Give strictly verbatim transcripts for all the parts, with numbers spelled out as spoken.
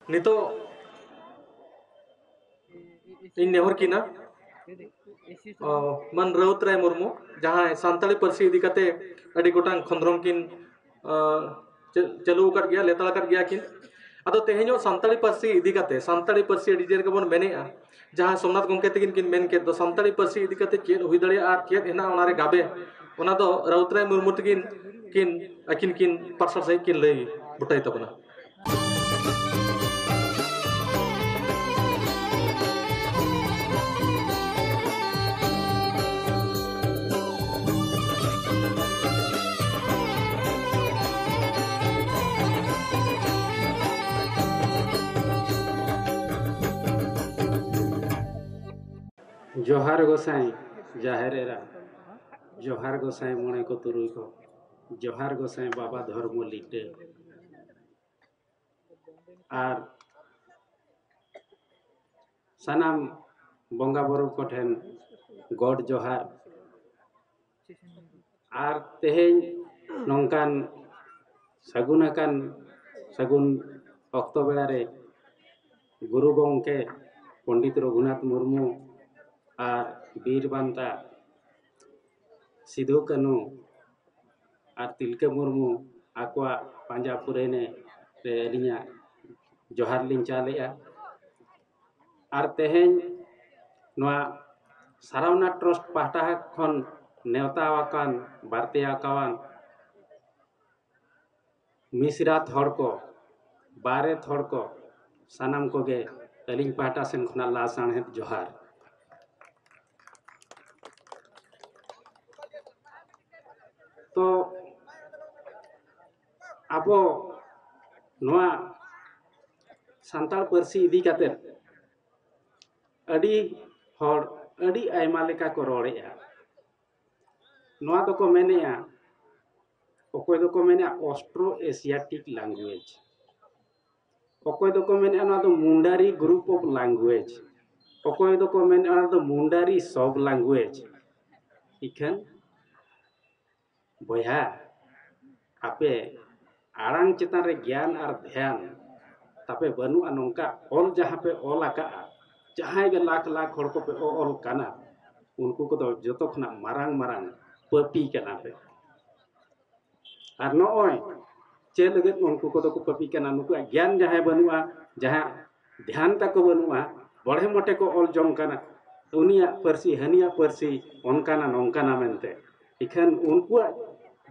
ᱱᱤᱛᱚᱜ ᱤᱧ ᱱᱮᱦᱚᱨ ᱠᱤᱱᱟ ᱢᱟᱱ ᱨᱟᱹᱣᱛ ᱨᱟᱭ ᱢᱩᱨᱢᱩ, ᱡᱟᱦᱟᱸᱭ ᱥᱟᱱᱛᱟᱲᱤ ᱯᱟᱹᱨᱥᱤ ᱤᱫᱤ ᱠᱟᱛᱮ ᱟᱹᱰᱤ ᱜᱚᱴᱟᱝ ᱠᱷᱚᱸᱫᱽᱨᱚᱝ ᱠᱤᱱ ᱪᱟᱹᱞᱩ ᱟᱠᱟᱫ ᱜᱮᱭᱟ, ᱞᱮᱛᱟᱲ ᱟᱠᱟᱫ ᱜᱮᱭᱟ ᱠᱤᱱ᱾ ᱟᱫᱚ ᱛᱮᱦᱮᱧᱚᱜ ᱥᱟᱱᱛᱟᱲᱤ ᱯᱟᱹᱨᱥᱤ ᱤᱫᱤ ᱠᱟᱛᱮ, ᱥᱟᱱᱛᱟᱲᱤ ᱯᱟᱹᱨᱥᱤ ᱟᱹᱰᱤ ᱡᱳᱨ ᱜᱮᱵᱚᱱ ᱢᱮᱱᱮᱜᱼᱟ, ᱡᱟᱦᱟᱸ ᱥᱳᱢᱱᱟᱛᱷ ᱜᱚᱢᱠᱮ ᱛᱟᱹᱠᱤᱱ ᱠᱤᱱ ᱢᱮᱱ ᱠᱮᱫ ᱫᱚ, ᱥᱟᱱᱛᱟᱲᱤ ᱯᱟᱹᱨᱥᱤ ᱤᱫᱤ ᱠᱟᱛᱮ ᱪᱮᱫ ᱦᱩᱭ ᱫᱟᱲᱮᱭᱟᱜᱼᱟ ᱟᱨ ᱪᱮᱫ ᱦᱮᱱᱟᱜᱼᱟ ᱚᱱᱟᱨᱮ ᱜᱟᱵᱮ, ᱚᱱᱟ ᱫᱚ ᱨᱟᱣᱛ ᱨᱟᱭ ᱢᱩᱨᱢᱩ ᱛᱟᱹᱠᱤᱱ ᱠᱤᱱ, ᱟᱹᱠᱤᱱ ᱠᱤᱱ ᱯᱟᱨᱥᱟᱞ ᱥᱟᱹᱦᱤᱡ ᱠᱤᱱ ᱞᱟᱹᱭ ᱵᱩᱴᱟᱹᱭ ᱛᱟᱵᱚᱱᱟ᱾ ᱡᱚᱦᱟᱨ ᱜᱚᱸᱥᱟᱭ ᱡᱟᱦᱮᱨ ᱮᱨᱟ, ᱡᱚᱦᱟᱨ ᱜᱚᱸᱥᱟᱭ ᱢᱚᱬᱮ ᱠᱚ ᱛᱩᱨᱩᱭ ᱠᱚ, ᱡᱚᱦᱟᱨ ᱜᱚᱸᱥᱟᱭ ᱵᱟᱵᱟ ᱫᱷᱚᱨᱢᱚ ᱞᱤᱴᱟᱹ, ᱟᱨ ᱥᱟᱱᱟᱢ ᱵᱚᱸᱜᱟ ᱵᱩᱨᱩ ᱠᱚᱴᱷᱮᱱ ᱜᱚᱰ ᱡᱚᱦᱟᱨ᱾ ᱟᱨ ᱛᱮᱦᱮᱧ ᱱᱚᱝᱠᱟᱱ ᱥᱟᱹᱜᱩᱱ ᱟᱠᱟᱱ ᱥᱟᱹᱜᱩᱱ ᱚᱠᱛᱚ ᱵᱮᱲᱟ ᱨᱮ ᱜᱩᱨᱩ ᱜᱚᱢᱠᱮ ᱯᱚᱱᱰᱤᱛ ᱨᱚᱜᱷᱩᱱᱟᱛᱷ ᱢᱩᱨᱢᱩ ᱟᱨ ᱵᱤᱨ ᱵᱟᱱᱴᱟ ᱥᱤᱫᱷᱩ ᱠᱟᱹᱱᱦᱩ ᱟᱨ ᱛᱤᱞᱠᱟᱹ ᱢᱩᱨᱢᱩ ᱟᱠᱚᱣᱟᱜ ᱯᱟᱸᱡᱟ ᱯᱩᱨᱟᱹᱭᱱᱮ ᱨᱮ ᱟᱹᱞᱤᱧᱟᱜ ᱡᱚᱦᱟᱨ ᱞᱤᱧ ᱪᱟᱞᱮᱜᱼᱟ᱾ ᱟᱨ ᱛᱮᱦᱮᱧ ᱱᱚᱣᱟ ᱥᱟᱨᱟᱣᱱᱟ ᱴᱨᱟᱥᱴ ᱯᱟᱦᱴᱟ ᱠᱷᱚᱱ ᱱᱮᱣᱛᱟ ᱟᱠᱟᱱ, ᱵᱟᱨᱛᱮ ᱟᱠᱟᱣᱟᱱ ᱢᱤᱥᱨᱟᱛ ᱦᱚᱲ ᱠᱚ, ᱵᱟᱨᱮᱛ ᱦᱚᱲ ᱠᱚ, ᱥᱟᱱᱟᱢ ᱠᱚᱜᱮ ᱟᱹᱞᱤᱧ ᱯᱟᱦᱴᱟ ᱥᱮᱱ ᱠᱷᱚᱱᱟᱜ ᱞᱟᱥᱟᱬᱦᱮᱫ ᱡᱚᱦᱟᱨ᱾ ᱛᱚ ᱟᱵᱚ ᱱᱚᱣᱟ ᱥᱟᱱᱛᱟᱲ ᱯᱟᱹᱨᱥᱤ ᱤᱫᱤ ᱠᱟᱛᱮ ᱟᱹᱰᱤ ᱦᱚᱲ ᱟᱹᱰᱤ ᱟᱭᱢᱟ ᱞᱮᱠᱟ ᱠᱚ ᱨᱚᱲᱮᱜᱼᱟ᱾ ᱱᱚᱣᱟ ᱫᱚᱠᱚ ᱢᱮᱱᱮᱜᱼᱟ, ᱚᱠᱚᱭ ᱫᱚᱠᱚ ᱢᱮᱱᱮᱜᱼᱟ Austro Asiatic language, ᱚᱠᱚᱭ ᱫᱚᱠᱚ ᱢᱮᱱᱮᱜᱼᱟ ᱱᱚᱣᱟ ᱫᱚ Mundari group of language, ᱚᱠᱚᱭ ᱫᱚᱠᱚ ᱢᱮᱱᱮᱜᱼᱟ ᱱᱚᱣᱟ ᱫᱚ Mundari sub language᱾ ᱤᱠᱷᱟᱹᱱ ᱵᱚᱭᱦᱟ, ᱟᱯᱮ ᱟᱲᱟᱝ ᱪᱮᱛᱟᱱ ᱨᱮ ᱜᱮᱭᱟᱱ ᱟᱨ ᱫᱷᱮᱭᱟᱱ ᱛᱟᱯᱮ ᱵᱟᱹᱱᱩᱜᱼᱟ ᱱᱚᱝᱠᱟ ᱚᱞ ᱡᱟᱦᱟᱸ ᱯᱮ ᱚᱞ ᱟᱠᱟᱫᱼᱟ, ᱡᱟᱦᱟᱸᱭ ᱜᱮ ᱞᱟᱠᱷ ᱞᱟᱠᱷ ᱦᱚᱲ ᱠᱚᱯᱮ ᱚ-, ᱚᱞ ᱠᱟᱱᱟ, ᱩᱱᱠᱩ ᱠᱚᱫᱚ ᱡᱚᱛᱚ ᱠᱷᱚᱱᱟᱜ ᱢᱟᱨᱟᱝ ᱢᱟᱨᱟᱝ ᱯᱟᱹᱯᱤ ᱠᱟᱱᱟ ᱯᱮ᱾ ᱟᱨ ᱱᱚᱜᱼᱚᱭ ᱪᱮᱫ ᱞᱟᱹᱜᱤᱫ ᱩᱱᱠᱩ ᱠᱚᱫᱚ ᱠᱚ ᱯᱟᱹᱯᱤ ᱠᱟᱱᱟ? ᱱᱩᱠᱩᱣᱟᱜ ᱜᱮᱭᱟᱱ ᱡᱟᱦᱟᱸᱭ ᱵᱟᱹᱱᱩᱜᱼᱟ, ᱡᱟᱦᱟᱸᱭᱟᱜ ᱫᱷᱮᱭᱟᱱ ᱛᱟᱠᱚ ᱵᱟᱹᱱᱩᱜᱼᱟ, ᱵᱚᱲᱦᱮ ᱢᱚᱴᱮ ᱠᱚ ᱚᱞ ᱡᱚᱝ ᱠᱟᱱᱟ, ᱩᱱᱤᱭᱟᱜ ᱯᱟᱹᱨᱥᱤ ᱦᱟᱹᱱᱤᱭᱟᱜ ᱯᱟᱹᱨᱥᱤ ᱚᱱᱠᱟᱱᱟ ᱱᱚᱝᱠᱟᱱᱟ ᱢᱮᱱᱛᱮ᱾ ᱤᱠᱷᱟᱹᱱ ᱩᱱᱠᱩᱣᱟᱜ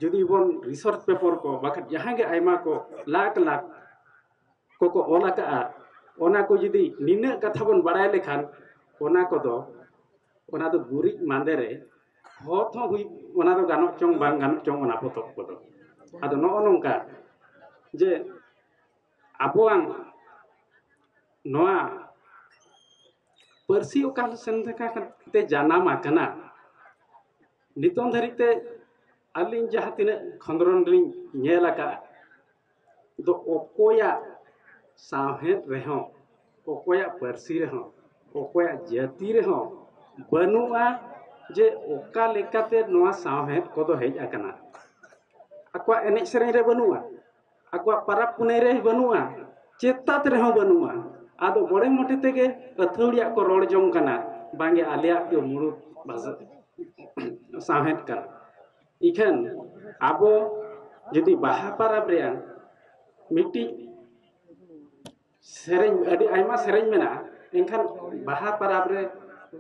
ᱡᱩᱫᱤ ᱵᱚᱱ research paper ᱠᱚ, ᱵᱟᱠᱷᱟᱱ ᱡᱟᱦᱟᱸ ᱜᱮ ᱟᱭᱢᱟ ᱠᱚ ᱞᱟᱠᱷ ᱞᱟᱠᱷ ᱠᱚᱠᱚ ᱚᱞ ᱟᱠᱟᱫᱼᱟ, ᱚᱱᱟ ᱠᱚ ᱡᱩᱫᱤ ᱱᱤᱱᱟᱹᱜ ᱠᱟᱛᱷᱟ ᱵᱚᱱ ᱵᱟᱲᱟᱭ ᱞᱮᱠᱷᱟᱱ, ᱚᱱᱟ ᱠᱚᱫᱚ, ᱚᱱᱟ ᱫᱚ ᱜᱩᱨᱤᱡ ᱢᱟᱸᱫᱮ ᱨᱮ ᱦᱚᱛ ᱦᱚᱸ ᱦᱩᱭ, ᱚᱱᱟ ᱫᱚ ᱜᱟᱱᱚᱜ ᱪᱚᱝ ᱵᱟᱝ ᱜᱟᱱᱚᱜ ᱪᱚᱝ, ᱚᱱᱟ ᱯᱚᱛᱚᱵ ᱠᱚᱫᱚ᱾ ᱟᱫᱚ ᱱᱚᱜᱼᱚ ᱱᱚᱝᱠᱟ ᱡᱮ ᱟᱵᱚᱣᱟᱝ ᱱᱚᱣᱟ ᱯᱟᱹᱨᱥᱤ ᱚᱠᱟ ᱥᱮᱱ ᱞᱮᱠᱟᱛᱮ ᱡᱟᱱᱟᱢ ᱟᱠᱟᱱᱟ, ᱱᱤᱛᱚᱝ ᱫᱷᱟᱹᱨᱤᱡ ᱛᱮ ᱟᱹᱞᱤᱧ ᱡᱟᱦᱟᱸ ᱛᱤᱱᱟᱹᱜ ᱠᱷᱚᱸᱫᱽᱨᱚᱱ ᱞᱤᱧ ᱧᱮᱞ ᱟᱠᱟᱫᱼᱟ, ᱫᱚ ᱚᱠᱚᱭᱟᱜ ᱥᱟᱶᱦᱮᱫ ᱨᱮᱦᱚᱸ, ᱚᱠᱚᱭᱟᱜ ᱯᱟᱹᱨᱥᱤ ᱨᱮᱦᱚᱸ, ᱚᱠᱚᱭᱟᱜ ᱡᱟᱹᱛᱤ ᱨᱮᱦᱚᱸ ᱵᱟᱹᱱᱩᱜᱼᱟ ᱡᱮ ᱚᱠᱟ ᱞᱮᱠᱟᱛᱮ ᱱᱚᱣᱟ ᱥᱟᱶᱦᱮᱫ ᱠᱚᱫᱚ ᱦᱮᱡ ᱟᱠᱟᱱᱟ᱾ ᱟᱠᱚᱣᱟᱜ ᱮᱱᱮᱡ ᱥᱮᱨᱮᱧ ᱨᱮ ᱵᱟᱹᱱᱩᱜᱼᱟ, ᱟᱠᱚᱣᱟᱜ ᱯᱟᱨᱟᱵᱽ ᱯᱩᱱᱟᱹᱭ ᱨᱮ ᱵᱟᱹᱱᱩᱜᱼᱟ, ᱪᱮᱛᱟᱛ ᱨᱮᱦᱚᱸ ᱵᱟᱹᱱᱩᱜᱼᱟ᱾ ᱟᱫᱚ ᱵᱚᱲᱮ ᱢᱚᱴᱮ ᱛᱮᱜᱮ ᱟᱹᱛᱷᱟᱹᱣᱲᱤᱭᱟᱜ ᱠᱚ ᱨᱚᱲ ᱡᱚᱝ ᱠᱟᱱᱟ, ᱵᱟᱝᱜᱮ ᱟᱞᱮᱭᱟᱜ ᱜᱮ ᱢᱩᱲᱩᱫ ᱵᱷᱟᱥᱟ, ᱥᱟᱶᱦᱮᱫ ᱠᱟᱱᱟ᱾ ᱤᱠᱷᱟᱹᱱ ᱟᱵᱚ ᱡᱩᱫᱤ ᱵᱟᱦᱟ ᱯᱟᱨᱟᱵᱽ ᱨᱮᱭᱟᱜ ᱢᱤᱫᱴᱤᱡ ᱥᱮᱨᱮᱧ, ᱟᱹᱰᱤ ᱟᱭᱢᱟ ᱥᱮᱨᱮᱧ ᱢᱮᱱᱟᱜᱼᱟ, ᱮᱱᱠᱷᱟᱱ ᱵᱟᱦᱟ ᱯᱟᱨᱟᱵᱽ ᱨᱮ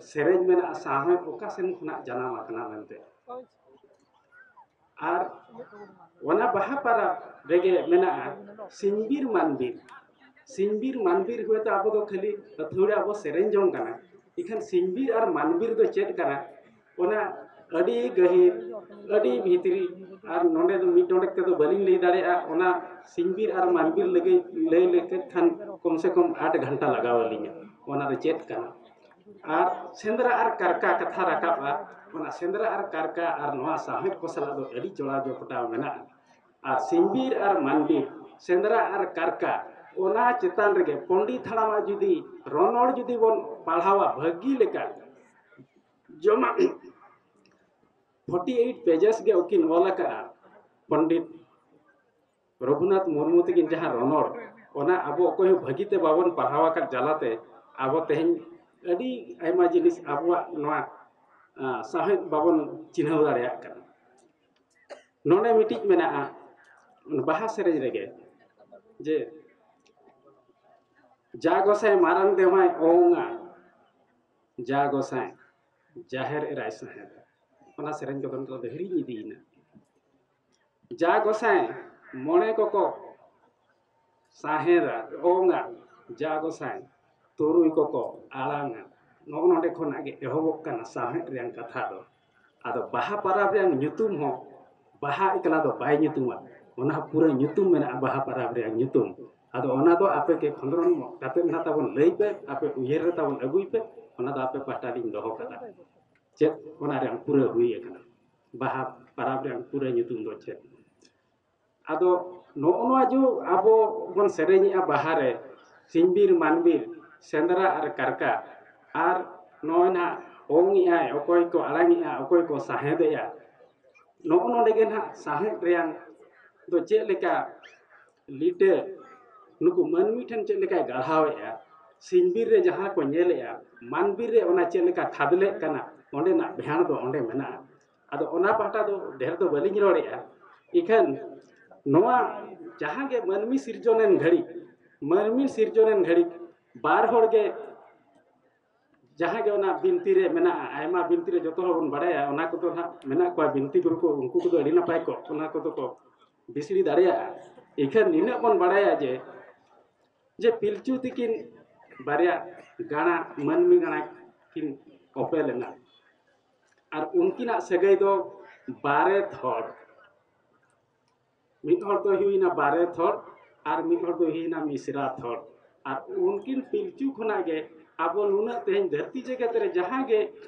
ᱥᱮᱨᱮᱧ ᱢᱮᱱᱟᱜᱼᱟ, ᱥᱟᱶᱦᱮᱫ ᱚᱠᱟ ᱥᱮᱱ ᱠᱷᱚᱱᱟᱜ ᱡᱟᱱᱟᱢ ᱟᱠᱟᱱᱟ ᱢᱮᱱᱛᱮ᱾ ᱟᱨ ᱚᱱᱟ ᱵᱟᱦᱟ ᱯᱟᱨᱟᱵᱽ ᱨᱮᱜᱮ ᱢᱮᱱᱟᱜᱼᱟ ᱥᱤᱧᱵᱤᱨ ᱢᱟᱱᱵᱤᱨ᱾ ᱥᱤᱧᱵᱤᱨ ᱢᱟᱱᱵᱤᱨ ᱦᱚᱭᱛᱳ ᱟᱵᱚ ᱫᱚ ᱠᱷᱟᱹᱞᱤ ᱟᱹᱛᱷᱟᱹᱣᱲᱤ ᱟᱵᱚ ᱥᱮᱨᱮᱧ ᱡᱚᱝ ᱠᱟᱱᱟ, ᱤᱠᱷᱟᱹᱱ ᱥᱤᱧᱵᱤᱨ ᱟᱨ ᱢᱟᱱᱵᱤᱨ ᱫᱚ ᱪᱮᱫ ᱠᱟᱱᱟ, ᱚᱱᱟ ᱟᱹᱰᱤ ᱜᱟᱹᱦᱤᱨ, ᱟᱹᱰᱤ ᱵᱷᱤᱛᱨᱤ, ᱟᱨ ᱱᱚᱰᱮ ᱫᱚ ᱢᱤᱫ ᱰᱚᱸᱰᱮᱠ ᱛᱮᱫᱚ ᱵᱟᱹᱞᱤᱧ ᱞᱟᱹᱭ ᱫᱟᱲᱮᱭᱟᱜᱼᱟ᱾ ᱚᱱᱟ ᱥᱤᱧᱵᱤᱨ ᱟᱨ ᱢᱟᱱᱵᱤᱨ ᱞᱟᱹᱜᱤᱫ ᱞᱟᱹᱭ ᱞᱮᱠᱷᱟᱱ ᱠᱚᱢ ᱥᱮ ᱠᱚᱢ ᱟᱴ ᱜᱷᱚᱱᱴᱟ ᱞᱟᱜᱟᱣ ᱟᱹᱞᱤᱧᱟ᱾ ᱚᱱᱟ ᱫᱚ ᱪᱮᱫ ᱠᱟᱱᱟ? ᱟᱨ ᱥᱮᱸᱫᱽᱨᱟ ᱟᱨ ᱠᱟᱨᱠᱟ ᱠᱟᱛᱷᱟ ᱨᱟᱠᱟᱵᱼᱟ, ᱚᱱᱟ ᱥᱮᱸᱫᱽᱨᱟ ᱟᱨ ᱠᱟᱨᱠᱟ ᱟᱨ ᱱᱚᱣᱟ ᱥᱟᱶᱦᱮᱫ ᱠᱚ ᱥᱟᱞᱟᱜ ᱫᱚ ᱟᱹᱰᱤ ᱡᱚᱲᱟᱣ ᱡᱚᱯᱲᱟᱣ ᱢᱮᱱᱟᱜᱼᱟ᱾ ᱟᱨ ᱥᱤᱧᱵᱤᱨ ᱟᱨ ᱢᱟᱱᱵᱤᱨ, ᱥᱮᱸᱫᱽᱨᱟ ᱟᱨ ᱠᱟᱨᱠᱟ, ᱚᱱᱟ ᱪᱮᱛᱟᱱ ᱨᱮᱜᱮ ᱯᱚᱱᱰᱤᱛ ᱦᱟᱲᱟᱢᱟᱜ ᱡᱩᱫᱤ ᱨᱚᱱᱚᱲ ᱡᱩᱫᱤ ᱵᱚᱱ ᱯᱟᱲᱦᱟᱣᱟ ᱵᱷᱟᱹᱜᱤ ᱞᱮᱠᱟ, ᱡᱚᱢᱟᱜ forty eight pages ᱜᱮ ᱩᱱᱠᱤᱱ ᱚᱞ ᱟᱠᱟᱫᱼᱟ᱾ ᱯᱚᱱᱰᱤᱛ ᱨᱚᱜᱷᱩᱱᱟᱛᱷ ᱢᱩᱨᱢᱩ ᱛᱟᱹᱠᱤᱱ ᱡᱟᱦᱟᱸ ᱨᱚᱱᱚᱲ, ᱚᱱᱟ ᱟᱵᱚ ᱚᱠᱚᱭ ᱦᱚᱸ ᱵᱷᱟᱹᱜᱤ ᱛᱮ ᱵᱟᱵᱚᱱ ᱯᱟᱲᱦᱟᱣ ᱟᱠᱟᱫ ᱡᱟᱞᱟᱛᱮ ᱟᱵᱚ ᱛᱮᱦᱮᱧ ᱟᱹᱰᱤ ᱟᱭᱢᱟ ᱡᱤᱱᱤᱥ ᱟᱵᱚᱣᱟᱜ ᱱᱚᱣᱟ, ᱟᱸ, ᱥᱟᱶᱦᱮᱫ ᱵᱟᱵᱚᱱ ᱪᱤᱱᱦᱟᱹᱣ ᱫᱟᱲᱮᱭᱟᱜ ᱠᱟᱱᱟ᱾ ᱱᱚᱰᱮ ᱢᱤᱫᱴᱤᱡ ᱢᱮᱱᱟᱜᱼᱟ ᱵᱟᱦᱟ ᱥᱮᱨᱮᱧ ᱨᱮᱜᱮ, ᱡᱮ ᱡᱟ ᱜᱚᱸᱥᱟᱭ ᱢᱟᱨᱟᱝ ᱫᱮᱣᱟᱭ ᱚᱝᱟ, ᱡᱟ ᱜᱚᱸᱥᱟᱭ ᱡᱟᱦᱮᱨ ᱮᱨᱟᱭ ᱥᱟᱦᱮᱫ᱾ ᱚᱱᱟ ᱥᱮᱨᱮᱧ ᱠᱚᱫᱚ ᱱᱤᱛᱚᱜ ᱫᱚ ᱦᱤᱲᱤᱧ ᱤᱫᱤᱭᱮᱱᱟ᱾ ᱡᱟ ᱜᱚᱸᱥᱟᱭ ᱢᱚᱬᱮ ᱠᱚᱠᱚ ᱥᱟᱦᱮᱫᱟ, ᱚᱝᱟ, ᱡᱟ ᱜᱚᱸᱥᱟᱭ ᱛᱩᱨᱩᱭ ᱠᱚᱠᱚ ᱟᱲᱟᱝᱟ᱾ ᱱᱚᱜᱼᱚ ᱱᱚᱰᱮ ᱠᱷᱚᱱᱟᱜ ᱜᱮ ᱮᱦᱚᱵᱚᱜ ᱠᱟᱱᱟ ᱥᱟᱶᱦᱮᱫ ᱨᱮᱭᱟᱜ ᱠᱟᱛᱷᱟ ᱫᱚ᱾ ᱟᱫᱚ ᱵᱟᱦᱟ ᱯᱟᱨᱟᱵᱽ ᱨᱮᱭᱟᱜ ᱧᱩᱛᱩᱢ ᱦᱚᱸ ᱵᱟᱦᱟ ᱮᱠᱞᱟ ᱫᱚ ᱵᱟᱭ ᱧᱩᱛᱩᱢᱟ, ᱚᱱᱟ ᱦᱚᱸ ᱯᱩᱨᱟᱹ ᱧᱩᱛᱩᱢ ᱢᱮᱱᱟᱜᱼᱟ ᱵᱟᱦᱟ ᱯᱟᱨᱟᱵᱽ ᱨᱮᱭᱟᱜ ᱧᱩᱛᱩᱢ᱾ ᱟᱫᱚ ᱚᱱᱟ ᱫᱚ ᱟᱯᱮ ᱜᱮ ᱠᱷᱚᱸᱫᱽᱨᱚᱱ ᱠᱟᱛᱮ ᱱᱟᱦᱟᱜ ᱛᱟᱵᱚᱱ ᱞᱟᱹᱭ ᱯᱮ, ᱟᱯᱮ ᱩᱭᱦᱟᱹᱨ ᱨᱮ ᱛᱟᱵᱚᱱ ᱟᱹᱜᱩᱭ ᱯᱮ, ᱚᱱᱟ ᱫᱚ ᱟᱯᱮ ᱯᱟᱦᱴᱟ ᱞᱤᱧ ᱫᱚᱦᱚ ᱠᱟᱫᱟ᱾ ᱪᱮᱫ ᱚᱱᱟ ᱨᱮᱭᱟᱜ ᱯᱩᱨᱟᱹ ᱦᱩᱭ ᱟᱠᱟᱱᱟ? ᱵᱟᱦᱟ ᱯᱟᱨᱟᱵᱽ ᱨᱮᱭᱟᱜ ᱯᱩᱨᱟᱹ ᱧᱩᱛᱩᱢ ᱫᱚ ᱪᱮᱫ? ᱟᱫᱚ ᱱᱚᱜᱼᱚ ᱱᱚᱣᱟ ᱡᱮ ᱟᱵᱚ ᱵᱚᱱ ᱥᱮᱨᱮᱧᱮᱜᱼᱟ ᱵᱟᱦᱟ ᱨᱮ, ᱥᱤᱧᱵᱤᱨ ᱢᱟᱱᱵᱤᱨ, ᱥᱮᱸᱫᱽᱨᱟ ᱟᱨ ᱠᱟᱨᱠᱟ, ᱟᱨ ᱱᱚᱜᱼᱚᱭ ᱱᱟᱦᱟᱜ ᱚᱝ ᱮᱜᱼᱟᱭ, ᱚᱠᱚᱭ ᱠᱚ ᱟᱲᱟᱝ ᱮᱜᱼᱟ, ᱚᱠᱚᱭ ᱠᱚ ᱥᱟᱦᱮᱸᱫᱮᱜᱼᱟ, ᱱᱚᱜᱼᱚ ᱱᱚᱰᱮ ᱜᱮ ᱱᱟᱦᱟᱜ ᱥᱟᱶᱦᱮᱫ ᱨᱮᱭᱟᱝ ᱫᱚ ᱪᱮᱫ ᱞᱮᱠᱟ ᱞᱤᱴᱟᱹ ᱱᱩᱠᱩ ᱢᱟᱹᱱᱢᱤ ᱴᱷᱮᱱ ᱪᱮᱫ ᱞᱮᱠᱟᱭ ᱜᱟᱲᱦᱟᱣᱮᱜᱼᱟ, ᱥᱤᱧᱵᱤᱨ ᱨᱮ ᱡᱟᱦᱟᱸ ᱠᱚ ᱧᱮᱞᱮᱜᱼᱟ, ᱢᱟᱱᱵᱤᱨ ᱨᱮ ᱚᱱᱟ ᱪᱮᱫ ᱞᱮᱠᱟ ᱠᱷᱟᱫᱽᱞᱮᱜ ᱠᱟᱱᱟ, ᱚᱸᱰᱮᱱᱟᱜ ᱵᱷᱮᱸᱲ ᱫᱚ ᱚᱸᱰᱮ ᱢᱮᱱᱟᱜᱼᱟ᱾ ᱟᱫᱚ ᱚᱱᱟ ᱯᱟᱦᱴᱟ ᱫᱚ ᱰᱷᱮᱨ ᱫᱚ ᱵᱟᱹᱞᱤᱧ ᱨᱚᱲᱮᱜᱼᱟ᱾ ᱤᱠᱷᱟᱹᱱ ᱱᱚᱣᱟ ᱡᱟᱦᱟᱸ ᱜᱮ ᱢᱟᱹᱱᱢᱤ ᱥᱤᱨᱡᱚᱱᱮᱱ ᱜᱷᱟᱹᱲᱤᱡ, ᱢᱟᱹᱱᱢᱤ ᱥᱤᱨᱡᱚᱱᱮᱱ ᱜᱷᱟᱹᱲᱤᱡ ᱵᱟᱨ ᱦᱚᱲ ᱜᱮ ᱡᱟᱦᱟᱸ ᱜᱮ ᱚᱱᱟ ᱵᱤᱱᱛᱤ ᱨᱮ ᱢᱮᱱᱟᱜᱼᱟ, ᱟᱭᱢᱟ ᱵᱤᱱᱛᱤ ᱨᱮ ᱡᱚᱛᱚ ᱦᱚᱲ ᱵᱚᱱ ᱵᱟᱲᱟᱭᱟ, ᱚᱱᱟ ᱠᱚᱫᱚ ᱱᱟᱦᱟᱜ ᱢᱮᱱᱟᱜ ᱠᱚᱣᱟ ᱵᱤᱱᱛᱤ ᱜᱩᱨᱩ ᱠᱚ, ᱩᱱᱠᱩ ᱠᱚᱫᱚ ᱟᱹᱰᱤ ᱱᱟᱯᱟᱭ ᱠᱚ ᱚᱱᱟ ᱠᱚᱫᱚ ᱠᱚ ᱵᱤᱥᱲᱤ ᱫᱟᱲᱮᱭᱟᱜᱼᱟ᱾ ᱤᱠᱷᱟᱹᱱ ᱱᱤᱱᱟᱹᱜ ᱵᱚᱱ ᱵᱟᱲᱟᱭᱟ ᱡᱮ, ᱡᱮ ᱯᱤᱞᱪᱩ ᱛᱤᱠᱤᱱ ᱵᱟᱨᱭᱟ ᱜᱟᱬᱟ, ᱢᱟᱹᱱᱢᱤ ᱜᱟᱬᱟ ᱠᱤᱱ ᱚᱯᱮᱞ ᱮᱱᱟ᱾ ᱟᱨ ᱩᱱᱠᱤᱱᱟᱜ ᱥᱟᱹᱜᱟᱹᱭ ᱫᱚ ᱵᱟᱨᱮᱛ ᱦᱚᱲ, ᱢᱤᱫ ᱦᱚᱲ ᱫᱚᱭ ᱦᱩᱭᱱᱟ ᱵᱟᱨᱮᱛ ᱦᱚᱲ ᱟᱨ ᱢᱤᱫ ᱦᱚᱲ ᱫᱚᱭ ᱦᱩᱭᱱᱟ ᱢᱤᱥᱨᱟᱛ ᱦᱚᱲ᱾ ᱟᱨ ᱩᱱᱠᱤᱱ ᱯᱤᱞᱪᱩ ᱠᱷᱚᱱᱟᱜ ᱜᱮ ᱟᱵᱚ ᱱᱩᱱᱟᱹᱜ ᱛᱮᱦᱮᱧ ᱫᱷᱟᱹᱨᱛᱤ ᱡᱮᱜᱮᱛ ᱨᱮ ᱡᱟᱦᱟᱸ ᱜᱮ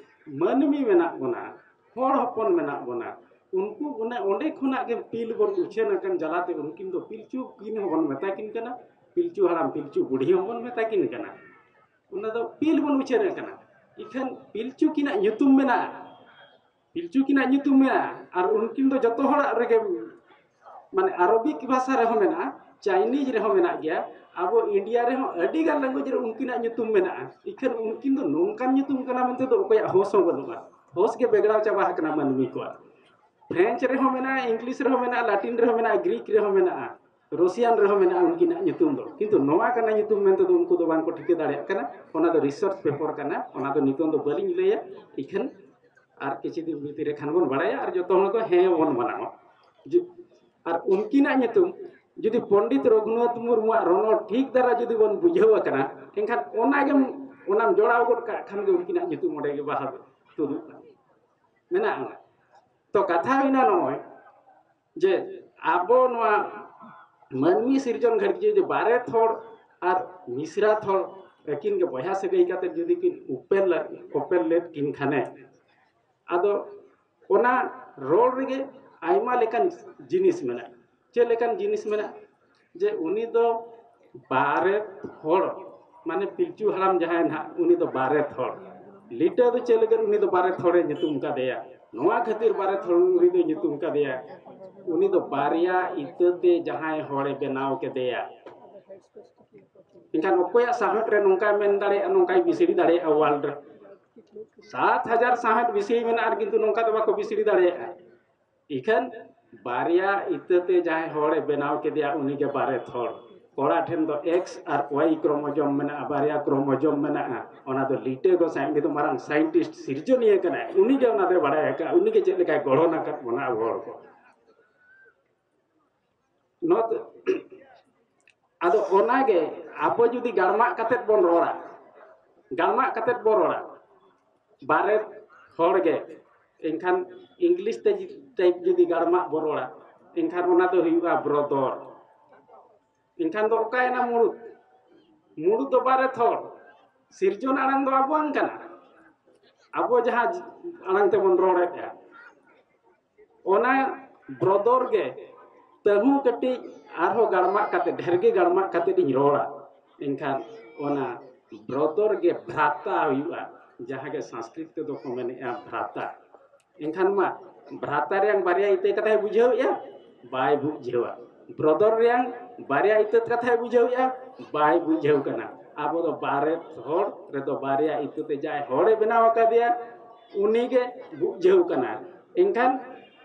ᱢᱟᱹᱱᱢᱤ ᱢᱮᱱᱟᱜ ᱵᱚᱱᱟ, ᱦᱚᱲ ᱦᱚᱯᱚᱱ ᱢᱮᱱᱟᱜ ᱵᱚᱱᱟ, ᱩᱱᱠᱩ ᱚᱱᱮ ᱚᱸᱰᱮ ᱠᱷᱚᱱᱟᱜ ᱜᱮ ᱯᱤᱞ ᱵᱚᱱ ᱩᱪᱷᱟᱹᱱ ᱟᱠᱟᱱ ᱡᱟᱞᱟᱛᱮ ᱩᱱᱠᱤᱱ ᱫᱚ ᱯᱤᱞᱪᱩ ᱠᱤᱱ ᱦᱚᱸᱵᱚᱱ ᱢᱮᱛᱟ ᱠᱤᱱ ᱠᱟᱱᱟ, ᱯᱤᱞᱪᱩ ᱦᱟᱲᱟᱢ ᱯᱤᱞᱪᱩ ᱵᱩᱲᱦᱤ ᱦᱚᱸᱵᱚᱱ ᱢᱮᱛᱟ ᱠᱤᱱ ᱠᱟᱱᱟ᱾ ᱚᱱᱟ ᱫᱚ ᱯᱤᱞ ᱵᱚᱱ ᱩᱪᱷᱟᱹᱱ ᱟᱠᱟᱱᱟ᱾ ᱤᱠᱷᱟᱹᱱ ᱯᱤᱞᱪᱩ ᱠᱤᱱᱟᱜ ᱧᱩᱛᱩᱢ ᱢᱮᱱᱟᱜᱼᱟ, ᱯᱤᱞᱪᱩ ᱠᱤᱱᱟᱜ ᱧᱩᱛᱩᱢ ᱢᱮᱱᱟᱜᱼᱟ᱾ ᱟᱨ ᱩᱱᱠᱤᱱ ᱫᱚ ᱡᱚᱛᱚ ᱦᱚᱲᱟᱜ ᱨᱮᱜᱮ, ᱢᱟᱱᱮ ᱟᱨᱚᱵᱤᱠ ᱵᱷᱟᱥᱟ ᱨᱮᱦᱚᱸ ᱢᱮᱱᱟᱜᱼᱟ, ᱪᱟᱭᱱᱤᱡᱽ ᱨᱮᱦᱚᱸ ᱢᱮᱱᱟᱜ ᱜᱮᱭᱟ, ᱟᱵᱚ ᱤᱱᱰᱤᱭᱟ ᱨᱮᱦᱚᱸ ᱟᱹᱰᱤ ᱜᱟᱱ ᱞᱮᱝᱜᱩᱭᱮᱡᱽ ᱨᱮ ᱩᱱᱠᱤᱱᱟᱜ ᱧᱩᱛᱩᱢ ᱢᱮᱱᱟᱜᱼᱟ᱾ ᱤᱠᱷᱟᱹᱱ ᱩᱱᱠᱤᱱ ᱫᱚ ᱱᱚᱝᱠᱟᱱ ᱧᱩᱛᱩᱢ ᱠᱟᱱᱟ ᱢᱮᱱᱛᱮ ᱫᱚ ᱚᱠᱚᱭᱟᱜ ᱦᱳᱥ ᱦᱚᱸ ᱵᱟᱹᱱᱩᱜᱼᱟ᱾ ᱦᱳᱥ ᱜᱮ ᱵᱮᱜᱽᱲᱟᱣ ᱪᱟᱵᱟ ᱟᱠᱟᱱᱟ ᱢᱟᱹᱱᱢᱤ ᱠᱚᱣᱟᱜ᱾ ᱯᱷᱨᱮᱧᱪ ᱨᱮᱦᱚᱸ ᱢᱮᱱᱟᱜᱼᱟ, ᱤᱝᱞᱤᱥ ᱨᱮᱦᱚᱸ ᱢᱮᱱᱟᱜᱼᱟ, ᱞᱟᱴᱤᱱ ᱨᱮᱦᱚᱸ ᱢᱮᱱᱟᱜᱼᱟ, ᱜᱨᱤᱠ ᱨᱮᱦᱚᱸ ᱢᱮᱱᱟᱜᱼᱟ, ᱨᱚᱥᱤᱭᱟᱱ ᱨᱮᱦᱚᱸ ᱢᱮᱱᱟᱜᱼᱟ ᱩᱱᱠᱤᱱᱟᱜ ᱧᱩᱛᱩᱢ ᱫᱚ, ᱠᱤᱱᱛᱩ ᱱᱚᱣᱟ ᱠᱟᱱᱟ ᱧᱩᱛᱩᱢ ᱢᱮᱱᱛᱮ ᱫᱚ ᱩᱱᱠᱩ ᱫᱚ ᱵᱟᱝ ᱠᱚ ᱴᱷᱤᱠᱟᱹ ᱫᱟᱲᱮᱭᱟᱜ ᱠᱟᱱᱟ᱾ ᱚᱱᱟ ᱫᱚ ᱨᱤᱥᱟᱨᱪ ᱯᱮᱯᱟᱨ ᱠᱟᱱᱟ, ᱚᱱᱟ ᱫᱚ ᱱᱤᱛᱚᱝ ᱫᱚ ᱵᱟᱹᱞᱤᱧ ᱞᱟᱹᱭᱟ᱾ ᱤᱠᱷᱟᱹᱱ ᱟᱨ ᱠᱤᱪᱷᱩ ᱫᱤᱱ ᱵᱷᱤᱛᱤᱨ ᱨᱮ ᱠᱷᱟᱱ ᱵᱚᱱ ᱵᱟᱲᱟᱭᱟ ᱟᱨ ᱡᱚᱛᱚ ᱦᱚᱲ ᱠᱚ ᱦᱮᱸ ᱵᱚᱱ ᱢᱟᱱᱟᱣᱟ᱾ ᱡᱩ- ᱟᱨ ᱩᱱᱠᱤᱱᱟᱜ ᱧᱩᱛᱩᱢ ᱡᱩᱫᱤ ᱯᱚᱱᱰᱤᱛ ᱨᱚᱜᱷᱩᱱᱟᱛᱷ ᱢᱩᱨᱢᱩᱣᱟᱜ ᱨᱚᱱᱚᱲ ᱴᱷᱤᱠ ᱫᱷᱟᱨᱟ ᱡᱩᱫᱤ ᱵᱚᱱ ᱵᱩᱡᱷᱟᱹᱣ ᱟᱠᱟᱱᱟ, ᱮᱱᱠᱷᱟᱱ ᱚᱱᱟᱜᱮᱢ, ᱚᱱᱟᱢ ᱡᱚᱲᱟᱣ ᱜᱚᱫ ᱠᱟᱜ ᱠᱷᱟᱱ ᱜᱮ ᱩᱱᱠᱤᱱᱟᱜ ᱧᱩᱛᱩᱢ ᱚᱸᱰᱮ ᱜᱮ ᱵᱟᱦᱟ ᱛᱩᱫᱩᱜ ᱠᱟᱱᱟ, ᱢᱮᱱᱟᱜᱼᱟ᱾ ᱛᱚ ᱠᱟᱛᱷᱟ ᱦᱩᱭᱱᱟ ᱱᱚᱜᱼᱚᱭ ᱡᱮ ᱟᱵᱚ ᱱᱚᱣᱟ ᱢᱟᱹᱱᱢᱤ ᱥᱤᱨᱡᱚᱱ ᱜᱷᱟᱹᱲᱤᱡ ᱡᱩᱫᱤ ᱵᱟᱨᱮᱛ ᱦᱚᱲ ᱟᱨ ᱢᱤᱥᱨᱟᱛ ᱦᱚᱲ ᱟᱹᱠᱤᱱ ᱜᱮ ᱵᱚᱭᱦᱟ ᱥᱟᱹᱜᱟᱹᱭ ᱠᱟᱛᱮ ᱡᱩᱫᱤ ᱠᱤᱱ ᱩᱯᱮᱞ ᱞᱮ-, ᱩᱯᱮᱞ ᱞᱮᱫ ᱠᱤᱱ ᱠᱷᱟᱱᱮ, ᱟᱫᱚ ᱚᱱᱟ ᱨᱚᱲ ᱨᱮᱜᱮ ᱟᱭᱢᱟ ᱞᱮᱠᱟᱱ ᱡᱤᱱᱤᱥ ᱢᱮᱱᱟᱜᱼᱟ᱾ ᱪᱮᱫ ᱞᱮᱠᱟᱱ ᱡᱤᱱᱤᱥ ᱢᱮᱱᱟᱜᱼᱟ? ᱡᱮ ᱩᱱᱤ ᱫᱚ ᱵᱟᱨᱮᱛ ᱦᱚᱲ, ᱢᱟᱱᱮ ᱯᱤᱞᱪᱩ ᱦᱟᱲᱟᱢ ᱡᱟᱦᱟᱸᱭ ᱱᱟᱦᱟᱜ, ᱩᱱᱤ ᱫᱚ ᱵᱟᱨᱮᱛ ᱦᱚᱲ᱾ ᱞᱤᱴᱟᱹ ᱫᱚ ᱪᱮᱫ ᱞᱟᱹᱜᱤᱫ ᱩᱱᱤ ᱫᱚ ᱵᱟᱨᱮᱛ ᱦᱚᱲᱮ ᱧᱩᱛᱩᱢ ᱠᱟᱫᱮᱭᱟ? ᱱᱚᱣᱟ ᱠᱷᱟᱹᱛᱤᱨ ᱵᱟᱨᱮᱛ ᱦᱚᱲ ᱩᱱᱤ ᱫᱚ ᱧᱩᱛᱩᱢ ᱠᱟᱫᱮᱭᱟ, ᱩᱱᱤ ᱫᱚ ᱵᱟᱨᱭᱟ ᱤᱛᱟᱹᱛᱮ ᱡᱟᱦᱟᱸᱭ ᱦᱚᱲᱮ ᱵᱮᱱᱟᱣ ᱠᱮᱫᱮᱭᱟ᱾ ᱮᱱᱠᱷᱟᱱ ᱚᱠᱚᱭᱟᱜ ᱥᱟᱶᱦᱮᱫ ᱨᱮ ᱱᱚᱝᱠᱟᱭ ᱢᱮᱱ ᱫᱟᱲᱮᱭᱟᱜᱼᱟ, ᱱᱚᱝᱠᱟᱭ ᱵᱤᱥᱲᱤ ᱫᱟᱲᱮᱭᱟᱜᱼᱟ ᱣᱟᱨᱞᱰ ᱨᱮ? ᱥᱟᱛ ᱦᱟᱡᱟᱨ ᱥᱟᱶᱦᱮᱫ ᱵᱤᱥᱲᱤ ᱢᱮᱱᱟᱜᱼᱟ, ᱟᱨ ᱠᱤᱱᱛᱩ ᱱᱚᱝᱠᱟ ᱫᱚ ᱵᱟᱠᱚ ᱵᱤᱥᱲᱤ ᱫᱟᱲᱮᱭᱟᱜᱼᱟ᱾ ᱤᱠᱷᱟᱹᱱ ᱵᱟᱨᱭᱟ ᱤᱛᱟᱹᱛᱮ ᱡᱟᱦᱟᱸᱭ ᱦᱚᱲᱮ ᱵᱮᱱᱟᱣ ᱠᱮᱫᱮᱭᱟ, ᱩᱱᱤᱜᱮ ᱵᱟᱨᱮᱛ ᱦᱚᱲ᱾ ᱠᱚᱲᱟ ᱴᱷᱮᱱ ᱫᱚ ᱮᱠᱥ ᱟᱨ ᱳᱣᱟᱭ ᱠᱨᱳᱢᱳᱡᱳᱢ ᱢᱮᱱᱟᱜᱼᱟ, ᱵᱟᱨᱭᱟ ᱠᱨᱳᱢᱳᱡᱳᱢ ᱢᱮᱱᱟᱜᱼᱟ᱾ ᱚᱱᱟ ᱫᱚ ᱞᱤᱴᱟᱹ ᱜᱚᱸᱥᱟᱭ, ᱩᱱᱤ ᱫᱚ ᱢᱟᱨᱟᱝ ᱥᱟᱭᱮᱱᱴᱤᱥᱴ, ᱥᱤᱨᱡᱚᱱᱤᱭᱟᱹ ᱠᱟᱱᱟᱭ, ᱩᱱᱤᱜᱮ ᱚᱱᱟ ᱫᱚᱭ ᱵᱟᱲᱟᱭ ᱟᱠᱟᱫᱼᱟ, ᱩᱱᱤᱜᱮ ᱪᱮᱫ ᱞᱮᱠᱟᱭ ᱜᱚᱲᱦᱚᱱ ᱟᱠᱟᱫ ᱵᱚᱱᱟ ᱟᱵᱚ ᱦᱚᱲ ᱠᱚ᱾ ᱱᱚᱣᱟ ᱫᱚ, ᱟᱫᱚ ᱚᱱᱟᱜᱮ ᱟᱵᱚ ᱡᱩᱫᱤ ᱜᱟᱲᱢᱟᱜ ᱠᱟᱛᱮᱫ ᱵᱚᱱ ᱨᱚᱲᱟ, ᱜᱟᱲᱢᱟᱜ ᱠᱟᱛᱮᱫ ᱵᱚᱱ ᱨᱚᱲᱟ, ᱵᱟᱨᱮᱛ ᱦᱚᱲ ᱜᱮ, ᱮᱱᱠᱷᱟᱱ ᱤᱝᱞᱤᱥ ᱛᱮ ᱡᱩᱫᱤ, ᱴᱟᱭᱤᱯ ᱡᱩᱫᱤ ᱜᱟᱲᱢᱟᱜ ᱵᱚ ᱨᱚᱲᱟ, ᱮᱱᱠᱷᱟᱱ ᱚᱱᱟ ᱫᱚ ᱦᱩᱭᱩᱜᱼᱟ ᱵᱨᱚᱫᱚᱨ᱾ ᱮᱱᱠᱷᱟᱱ ᱫᱚ ᱚᱠᱟᱭᱮᱱᱟ ᱢᱩᱲᱩᱫ? ᱢᱩᱲᱩᱫ ᱫᱚ ᱵᱟᱨᱮᱛ ᱦᱚᱲ᱾ ᱥᱤᱨᱡᱚᱱ ᱟᱲᱟᱝ ᱫᱚ ᱟᱵᱚᱣᱟᱝ ᱠᱟᱱᱟ, ᱟᱵᱚ ᱡᱟᱦᱟᱸ ᱟᱲᱟᱝ ᱛᱮᱵᱚᱱ ᱨᱚᱲᱮᱫᱼᱟ, ᱚᱱᱟ ᱵᱨᱚᱫᱚᱨ ᱜᱮ ᱛᱟᱹᱦᱩ ᱠᱟᱹᱴᱤᱡ ᱟᱨᱦᱚᱸ ᱜᱟᱲᱢᱟᱜ ᱠᱟᱛᱮ, ᱰᱷᱮᱨ ᱜᱮ ᱜᱟᱲᱢᱟᱜ ᱠᱟᱛᱮ ᱤᱧ ᱨᱚᱲᱟ, ᱮᱱᱠᱷᱟᱱ ᱚᱱᱟ ᱵᱨᱚᱫᱚᱨ ᱜᱮ ᱵᱷᱨᱟᱛᱟ ᱦᱩᱭᱩᱜᱼᱟ, ᱡᱟᱦᱟᱸ ᱜᱮ ᱥᱚᱝᱥᱠᱨᱤᱛ ᱛᱮᱫᱚ ᱠᱚ ᱢᱮᱱᱮᱫᱼᱟ ᱵᱷᱨᱟᱛᱟ᱾ ᱮᱱᱠᱷᱟᱱ ᱢᱟ ᱵᱷᱨᱟᱛᱟ ᱨᱮᱭᱟᱝ ᱵᱟᱨᱭᱟ ᱤᱛᱟᱹ ᱠᱟᱛᱷᱟᱭ ᱵᱩᱡᱷᱟᱹᱣᱮᱫᱼᱟ? ᱵᱟᱭ ᱵᱩᱡᱷᱟᱹᱣᱟ᱾ ᱵᱨᱚᱫᱚᱨ ᱨᱮᱭᱟᱝ ᱵᱟᱨᱭᱟ ᱤᱛᱟᱹᱛ ᱠᱟᱛᱷᱟᱭ ᱵᱩᱡᱷᱟᱹᱣᱮᱫᱼᱟ? ᱵᱟᱭ ᱵᱩᱡᱷᱟᱹᱣ ᱠᱟᱱᱟ᱾ ᱟᱵᱚ ᱫᱚ ᱵᱟᱨᱮ ᱦᱚᱲ ᱨᱮᱫᱚ ᱵᱟᱨᱭᱟ ᱤᱛᱟᱹᱛᱮ ᱡᱟᱦᱟᱸᱭ ᱦᱚᱲᱮ ᱵᱮᱱᱟᱣ ᱟᱠᱟᱫᱮᱭᱟ, ᱩᱱᱤᱜᱮ ᱵᱩᱡᱷᱟᱹᱣ ᱠᱟᱱᱟ᱾ ᱮᱱᱠᱷᱟᱱ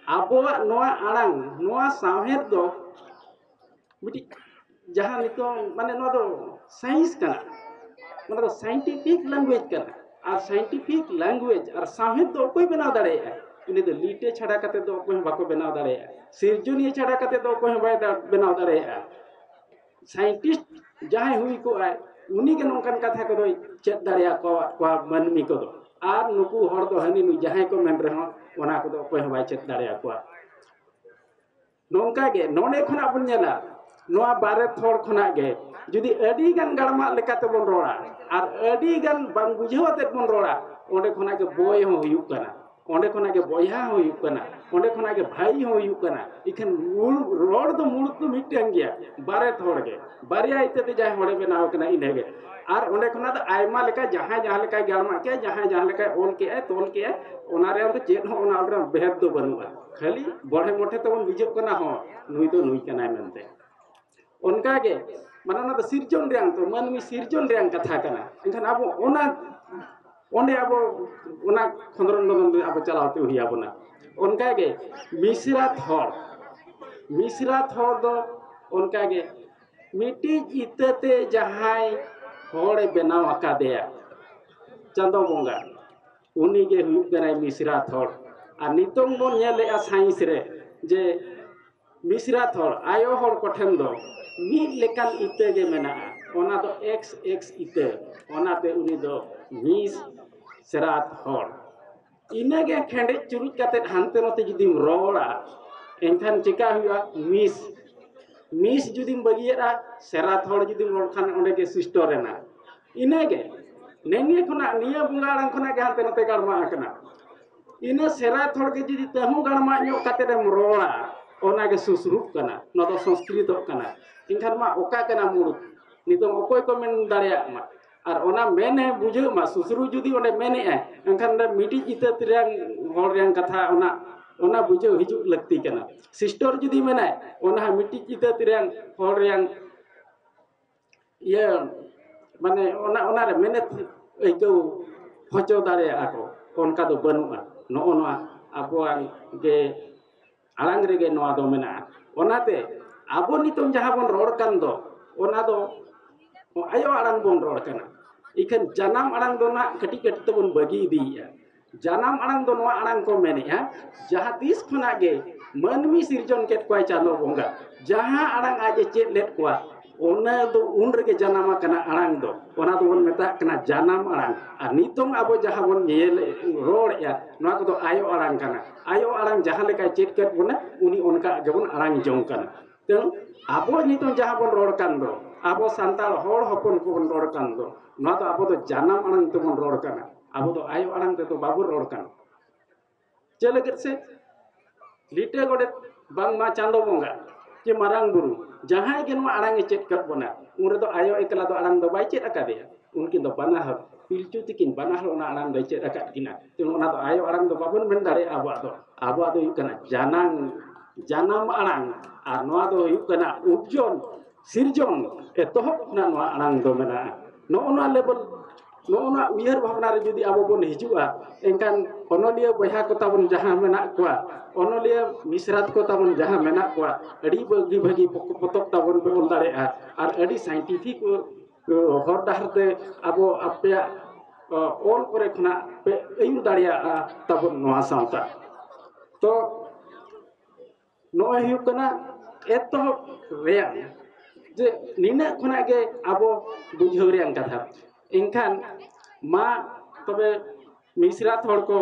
ᱟᱵᱚᱣᱟᱜ ᱱᱚᱣᱟ ᱟᱲᱟᱝ, ᱱᱚᱣᱟ ᱥᱟᱶᱦᱮᱫ ᱫᱚ ᱢᱤᱫᱴᱤᱡ ᱡᱟᱦᱟᱸ ᱱᱤᱛᱚᱝ ᱢᱟᱱᱮ ᱱᱚᱣᱟ ᱫᱚ ᱥᱟᱭᱮᱱᱥ ᱠᱟᱱᱟ, ᱱᱚᱣᱟ ᱫᱚ ᱥᱟᱭᱮᱱᱴᱤᱯᱷᱤᱠ ᱞᱮᱝᱜᱩᱭᱮᱡᱽ ᱠᱟᱱᱟ᱾ ᱟᱨ ᱥᱟᱭᱮᱱᱴᱤᱯᱷᱤᱠ ᱞᱮᱝᱜᱩᱭᱮᱡᱽ ᱟᱨ ᱥᱟᱶᱦᱮᱫ ᱫᱚ ᱚᱠᱚᱭ ᱵᱮᱱᱟᱣ ᱫᱟᱲᱮᱭᱟᱜᱼᱟ? ᱩᱱᱤ ᱫᱚ ᱞᱤᱴᱟᱹ ᱪᱷᱟᱰᱟ ᱠᱟᱛᱮ ᱫᱚ ᱚᱠᱚᱭ ᱦᱚᱸ ᱵᱟᱠᱚ ᱵᱮᱱᱟᱣ ᱫᱟᱲᱮᱭᱟᱜᱼᱟ᱾ ᱥᱤᱨᱡᱚᱱᱤᱭᱟᱹ ᱪᱷᱟᱰᱟ ᱠᱟᱛᱮ ᱫᱚ ᱚᱠᱚᱭ ᱦᱚᱸ ᱵᱟᱭ ᱫᱟ- ᱵᱮᱱᱟᱣ ᱫᱟᱲᱮᱭᱟᱜᱼᱟ᱾ ᱥᱟᱭᱮᱱᱴᱤᱥᱴ ᱡᱟᱦᱟᱸᱭ ᱦᱩᱭ ᱠᱚᱜᱼᱟᱭ, ᱩᱱᱤᱜᱮ ᱱᱚᱝᱠᱟᱱ ᱠᱟᱛᱷᱟ ᱠᱚᱫᱚᱭ ᱪᱮᱫ ᱫᱟᱲᱮᱭᱟᱠᱚᱣᱟ ᱠᱚᱣᱟ ᱢᱟᱹᱱᱢᱤ ᱠᱚᱫᱚ᱾ ᱟᱨ ᱱᱩᱠᱩ ᱦᱚᱲ ᱫᱚ ᱦᱟᱹᱱᱤ ᱱᱩᱭ ᱡᱟᱦᱟᱸᱭ ᱠᱚ ᱢᱮᱱ ᱨᱮᱦᱚᱸ, ᱚᱱᱟ ᱠᱚᱫᱚ ᱚᱠᱚᱭ ᱦᱚᱸ ᱵᱟᱭ ᱪᱮᱫ ᱫᱟᱲᱮᱭᱟᱠᱚᱣᱟ᱾ ᱱᱚᱝᱠᱟ ᱜᱮ ᱱᱚᱰᱮ ᱠᱷᱚᱱᱟᱜ ᱵᱚᱱ ᱧᱮᱞᱟ, ᱱᱚᱣᱟ ᱵᱟᱨᱮ ᱦᱚᱲ ᱠᱷᱚᱱᱟᱜ ᱜᱮ ᱡᱩᱫᱤ ᱟᱹᱰᱤ ᱜᱟᱱ ᱜᱟᱲᱢᱟᱜ ᱞᱮᱠᱟ ᱛᱮᱵᱚᱱ ᱨᱚᱲᱟ ᱟᱨ ᱟᱹᱰᱤ ᱜᱟᱱ ᱵᱟᱝ ᱵᱩᱡᱷᱟᱹᱣ ᱟᱛᱮᱫ ᱵᱚᱱ ᱨᱚᱲᱟ, ᱚᱸᱰᱮ ᱠᱷᱚᱱᱟᱜ ᱜᱮ ᱵᱚᱭ ᱦᱚᱸ ᱦᱩᱭᱩᱜ ᱠᱟᱱᱟ, ᱚᱸᱰᱮ ᱠᱷᱚᱱᱟᱜ ᱜᱮ ᱵᱚᱭᱦᱟ ᱦᱚᱸ ᱦᱩᱭᱩᱜ ᱠᱟᱱᱟ, ᱚᱸᱰᱮ ᱠᱷᱚᱱᱟᱜ ᱜᱮ ᱵᱷᱟᱹᱭ ᱦᱚᱸ ᱦᱩᱭᱩᱜ ᱠᱟᱱᱟ᱾ ᱤᱠᱷᱟᱹᱱ ᱢᱩᱲ ᱨᱚᱲ ᱫᱚ ᱢᱩᱲᱩᱫ ᱫᱚ ᱢᱤᱫᱴᱟᱝ ᱜᱮᱭᱟ, ᱵᱟᱨᱮ ᱦᱚᱲ ᱜᱮ, ᱵᱟᱨᱭᱟ ᱤᱛᱟᱹ ᱛᱮ ᱡᱟᱦᱟᱸᱭ ᱦᱚᱲᱮ ᱵᱮᱱᱟᱣ ᱠᱟᱱᱟ ᱤᱱᱟᱹᱜᱮ᱾ ᱟᱨ ᱚᱸᱰᱮ ᱠᱷᱚᱱᱟᱜ ᱫᱚ ᱟᱭᱢᱟ ᱞᱮᱠᱟ, ᱡᱟᱦᱟᱸᱭ ᱡᱟᱦᱟᱸ ᱞᱮᱠᱟᱭ ᱜᱟᱲᱢᱟᱜ ᱠᱮᱜᱼᱟ, ᱡᱟᱦᱟᱸᱭ ᱡᱟᱦᱟᱸ ᱞᱮᱠᱟᱭ ᱚᱞ ᱠᱮᱜᱼᱟᱭ, ᱛᱚᱞ ᱠᱮᱜᱼᱟᱭ, ᱚᱱᱟ ᱨᱮᱭᱟᱜ ᱫᱚ ᱪᱮᱫ ᱦᱚᱸ ᱚᱱᱟ ᱨᱮᱱᱟᱜ ᱵᱷᱮᱫ ᱫᱚ ᱵᱟᱹᱱᱩᱜᱼᱟ᱾ ᱠᱷᱟᱹᱞᱤ ᱵᱚᱲᱦᱮ ᱢᱚᱴᱷᱮ ᱛᱮᱵᱚᱱ ᱵᱩᱡᱷᱟᱹᱜ ᱠᱟᱱᱟ, ᱦᱚᱸ ᱱᱩᱭ ᱫᱚ ᱱᱩᱭ ᱠᱟᱱᱟᱭ ᱢᱮᱱᱛᱮ᱾ ᱚᱱᱠᱟᱜᱮ ᱢᱟᱱᱮ ᱚᱱᱟ ᱫᱚ ᱥᱤᱨᱡᱚᱱ ᱨᱮᱭᱟᱝ ᱛᱚ, ᱢᱟᱹᱱᱢᱤ ᱥᱤᱨᱡᱚᱱ ᱨᱮᱭᱟᱝ ᱠᱟᱛᱷᱟ ᱠᱟᱱᱟ᱾ ᱮᱱᱠᱷᱟᱱ ᱟᱵᱚ ᱚᱱᱟ ᱚᱸᱰᱮ ᱟᱵᱚ ᱚᱱᱟ ᱠᱷᱚᱸᱫᱽᱨᱚᱸᱫᱽ ᱨᱮ ᱟᱵᱚ ᱪᱟᱞᱟᱣ ᱛᱮ ᱦᱩᱭ ᱟᱵᱚᱱᱟ᱾ ᱚᱱᱠᱟᱜᱮ ᱢᱤᱥᱨᱟᱛ ᱦᱚᱲ, ᱢᱤᱥᱨᱟᱛ ᱦᱚᱲ ᱫᱚ ᱚᱱᱠᱟᱜᱮ ᱢᱤᱫᱴᱤᱡ ᱤᱛᱟᱹᱛᱮ ᱡᱟᱦᱟᱸᱭ ᱦᱚᱲᱮ ᱵᱮᱱᱟᱣ ᱟᱠᱟᱫᱮᱭᱟ, ᱪᱟᱸᱫᱚ ᱵᱚᱸᱜᱟ, ᱩᱱᱤᱜᱮ ᱦᱩᱭᱩᱜ ᱠᱟᱱᱟᱭ ᱢᱤᱥᱨᱟᱛ ᱦᱚᱲ᱾ ᱟᱨ ᱱᱤᱛᱚᱝ ᱵᱚᱱ ᱧᱮᱞᱮᱜᱼᱟ ᱥᱟᱭᱮᱱᱥ ᱨᱮ ᱡᱮ ᱢᱤᱥᱨᱟᱛ ᱦᱚᱲ, ᱟᱭᱳ ᱦᱚᱲ ᱠᱚᱴᱷᱮᱱ ᱫᱚ ᱢᱤᱫ ᱞᱮᱠᱟᱱ ᱤᱛᱟᱹ ᱜᱮ ᱢᱮᱱᱟᱜᱼᱟ, ᱚᱱᱟ ᱫᱚ ᱮᱠᱥ ᱮᱠᱥ ᱤᱛᱟᱹ, ᱚᱱᱟᱛᱮ ᱩᱱᱤ ᱫᱚ ᱢᱤᱥᱨᱟᱛ ᱦᱚᱲ᱾ ᱤᱱᱟᱹᱜᱮ ᱠᱷᱮᱸᱰᱮᱡ ᱪᱩᱨᱩᱡ ᱠᱟᱛᱮ ᱦᱟᱱᱛᱮ ᱱᱚᱛᱮ ᱡᱩᱫᱤᱢ ᱨᱚᱲᱟ, ᱮᱱᱠᱷᱟᱱ ᱪᱮᱠᱟ ᱦᱩᱭᱩᱜᱼᱟ? ᱢᱤᱥ, ᱢᱤᱥ ᱡᱩᱫᱤᱢ ᱵᱟᱹᱜᱤᱭᱟᱫᱼᱟ, ᱥᱮᱨᱟᱛ ᱦᱚᱲ ᱡᱩᱫᱤᱢ ᱨᱚᱲ ᱠᱷᱟᱱ ᱚᱸᱰᱮ ᱜᱮ ᱥᱩᱥᱴᱚᱨ ᱮᱱᱟ᱾ ᱤᱱᱟᱹᱜᱮ, ᱱᱮᱜᱼᱱᱤᱭᱟᱹ ᱠᱷᱚᱱᱟᱜ, ᱱᱤᱭᱟᱹ ᱵᱚᱸᱜᱟ ᱟᱲᱟᱝ ᱠᱷᱚᱱᱟᱜ ᱜᱮ ᱦᱟᱱᱛᱮ ᱱᱚᱛᱮ ᱜᱟᱲᱢᱟ ᱟᱠᱟᱱᱟ᱾ ᱤᱱᱟᱹ ᱥᱮᱨᱟᱛ ᱦᱚᱲ ᱜᱮ ᱡᱩᱫᱤ ᱛᱟᱹᱦᱩ ᱜᱟᱲᱢᱟ ᱧᱚᱜ ᱠᱟᱛᱮ ᱮᱢ ᱨᱚᱲᱟ, ᱚᱱᱟ ᱜᱮ ᱥᱩᱥᱨᱩᱜ ᱠᱟᱱᱟ, ᱱᱚᱣᱟ ᱫᱚ ᱥᱚᱝᱥᱠᱨᱤᱛᱚᱜ ᱠᱟᱱᱟ᱾ ᱮᱱᱠᱷᱟᱱ ᱢᱟ ᱚᱠᱟ ᱠᱟᱱᱟ ᱢᱩᱲᱩᱫ? ᱱᱤᱛᱚᱝ ᱚᱠᱚᱭ ᱠᱚ ᱢᱮᱱ ᱫᱟᱲᱮᱭᱟᱜ ᱢᱟ, ᱟᱨ ᱚᱱᱟ ᱢᱮᱱ ᱦᱚᱸ ᱵᱩᱡᱷᱟᱹᱜ ᱢᱟ, ᱥᱩᱥᱨᱩ ᱡᱩᱫᱤ ᱚᱸᱰᱮ ᱢᱮᱱᱮᱜᱼᱟᱭ, ᱮᱱᱠᱷᱟᱱ ᱚᱸᱰᱮ ᱢᱤᱫᱴᱤᱡ ᱤᱛᱟᱹ ᱨᱮᱭᱟᱝ ᱦᱚᱲ ᱨᱮᱭᱟᱝ ᱠᱟᱛᱷᱟ ᱚᱱᱟ ᱚᱱᱟ ᱵᱩᱡᱷᱟᱹᱣ ᱦᱤᱡᱩᱜ ᱞᱟᱹᱠᱛᱤ ᱠᱟᱱᱟ᱾ ᱥᱤᱥᱴᱚᱨ ᱡᱩᱫᱤ ᱢᱮᱱᱟᱭ, ᱚᱱᱟ ᱦᱚᱸ ᱢᱤᱫᱴᱤᱡ ᱡᱟᱹᱛ ᱨᱮᱭᱟᱝ ᱦᱚᱲ ᱨᱮᱭᱟᱝ ᱤᱭᱟᱹ, ᱢᱟᱱᱮ ᱚᱱᱟ, ᱚᱱᱟᱨᱮ ᱢᱮᱱᱮᱛ ᱟᱹᱭᱠᱟᱹᱣ ᱦᱚᱪᱚ ᱫᱟᱲᱮᱭᱟᱜᱼᱟ ᱠᱚ, ᱚᱱᱠᱟ ᱫᱚ ᱵᱟᱹᱱᱩᱜᱼᱟ᱾ ᱱᱚᱜᱼᱚ ᱱᱚᱣᱟ ᱟᱵᱚᱣᱟᱜ ᱜᱮ ᱟᱲᱟᱝ ᱨᱮᱜᱮ ᱱᱚᱣᱟ ᱫᱚ ᱢᱮᱱᱟᱜᱼᱟ᱾ ᱚᱱᱟᱛᱮ ᱟᱵᱚ ᱱᱤᱛᱚᱝ ᱡᱟᱦᱟᱸ ᱵᱚᱱ ᱨᱚᱲ ᱠᱟᱱ ᱫᱚ, ᱚᱱᱟ ᱫᱚ ᱟᱭᱳ ᱟᱲᱟᱝ ᱵᱚᱱ ᱨᱚᱲ ᱠᱟᱱᱟ᱾ ᱤᱠᱷᱟᱹᱱ ᱡᱟᱱᱟᱢ ᱟᱲᱟᱝ ᱫᱚ ᱱᱟᱜ ᱠᱟᱹᱴᱤᱡ ᱠᱟᱹᱴᱤᱡ ᱛᱮᱵᱚᱱ ᱵᱟᱹᱜᱤ ᱤᱫᱤᱭᱮᱫᱼᱟ᱾ ᱡᱟᱱᱟᱢ ᱟᱲᱟᱝ ᱫᱚ ᱱᱚᱣᱟ ᱟᱲᱟᱝ ᱠᱚ ᱢᱮᱱᱮᱜᱼᱟ, ᱡᱟᱦᱟᱸ ᱛᱤᱥ ᱠᱷᱚᱱᱟᱜ ᱜᱮ ᱢᱟᱹᱱᱢᱤ ᱥᱤᱨᱡᱚᱱ ᱠᱮᱫ ᱠᱚᱣᱟᱭ ᱪᱟᱸᱫᱚ ᱵᱚᱸᱜᱟ, ᱡᱟᱦᱟᱸ ᱟᱲᱟᱝ ᱟᱡ ᱮ ᱪᱮᱫ ᱞᱮᱫ ᱠᱚᱣᱟ, ᱚᱱᱟ ᱫᱚ ᱩᱱ ᱨᱮᱜᱮ ᱡᱟᱱᱟᱢ ᱟᱠᱟᱱᱟ ᱟᱲᱟᱝ ᱫᱚ, ᱚᱱᱟ ᱫᱚᱵᱚᱱ ᱢᱮᱛᱟᱜ ᱠᱟᱱᱟ ᱡᱟᱱᱟᱢ ᱟᱲᱟᱝ᱾ ᱟᱨ ᱱᱤᱛᱚᱝ ᱟᱵᱚ ᱡᱟᱦᱟᱸ ᱵᱚᱱ ᱧᱮᱞ ᱨᱚᱲᱮᱜᱼᱟ, ᱱᱚᱣᱟ ᱠᱚᱫᱚ ᱟᱭᱳ ᱟᱲᱟᱝ ᱠᱟᱱᱟ᱾ ᱟᱭᱳ ᱟᱲᱟᱝ ᱡᱟᱦᱟᱸ ᱞᱮᱠᱟᱭ ᱪᱮᱫ ᱠᱮᱫ ᱵᱚᱱᱟ, ᱩᱱᱤ ᱚᱱᱠᱟ ᱜᱮᱵᱚᱱ ᱟᱲᱟᱝ ᱡᱚᱝ ᱠᱟᱱᱟ᱾ ᱛᱮ ᱟᱵᱚ ᱱᱤᱛᱚᱝ ᱡᱟᱦᱟᱸ ᱵᱚᱱ ᱨᱚᱲ ᱠᱟᱱ ᱫᱚ, ᱟᱵᱚ ᱥᱟᱱᱛᱟᱲ ᱦᱚᱲ ᱦᱚᱯᱚᱱ ᱠᱚᱵᱚᱱ ᱨᱚᱲ ᱠᱟᱱ ᱫᱚ, ᱱᱚᱣᱟ ᱫᱚ ᱟᱵᱚ ᱫᱚ ᱡᱟᱱᱟᱢ ᱟᱲᱟᱝ ᱛᱮᱵᱚᱱ ᱨᱚᱲ ᱠᱟᱱᱟ᱾ ᱟᱵᱚ ᱫᱚ ᱟᱭᱳ ᱟᱲᱟᱝ ᱛᱮᱫᱚ ᱵᱟᱵᱚᱱ ᱨᱚᱲ ᱠᱟᱱᱟ᱾ ᱪᱮᱫ ᱞᱟᱹᱜᱤᱫ ᱥᱮ? ᱞᱤᱴᱟᱹ ᱜᱚᱰᱮᱛ ᱵᱟᱝᱢᱟ ᱪᱟᱸᱫᱚ ᱵᱚᱸᱜᱟ ᱪᱮ ᱢᱟᱨᱟᱝ ᱵᱩᱨᱩ, ᱡᱟᱦᱟᱸᱭ ᱜᱮ ᱱᱚᱣᱟ ᱟᱲᱟᱝ ᱮ ᱪᱮᱫ ᱠᱟᱫ ᱵᱚᱱᱟ, ᱩᱱ ᱨᱮᱫᱚ ᱟᱭᱳ ᱮᱠᱞᱟ ᱫᱚ ᱟᱲᱟᱝ ᱫᱚ ᱵᱟᱭ ᱪᱮᱫ ᱟᱠᱟᱫᱮᱭᱟ᱾ ᱩᱱᱠᱤᱱ ᱫᱚ ᱵᱟᱱᱟ ᱦᱚᱲ, ᱯᱤᱞᱪᱩ ᱛᱤᱠᱤᱱ ᱵᱟᱱᱟ ᱦᱚᱲ ᱚᱱᱟ ᱟᱲᱟᱝ ᱫᱚᱭ ᱪᱮᱫ ᱟᱠᱟᱫ ᱠᱤᱱᱟ᱾ ᱛᱮ ᱚᱱᱟ ᱫᱚ ᱟᱭᱳ ᱟᱲᱟᱝ ᱫᱚ ᱵᱟᱵᱚᱱ ᱢᱮᱱ ᱫᱟᱲᱮᱭᱟᱜᱼᱟ ᱟᱵᱚᱣᱟᱜ ᱫᱚ᱾ ᱟᱵᱚᱣᱟᱜ ᱫᱚ ᱦᱩᱭᱩᱜ ᱠᱟᱱᱟ ᱡᱟᱱᱟᱢ, ᱡᱟᱱᱟᱢ ᱟᱲᱟᱝ, ᱟᱨ ᱱᱚᱣᱟ ᱫᱚ ᱦᱩᱭᱩᱜ ᱠᱟᱱᱟ ᱩᱯᱡᱚᱱ, ᱥᱤᱨᱡᱚᱱ, ᱮᱛᱚᱦᱚᱵ ᱠᱷᱚᱱᱟᱜ ᱱᱚᱣᱟ ᱟᱲᱟᱝ ᱫᱚ ᱢᱮᱱᱟᱜᱼᱟ᱾ ᱱᱚᱜᱼᱚ ᱱᱚᱣᱟ ᱞᱮᱵᱮᱞ, ᱱᱚᱜᱼᱚ ᱱᱚᱣᱟ ᱩᱭᱦᱟᱹᱨ ᱵᱷᱟᱵᱽᱱᱟ ᱨᱮ ᱡᱩᱫᱤ ᱟᱵᱚ ᱵᱚᱱ ᱦᱤᱡᱩᱜᱼᱟ, ᱮᱱᱠᱷᱟᱱ ᱚᱱᱚᱞᱤᱭᱟᱹ ᱵᱚᱭᱦᱟ ᱠᱚ ᱛᱟᱵᱚᱱ ᱡᱟᱦᱟᱸ ᱢᱮᱱᱟᱜ ᱠᱚᱣᱟ, ᱚᱱᱚᱞᱤᱭᱟᱹ ᱢᱤᱥᱨᱟᱛ ᱠᱚ ᱛᱟᱵᱚᱱ ᱡᱟᱦᱟᱸ ᱢᱮᱱᱟᱜ ᱠᱚᱣᱟ, ᱟᱹᱰᱤ ᱵᱷᱟᱹᱜᱤ ᱵᱷᱟᱹᱜᱤ ᱯᱚ-, ᱯᱚᱛᱚᱵ ᱛᱟᱵᱚᱱ ᱯᱮ ᱚᱞ ᱫᱟᱲᱮᱭᱟᱜᱼᱟ, ᱟᱨ ᱟᱹᱰᱤ scientific, ᱚ, ᱦᱚᱨ ᱰᱟᱦᱟᱨ ᱛᱮ ᱟᱵᱚ ᱟᱯᱮᱭᱟᱜ, ᱚ, ᱚᱞ ᱠᱚᱨᱮ ᱠᱷᱚᱱᱟᱜ ᱯᱮ ᱟᱹᱭᱩᱨ ᱫᱟᱲᱮᱭᱟᱜᱼᱟ ᱛᱟᱵᱚᱱ ᱱᱚᱣᱟ ᱥᱟᱶᱛᱟ᱾ ᱛᱚ ᱱᱚᱜᱼᱚᱭ ᱦᱩᱭᱩᱜ ᱠᱟᱱᱟ ᱮᱛᱚᱦᱚᱵ ᱨᱮᱭᱟᱜ ᱡᱮ ᱱᱤᱱᱟᱹᱜ ᱠᱷᱚᱱᱟᱜ ᱜᱮ ᱟᱵᱚ ᱵᱩᱡᱷᱟᱹᱣ ᱨᱮᱭᱟᱜ ᱠᱟᱛᱷᱟ᱾ ᱮᱱᱠᱷᱟᱱ ᱢᱟ ᱛᱚᱵᱮ ᱢᱤᱥᱨᱟᱛ ᱦᱚᱲ ᱠᱚ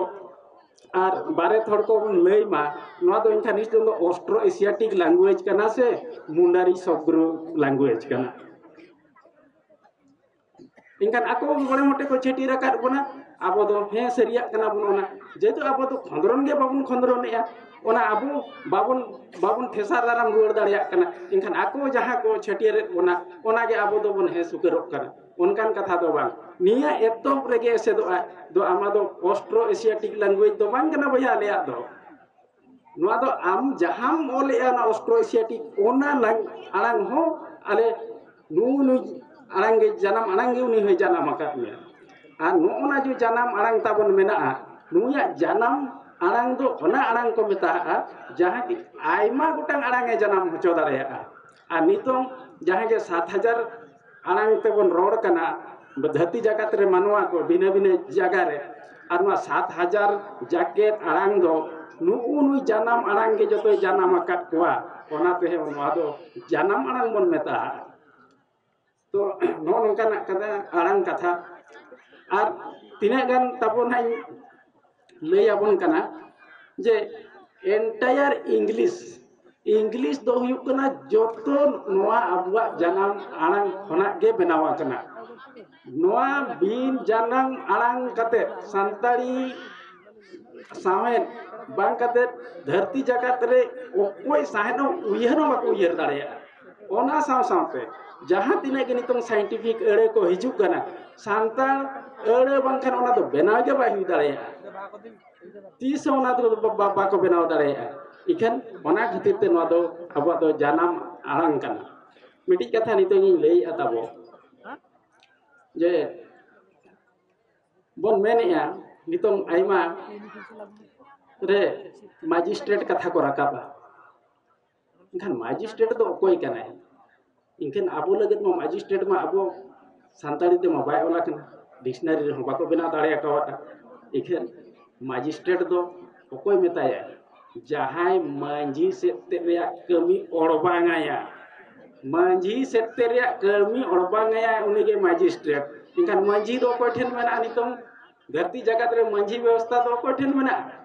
ᱟᱨ ᱵᱟᱨᱮᱛ ᱦᱚᱲ ᱠᱚ ᱵᱚᱱ ᱞᱟᱹᱭ ᱢᱟ, ᱱᱚᱣᱟ ᱫᱚ ᱮᱱᱠᱷᱟᱱ ᱱᱤᱛᱚᱝ ᱫᱚ Austro Asiatic language ᱠᱟᱱᱟ ᱥᱮ ᱢᱩᱱᱰᱟᱨᱤ ᱥᱚᱵᱽᱜᱨᱩ language ᱠᱟᱱᱟ? ᱮᱱᱠᱷᱟᱱ ᱟᱠᱚ ᱢᱚᱬᱮ ᱢᱚᱴᱮ ᱠᱚ ᱪᱷᱟᱹᱴᱭᱟᱹᱨ ᱟᱠᱟᱫ ᱵᱚᱱᱟ, ᱟᱵᱚ ᱫᱚ ᱦᱮᱸ ᱥᱟᱹᱨᱤᱭᱟᱜ ᱠᱟᱱᱟ ᱵᱚᱱ᱾ ᱚᱱᱟ ᱡᱮᱦᱮᱛᱩ ᱟᱵᱚ ᱫᱚ ᱠᱷᱚᱸᱫᱽᱨᱚᱱ ᱜᱮ ᱵᱟᱵᱚᱱ ᱠᱷᱚᱸᱫᱽᱨᱚᱱᱮᱜᱼᱟ, ᱚᱱᱟ ᱟᱵᱚ ᱵᱟᱵᱚᱱ, ᱵᱟᱵᱚᱱ ᱴᱷᱮᱥᱟ ᱫᱟᱨᱟᱢ ᱨᱩᱣᱟᱹᱲ ᱫᱟᱲᱮᱭᱟᱜ ᱠᱟᱱᱟ᱾ ᱮᱱᱠᱷᱟᱱ ᱟᱠᱚ ᱡᱟᱦᱟᱸ ᱠᱚ ᱪᱷᱟᱹᱴᱭᱟᱹᱨᱮᱫ ᱵᱚᱱᱟ, ᱚᱱᱟᱜᱮ ᱟᱵᱚ ᱫᱚᱵᱚᱱ ᱦᱮᱸ ᱥᱩᱠᱟᱹᱨᱚᱜ ᱠᱟᱱᱟ᱾ ᱚᱱᱠᱟᱱ ᱠᱟᱛᱷᱟ ᱫᱚ ᱵᱟᱝ᱾ ᱱᱤᱭᱟᱹ ᱮᱛᱚᱦᱚᱵ ᱨᱮᱜᱮ ᱮᱥᱮᱫᱚᱜᱼᱟ ᱫᱚ, ᱟᱢᱟ ᱫᱚ Austro Asiatic language ᱫᱚ ᱵᱟᱝ ᱠᱟᱱᱟ ᱵᱚᱭᱦᱟ ᱟᱞᱮᱭᱟᱜ ᱫᱚ᱾ ᱱᱚᱣᱟ ᱫᱚ ᱟᱢ ᱡᱟᱦᱟᱸᱢ ᱚᱞᱮᱜᱼᱟ, ᱚᱱᱟ ᱚᱥᱴᱨᱳ ᱮᱥᱤᱭᱟᱴᱤᱠ, ᱚᱱᱟ ᱞᱟᱝ-, ᱟᱲᱟᱝ ᱦᱚᱸ ᱟᱞᱮ ᱱᱩᱭ ᱱᱩᱭ ᱟᱲᱟᱝ ᱜᱮ ᱡᱟᱱᱟᱢ ᱟᱲᱟᱝ ᱜᱮ ᱩᱱᱤ ᱦᱚᱸᱭ ᱡᱟᱱᱟᱢ ᱟᱠᱟᱫ ᱢᱮᱭᱟ᱾ ᱟᱨ ᱱᱚᱜᱼᱚ ᱱᱟ ᱡᱮ ᱡᱟᱱᱟᱢ ᱟᱲᱟᱝ ᱛᱟᱵᱚᱱ ᱢᱮᱱᱟᱜᱼᱟ, ᱱᱩᱭᱟᱜ ᱡᱟᱱᱟᱢ ᱟᱲᱟᱝ ᱫᱚ ᱚᱱᱟ ᱟᱲᱟᱝ ᱠᱚ ᱢᱮᱛᱟᱜᱼᱟ, ᱡᱟᱦᱟᱸ ᱠᱤ ᱟᱭᱢᱟ ᱜᱚᱴᱟᱝ ᱟᱲᱟᱝ ᱮ ᱡᱟᱱᱟᱢ ᱦᱚᱪᱚ ᱫᱟᱲᱮᱭᱟᱜᱼᱟ᱾ ᱟᱨ ᱱᱤᱛᱚᱝ ᱡᱟᱦᱟᱸ ᱜᱮ ᱥᱟᱛ ᱦᱟᱡᱟᱨ ᱟᱲᱟᱝ ᱛᱮᱵᱚᱱ ᱨᱚᱲ ᱠᱟᱱᱟ ᱫᱷᱟᱹᱨᱛᱤ ᱡᱟᱠᱟᱛ ᱨᱮ ᱢᱟᱱᱣᱟ ᱠᱚ ᱵᱷᱤᱱᱟᱹ ᱵᱷᱤᱱᱟᱹ ᱡᱟᱭᱜᱟ ᱨᱮ, ᱟᱨ ᱱᱚᱣᱟ ᱥᱟᱛ ᱦᱟᱡᱟᱨ ᱡᱟᱠᱮᱛ ᱟᱲᱟᱝ ᱫᱚ ᱱᱩᱜᱼᱩ ᱱᱩᱭ ᱡᱟᱱᱟᱢ ᱟᱲᱟᱝ ᱜᱮ ᱡᱚᱛᱚᱭ ᱡᱟᱱᱟᱢ ᱟᱠᱟᱫ ᱠᱚᱣᱟ᱾ ᱚᱱᱟᱛᱮ ᱱᱚᱣᱟ ᱫᱚ ᱡᱟᱱᱟᱢ ᱟᱲᱟᱝ ᱵᱚᱱ ᱢᱮᱛᱟᱜᱼᱟ᱾ ᱛᱚ ᱱᱚᱜᱼᱚ ᱱᱚᱝᱠᱟᱱᱟᱜ ᱠᱟᱱᱟ ᱟᱲᱟᱝ ᱠᱟᱛᱷᱟ᱾ ᱟᱨ ᱛᱤᱱᱟᱹᱜ ᱜᱟᱱ ᱛᱟᱵᱚ ᱱᱟᱜ ᱤᱧ ᱞᱟᱹᱭ ᱟᱵᱚᱱ ᱠᱟᱱᱟ ᱡᱮ entire English, English ᱫᱚ ᱦᱩᱭᱩᱜ ᱠᱟᱱᱟ ᱡᱚᱛᱚ ᱱᱚᱣᱟ ᱟᱵᱚᱣᱟᱜ ᱡᱟᱱᱟᱢ ᱟᱲᱟᱝ ᱠᱷᱚᱱᱟᱜ ᱜᱮ ᱵᱮᱱᱟᱣ ᱟᱠᱟᱱᱟ᱾ ᱱᱚᱣᱟ ᱵᱤᱱ ᱡᱟᱱᱟᱢ ᱟᱲᱟᱝ ᱠᱟᱛᱮ ᱥᱟᱱᱛᱟᱲᱤ ᱥᱟᱶᱦᱮᱫ ᱵᱟᱝ ᱠᱟᱛᱮ ᱫᱷᱟᱹᱨᱛᱤ ᱡᱟᱠᱟᱛ ᱨᱮ ᱚᱠᱚᱭ ᱥᱟᱶᱦᱮᱫ ᱦᱚᱸ ᱩᱭᱦᱟᱹᱨ ᱦᱚᱸ ᱵᱟᱠᱚ ᱩᱭᱦᱟᱹᱨ ᱫᱟᱲᱮᱭᱟᱜᱼᱟ᱾ ᱚᱱᱟ ᱥᱟᱶ ᱥᱟᱶᱛᱮ ᱡᱟᱦᱟᱸ ᱛᱤᱱᱟᱹᱜ ᱜᱮ ᱱᱤᱛᱚᱝ scientific ᱟᱹᱲᱟᱹ ᱠᱚ ᱦᱤᱡᱩᱜ ᱠᱟᱱᱟ, ᱥᱟᱱᱛᱟᱲ ᱟᱹᱲᱟᱹ ᱵᱟᱝᱠᱷᱟᱱ ᱚᱱᱟ ᱫᱚ ᱵᱮᱱᱟᱣ ᱜᱮ ᱵᱟᱭ ᱦᱩᱭ ᱫᱟᱲᱮᱭᱟᱜᱼᱟ᱾ ᱛᱤᱥ ᱦᱚᱸ ᱚᱱᱟ ᱫᱚ ᱵᱟ-, ᱵᱟ-, ᱵᱟᱠᱚ ᱵᱮᱱᱟᱣ ᱫᱟᱲᱮᱭᱟᱜᱼᱟ᱾ ᱤᱠᱷᱟᱹᱱ ᱚᱱᱟ ᱠᱷᱟᱹᱛᱤᱨ ᱛᱮ ᱱᱚᱣᱟ ᱫᱚ ᱟᱵᱚᱣᱟᱜ ᱫᱚ ᱡᱟᱱᱟᱢ ᱟᱲᱟᱝ ᱠᱟᱱᱟ᱾ ᱢᱤᱫᱴᱤᱡ ᱠᱟᱛᱷᱟ ᱱᱤᱛᱚᱝ ᱤᱧ ᱞᱟᱹᱭᱮᱫᱼᱟ ᱛᱟᱵᱚ, ᱡᱮ ᱵᱚᱱ ᱢᱮᱱᱮᱫᱼᱟ ᱱᱤᱛᱚᱝ ᱟᱭᱢᱟ ᱨᱮ ᱢᱮᱡᱤᱥᱴᱨᱮᱴ ᱠᱟᱛᱷᱟ ᱠᱚ ᱨᱟᱠᱟᱵᱟ᱾ ᱮᱱᱠᱷᱟᱱ ᱢᱮᱡᱤᱥᱴᱨᱮᱴ ᱫᱚ ᱚᱠᱚᱭ ᱠᱟᱱᱟᱭ? ᱮᱱᱠᱷᱟᱱ ᱟᱵᱚ ᱞᱟᱹᱜᱤᱫ ᱢᱟ ᱢᱮᱡᱤᱥᱴᱨᱮᱴ ᱢᱟ ᱟᱵᱚ ᱥᱟᱱᱛᱟᱲᱤ ᱛᱮᱢᱟ ᱵᱟᱭ ᱚᱞ ᱟᱠᱟᱱᱟ, ᱰᱤᱠᱥᱱᱟᱨᱤ ᱨᱮᱦᱚᱸ ᱵᱟᱠᱚ ᱵᱮᱱᱟᱣ ᱫᱟᱲᱮ ᱟᱠᱟᱣᱟᱫᱼᱟ᱾ ᱮᱱᱠᱷᱟᱱ ᱢᱮᱡᱤᱥᱴᱨᱮᱴ ᱫᱚ ᱚᱠᱚᱭ ᱢᱮᱛᱟᱭᱟ? ᱡᱟᱦᱟᱸᱭ ᱢᱟᱹᱡᱷᱤ ᱥᱮᱫ ᱛᱮ ᱨᱮᱭᱟᱜ ᱠᱟᱹᱢᱤ ᱚᱲᱵᱟᱝᱟᱭᱟ, ᱢᱟᱹᱡᱷᱤ ᱥᱮᱫ ᱛᱮ ᱨᱮᱭᱟᱜ ᱠᱟᱹᱢᱤ ᱚᱲᱵᱟᱝᱟᱭᱟ, ᱩᱱᱤᱜᱮ ᱢᱮᱡᱤᱥᱴᱨᱮᱴ᱾ ᱮᱱᱠᱷᱟᱱ ᱢᱟᱹᱡᱷᱤ ᱫᱚ ᱚᱠᱚᱭ ᱴᱷᱮᱱ ᱢᱮᱱᱟᱜᱼᱟ? ᱱᱤᱛᱚᱝ ᱫᱷᱟᱹᱨᱛᱤ ᱡᱟᱠᱟᱛ ᱨᱮ ᱢᱟᱹᱡᱷᱤ ᱵᱮᱵᱚᱥᱛᱷᱟ ᱫᱚ ᱚᱠᱚᱭ ᱴᱷᱮᱱ ᱢᱮᱱᱟᱜᱼᱟ?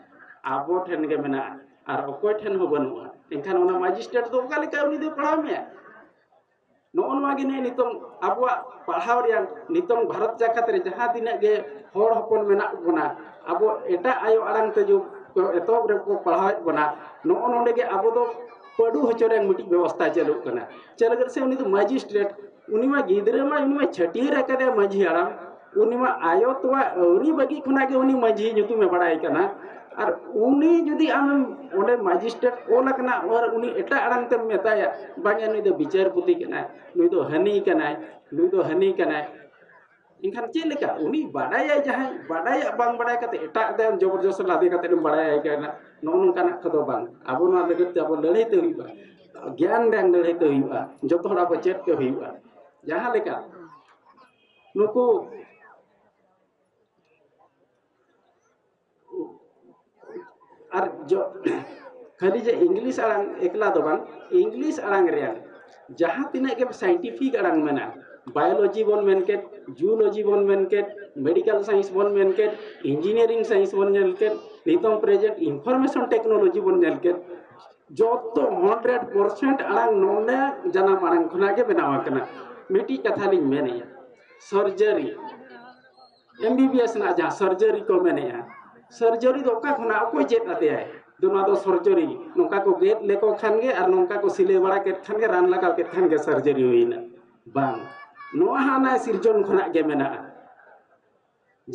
ᱟᱵᱚ ᱴᱷᱮᱱ ᱜᱮ ᱢᱮᱱᱟᱜᱼᱟ᱾ ᱟᱨ ᱚᱠᱚᱭ ᱴᱷᱮᱱ ᱦᱚᱸ ᱵᱟᱹᱱᱩᱜᱼᱟ᱾ ᱮᱱᱠᱷᱟᱱ ᱚᱱᱟ ᱢᱮᱡᱤᱥᱴᱨᱮᱴ ᱫᱚ ᱚᱠᱟ ᱞᱮᱠᱟ ᱩᱱᱤ ᱫᱚᱭ ᱯᱟᱲᱦᱟᱣ ᱢᱮᱭᱟ? ᱱᱚᱜᱼᱚ ᱱᱚᱣᱟ ᱜᱮ ᱱᱤᱭᱟᱹ ᱱᱤᱛᱚᱝ ᱟᱵᱚᱣᱟᱜ ᱯᱟᱲᱦᱟᱣ ᱨᱮᱭᱟᱜ ᱱᱤᱛᱚᱝ ᱵᱷᱟᱨᱚᱛ ᱡᱟᱠᱟᱛ ᱨᱮ ᱡᱟᱦᱟᱸ ᱛᱤᱱᱟᱹᱜ ᱜᱮ ᱦᱚᱲ ᱦᱚᱯᱚᱱ ᱢᱮᱱᱟᱜ ᱵᱚᱱᱟ, ᱟᱵᱚ ᱮᱴᱟᱜ ᱟᱭᱳ ᱟᱲᱟᱝ ᱛᱮ ᱡᱩ-, ᱮᱛᱚᱦᱚᱵ ᱨᱮᱠᱚ ᱯᱟᱲᱦᱟᱣᱮᱫ ᱵᱚᱱᱟ, ᱱᱚᱜᱼᱚ ᱱᱚᱰᱮ ᱜᱮ ᱟᱵᱚ ᱫᱚ ᱯᱟᱹᱰᱩ ᱦᱚᱪᱚ ᱨᱮᱭᱟᱜ ᱢᱤᱫᱴᱤᱡ ᱵᱮᱵᱚᱥᱛᱷᱟ ᱪᱟᱹᱞᱩᱜ ᱠᱟᱱᱟ᱾ ᱪᱮᱫ ᱞᱟᱹᱜᱤᱫ ᱥᱮ ᱩᱱᱤ ᱫᱚ ᱢᱮᱡᱤᱥᱴᱨᱮᱴ, ᱩᱱᱤ ᱢᱟ ᱜᱤᱫᱽᱨᱟᱹ ᱢᱟ, ᱩᱱᱤ ᱢᱟ ᱪᱷᱟᱹᱴᱭᱟᱹᱨ ᱟᱠᱟᱫᱮ ᱢᱟᱹᱡᱷᱤ ᱦᱟᱲᱟᱢ, ᱩᱱᱤ ᱢᱟ ᱟᱭᱳ ᱛᱚᱣᱟ ᱟᱹᱣᱨᱤ ᱵᱟᱹᱜᱤ ᱠᱷᱚᱱᱟᱜ ᱜᱮ ᱩᱱᱤ ᱢᱟᱹᱡᱷᱤ ᱧᱩᱛᱩᱢᱮ ᱵᱟᱲᱟᱭ ᱠᱟᱱᱟ᱾ ᱟᱨ ᱩᱱᱤ ᱡᱩᱫᱤ ᱟᱢ ᱚᱸᱰᱮ ᱢᱮᱡᱤᱥᱴᱨᱮᱴ ᱚᱞ ᱟᱠᱟᱱᱟ, ᱟᱨ ᱩᱱᱤ ᱮᱴᱟᱜ ᱟᱲᱟᱝ ᱛᱮᱢ ᱢᱮᱛᱟᱭᱟ, ᱵᱟᱝᱭᱟ, ᱱᱩᱭ ᱫᱚ ᱵᱤᱪᱟᱹᱨᱯᱚᱛᱤ ᱠᱟᱱᱟᱭ, ᱱᱩᱭ ᱫᱚ ᱦᱟᱹᱱᱤ ᱠᱟᱱᱟᱭ, ᱱᱩᱭ ᱫᱚ ᱦᱟᱹᱱᱤ ᱠᱟᱱᱟᱭ, ᱮᱱᱠᱷᱟᱱ ᱪᱮᱫ ᱞᱮᱠᱟ? ᱩᱱᱤ ᱵᱟᱰᱟᱭᱟᱭ, ᱡᱟᱦᱟᱸᱭ ᱵᱟᱰᱟᱭᱟᱜ ᱵᱟᱝ ᱵᱟᱰᱟᱭ ᱠᱟᱛᱮ ᱮᱴᱟᱜ ᱫᱚ ᱡᱚᱵᱚᱨᱡᱚᱥ ᱞᱟᱫᱮ ᱠᱟᱛᱮ ᱮᱢ ᱵᱟᱰᱟᱭᱟᱭ ᱠᱟᱱᱟ, ᱱᱚᱜᱼᱚ ᱱᱚᱝᱠᱟᱱᱟᱜ ᱠᱚᱫᱚ ᱵᱟᱝ᱾ ᱟᱵᱚ ᱱᱚᱣᱟ ᱞᱟᱹᱜᱤᱫ ᱛᱮ ᱟᱵᱚ ᱞᱟᱹᱲᱦᱟᱹᱭ ᱛᱮ ᱦᱩᱭᱩᱜᱼᱟ, ᱜᱮᱭᱟᱱ ᱨᱮᱱ ᱞᱟᱹᱲᱦᱟᱹᱭ ᱛᱮ ᱦᱩᱭᱩᱜᱼᱟ, ᱡᱚᱛᱚ ᱦᱚᱲ ᱟᱵᱚ ᱪᱮᱫ ᱛᱮ ᱦᱩᱭᱩᱜᱼᱟ᱾ ᱡᱟᱦᱟᱸ ᱞᱮᱠᱟ ᱱᱩᱠᱩ ᱟᱨ ᱡᱚ ᱠᱷᱟᱹᱞᱤ ᱡᱮ ᱤᱝᱞᱤᱥ ᱟᱲᱟᱝ ᱮᱠᱞᱟ ᱫᱚ ᱵᱟᱝ, ᱤᱝᱞᱤᱥ ᱟᱲᱟᱝ ᱨᱮᱭᱟᱜ ᱡᱟᱦᱟᱸ ᱛᱤᱱᱟᱹᱜ ᱜᱮ ᱥᱟᱭᱮᱱᱴᱤᱯᱷᱤᱠ ᱟᱲᱟᱝ ᱢᱮᱱᱟᱜᱼᱟ, ᱵᱟᱭᱳᱞᱚᱡᱤ ᱵᱚᱱ ᱢᱮᱱ ᱠᱮᱫ, ᱡᱩᱞᱚᱡᱤ ᱵᱚᱱ ᱢᱮᱱ ᱠᱮᱫ, ᱢᱮᱰᱤᱠᱟᱞ ᱥᱟᱭᱮᱱᱥ ᱵᱚᱱ ᱢᱮᱱ ᱠᱮᱫ, ᱤᱧᱡᱤᱱᱤᱭᱟᱨᱤᱝ ᱥᱟᱭᱮᱱᱥ ᱵᱚᱱ ᱧᱮᱞ ᱠᱮᱫ, ᱱᱤᱛᱚᱝ ᱯᱨᱮᱡᱮᱱᱴ ᱤᱱᱯᱷᱚᱨᱢᱮᱥᱚᱱ ᱴᱮᱠᱱᱳᱞᱚᱡᱤ ᱵᱚᱱ ᱧᱮᱞ ᱠᱮᱫ, ᱡᱚᱛᱚ ᱦᱟᱱᱰᱨᱮᱰ ᱯᱟᱨᱥᱮᱱᱴ ᱟᱲᱟᱝ ᱱᱚᱰᱮ ᱡᱟᱱᱟᱢ ᱟᱲᱟᱝ ᱠᱷᱚᱱᱟᱜ ᱜᱮ ᱵᱮᱱᱟᱣ ᱟᱠᱟᱱᱟ᱾ ᱢᱤᱫᱴᱤᱡ ᱠᱟᱛᱷᱟ ᱞᱤᱧ ᱢᱮᱱᱮᱫᱼᱟ, ᱥᱟᱨᱡᱟᱨᱤ, ᱮᱢ ᱵᱤ ᱵᱤ ᱮᱥ ᱨᱮᱱᱟᱜ ᱡᱟᱦᱟᱸ ᱥᱟᱨᱡᱟᱨᱤ ᱠᱚ ᱢᱮᱱᱮᱫᱼᱟ, ᱥᱟᱨᱡᱟᱨᱤ ᱫᱚ ᱚᱠᱟ ᱠᱷᱚᱱᱟᱜ ᱚᱠᱚᱭ ᱪᱮᱫ ᱟᱫᱮᱭᱟᱭ? ᱫᱚ ᱱᱚᱣᱟ ᱫᱚ ᱥᱟᱨᱡᱟᱨᱤ, ᱱᱚᱝᱠᱟ ᱠᱚ ᱜᱮᱫ ᱞᱮᱠᱚ ᱠᱷᱟᱱ ᱜᱮ ᱟᱨ ᱱᱚᱝᱠᱟ ᱠᱚ ᱥᱤᱞᱟᱹᱭ ᱵᱟᱲᱟ ᱠᱮᱫ ᱠᱷᱟᱱ ᱜᱮ, ᱨᱟᱱ ᱞᱟᱜᱟᱣ ᱠᱮᱫ ᱠᱷᱟᱱ ᱜᱮ ᱥᱟᱨᱡᱟᱨᱤ ᱦᱩᱭᱱᱟ᱾ ᱵᱟᱝ, ᱱᱚᱣᱟ ᱦᱟᱱᱟ ᱥᱤᱨᱡᱚᱱ ᱠᱷᱚᱱᱟᱜ ᱜᱮ ᱢᱮᱱᱟᱜᱼᱟ᱾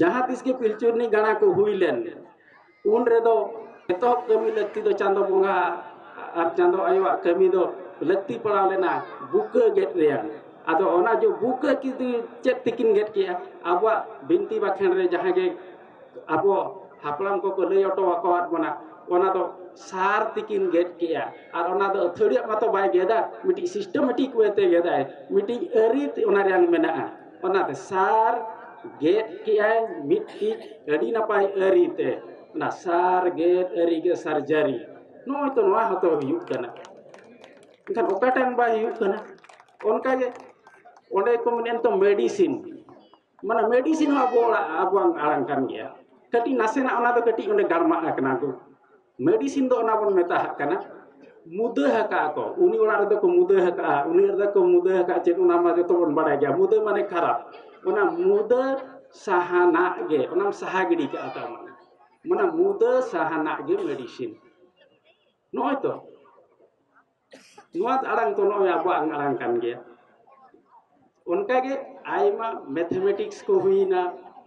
ᱡᱟᱦᱟᱸ ᱛᱤᱥ ᱜᱮ ᱯᱤᱞᱪᱩ ᱨᱤᱱᱤᱡ ᱜᱟᱬᱟ ᱠᱚ ᱦᱩᱭ ᱞᱮᱱ, ᱩᱱ ᱨᱮᱫᱚ ᱮᱛᱚᱦᱚᱵ ᱠᱟᱹᱢᱤ ᱞᱟᱹᱠᱛᱤ ᱫᱚ ᱪᱟᱸᱫᱚ ᱵᱚᱸᱜᱟ ᱟᱨ ᱪᱟᱸᱫᱚ ᱟᱭᱳᱣᱟᱜ ᱠᱟᱹᱢᱤ ᱫᱚ ᱞᱟᱹᱠᱛᱤ ᱯᱟᱲᱟᱣ ᱞᱮᱱᱟ ᱵᱩᱠᱟᱹ ᱜᱮᱫ ᱨᱮᱭᱟᱜ᱾ ᱟᱫᱚ ᱚᱱᱟ ᱡᱚ ᱵᱩᱠᱟᱹ ᱠᱤᱫᱤ ᱪᱮᱫ ᱛᱮᱠᱤᱱ ᱜᱮᱫ ᱠᱮᱜᱼᱟ? ᱟᱵᱚᱣᱟᱜ ᱵᱤᱱᱛᱤ ᱵᱟᱠᱷᱮᱬ ᱨᱮ ᱡᱟᱦᱟᱸ ᱜᱮ ᱟᱵᱚ ᱦᱟᱯᱲᱟᱢ ᱠᱚᱠᱚ ᱞᱟᱹᱭ ᱦᱚᱴᱚ ᱟᱠᱟᱣᱟᱫ ᱵᱚᱱᱟ, ᱚᱱᱟ ᱫᱚ ᱥᱟᱨ ᱛᱮᱠᱤᱱ ᱜᱮᱫ ᱠᱮᱜᱼᱟ᱾ ᱟᱨ ᱚᱱᱟ ᱫᱚ ᱟᱹᱛᱷᱟᱹᱲᱤᱭᱟᱜ ᱢᱟᱛᱚ ᱵᱟᱭ ᱜᱮᱫᱟ, ᱢᱤᱫᱴᱤᱡ ᱥᱤᱥᱴᱮᱢᱮᱴᱤᱠ ᱣᱮ ᱛᱮ ᱜᱮᱫᱟᱭ, ᱢᱤᱫᱴᱤᱡ ᱟᱹᱨᱤ ᱛᱮ ᱚᱱᱟ ᱨᱮᱭᱟᱝ ᱢᱮᱱᱟᱜᱼᱟ᱾ ᱚᱱᱟᱛᱮ ᱥᱟᱨ ᱜᱮᱫ ᱠᱮᱜᱼᱟᱭ ᱢᱤᱫᱴᱤᱡ ᱟᱹᱰᱤ ᱱᱟᱯᱟᱭ ᱟᱹᱨᱤ ᱛᱮ, ᱚᱱᱟ ᱥᱟᱨ ᱜᱮᱫ ᱟᱹᱨᱤ ᱜᱮ ᱥᱟᱨᱡᱟᱨᱤ᱾ ᱱᱚᱜᱼᱚᱭ ᱛᱚ ᱱᱚᱣᱟ ᱦᱚᱸᱛᱚ ᱦᱩᱭᱩᱜ ᱠᱟᱱᱟ᱾ ᱮᱱᱠᱷᱟᱱ ᱚᱠᱟᱴᱟᱝ ᱵᱟᱭ ᱦᱩᱭᱩᱜ ᱠᱟᱱᱟ? ᱚᱱᱠᱟᱜᱮ ᱚᱸᱰᱮ ᱠᱚ ᱢᱮᱱᱮᱫ ᱛᱚ ᱢᱮᱰᱤᱥᱤᱱ, ᱢᱟᱱᱮ ᱢᱮᱰᱤᱥᱤᱱ ᱦᱚᱸ ᱟᱵᱚ ᱚᱲᱟᱜ ᱟᱵᱚᱣᱟᱜ ᱟᱲᱟᱝ ᱠᱟᱱ ᱜᱮᱭᱟ᱾ ᱠᱟᱹᱴᱤᱡ ᱱᱟᱥᱮᱱᱟᱜ ᱚᱱᱟ ᱫᱚ ᱠᱟᱹᱴᱤᱡ ᱚᱸᱰᱮ ᱜᱟᱲᱢᱟᱜ ᱟᱠᱟᱱᱟ ᱠᱚ᱾ ᱢᱮᱰᱤᱥᱤᱱ ᱫᱚ ᱚᱱᱟ ᱵᱚᱱ ᱢᱮᱛᱟᱜ ᱠᱟᱱᱟ, ᱢᱩᱫᱟᱹ ᱟᱠᱟᱜᱼᱟ ᱠᱚ, ᱩᱱᱤ ᱚᱲᱟᱜ ᱨᱮᱫᱚ ᱠᱚ ᱢᱩᱫᱟᱹ ᱟᱠᱟᱜᱼᱟ, ᱩᱱᱤ ᱚᱲᱟᱜ ᱨᱮᱫᱚ ᱠᱚ ᱢᱩᱫᱟᱹ ᱟᱠᱟᱜᱼᱟ᱾ ᱪᱮᱫ, ᱚᱱᱟ ᱢᱟ ᱡᱚᱛᱚ ᱵᱚᱱ ᱵᱟᱲᱟᱭ ᱜᱮᱭᱟ, ᱢᱩᱫᱟᱹ ᱢᱟᱱᱮ ᱠᱷᱟᱨᱟᱯ᱾ ᱚᱱᱟ ᱢᱩᱫᱟᱹ ᱥᱟᱦᱟᱱᱟᱜ ᱜᱮ, ᱚᱱᱟᱢ ᱥᱟᱦᱟ ᱜᱤᱰᱤ ᱠᱟᱜᱼᱟ, ᱛᱟᱨ ᱢᱟᱱᱮ ᱚᱱᱟ ᱢᱩᱫᱟᱹ ᱥᱟᱦᱟᱱᱟᱜ ᱜᱮ ᱢᱮᱰᱤᱥᱤᱱ᱾ ᱱᱚᱜᱼᱚᱭ ᱛᱚ ᱱᱚᱣᱟ ᱟᱲᱟᱝ ᱛᱚ ᱱᱚᱜᱼᱚᱭ ᱟᱵᱚᱣᱟᱜ ᱟᱲᱟᱝ ᱠᱟᱱ ᱜᱮᱭᱟ᱾ ᱚᱱᱠᱟᱜᱮ ᱟᱭᱢᱟ ᱢᱮᱛᱷᱮᱢᱮᱴᱤᱠᱥ ᱠᱚ ᱦᱩᱭᱱᱟ,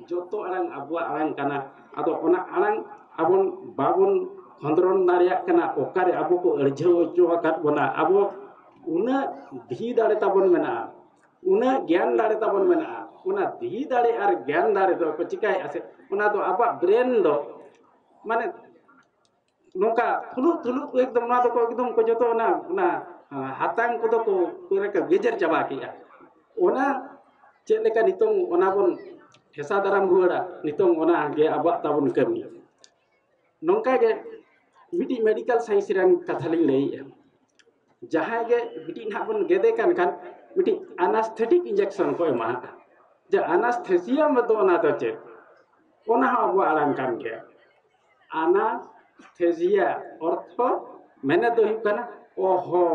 ᱡᱚᱛᱚ ᱟᱲᱟᱝ ᱟᱵᱚᱣᱟᱜ ᱟᱲᱟᱝ ᱠᱟᱱᱟ᱾ ᱟᱫᱚ ᱚᱱᱟ ᱟᱲᱟᱝ ᱟᱵᱚᱱ ᱵᱟᱵᱚᱱ ᱠᱷᱚᱸᱫᱽᱨᱚᱱ ᱫᱟᱲᱮᱭᱟᱜ ᱠᱟᱱᱟ, ᱚᱠᱟᱨᱮ ᱟᱵᱚ ᱠᱚ ᱟᱹᱲᱡᱷᱟᱹᱣ ᱦᱚᱪᱚ ᱟᱠᱟᱫ ᱵᱚᱱᱟ᱾ ᱟᱵᱚ ᱩᱱᱟᱹᱜ ᱫᱷᱤ ᱫᱟᱲᱮ ᱛᱟᱵᱚᱱ ᱢᱮᱱᱟᱜᱼᱟ, ᱩᱱᱟᱹᱜ ᱜᱮᱭᱟᱱ ᱫᱟᱲᱮ ᱛᱟᱵᱚᱱ ᱢᱮᱱᱟᱜᱼᱟ, ᱚᱱᱟ ᱫᱷᱤ ᱫᱟᱲᱮ ᱟᱨ ᱜᱮᱭᱟᱱ ᱫᱟᱲᱮ ᱫᱚ ᱠᱚ ᱪᱤᱠᱟᱹᱭᱮᱫᱼᱟ ᱥᱮ, ᱚᱱᱟ ᱫᱚ ᱟᱵᱚᱣᱟᱜ ᱵᱨᱮᱱ ᱫᱚ ᱢᱟᱱᱮ ᱱᱚᱝᱠᱟ ᱯᱷᱩᱞᱩᱜ ᱛᱷᱩᱞᱩᱜ ᱮᱠᱫᱚᱢ ᱱᱚᱣᱟ ᱫᱚᱠᱚ ᱮᱠᱫᱚᱢ ᱠᱚ ᱡᱚᱛᱚ ᱚᱱᱟ, ᱚᱱᱟ ᱦᱟᱛᱟᱝ ᱠᱚᱫᱚ ᱠᱚ ᱯᱩᱨᱟᱹ ᱠᱚ ᱜᱮᱡᱮᱨ ᱪᱟᱵᱟ ᱠᱮᱜᱼᱟ᱾ ᱚᱱᱟ ᱪᱮᱫ ᱞᱮᱠᱟ ᱱᱤᱛᱚᱝ ᱚᱱᱟ ᱵᱚᱱ ᱴᱷᱮᱥᱟ ᱫᱟᱨᱟᱢ ᱨᱩᱣᱟᱹᱲᱟ, ᱱᱤᱛᱚᱝ ᱚᱱᱟ ᱜᱮ ᱟᱵᱚᱣᱟᱜ ᱛᱟᱵᱚᱱ ᱠᱟᱹᱢᱤ᱾ ᱱᱚᱝᱠᱟ ᱜᱮ ᱢᱤᱫᱴᱤᱡ ᱢᱮᱰᱤᱠᱮᱞ ᱥᱟᱭᱮᱱᱥ ᱨᱮᱱ ᱠᱟᱛᱷᱟ ᱞᱤᱧ ᱞᱟᱹᱭᱮᱜᱼᱟ᱾ ᱡᱟᱦᱟᱸᱭ ᱜᱮ ᱢᱤᱫᱴᱤᱡ ᱱᱟᱦᱟᱜ ᱵᱚᱱ ᱜᱮᱫᱮ ᱠᱟᱱ ᱠᱷᱟᱱ ᱢᱤᱫᱴᱤᱡ ᱟᱱᱟᱥᱛᱷᱮᱴᱤᱠ ᱤᱧᱡᱮᱠᱥᱚᱱ ᱠᱚ ᱮᱢᱟᱜᱼᱟ᱾ ᱡᱮ ᱟᱱᱟᱥᱛᱷᱮᱥᱤᱭᱟ ᱢᱮᱱᱫᱚ ᱚᱱᱟ ᱫᱚ ᱪᱮᱫ? ᱚᱱᱟ ᱦᱚᱸ ᱟᱵᱚᱣᱟᱜ ᱟᱲᱟᱝ ᱠᱟᱱ ᱜᱮᱭᱟ᱾ ᱟᱱᱟᱥᱛᱷᱮᱥᱤᱭᱟ ᱚᱨᱛᱷᱚ ᱢᱮᱱᱮᱫ ᱫᱚ ᱦᱩᱭᱩᱜ ᱠᱟᱱᱟ ᱚᱦᱚ,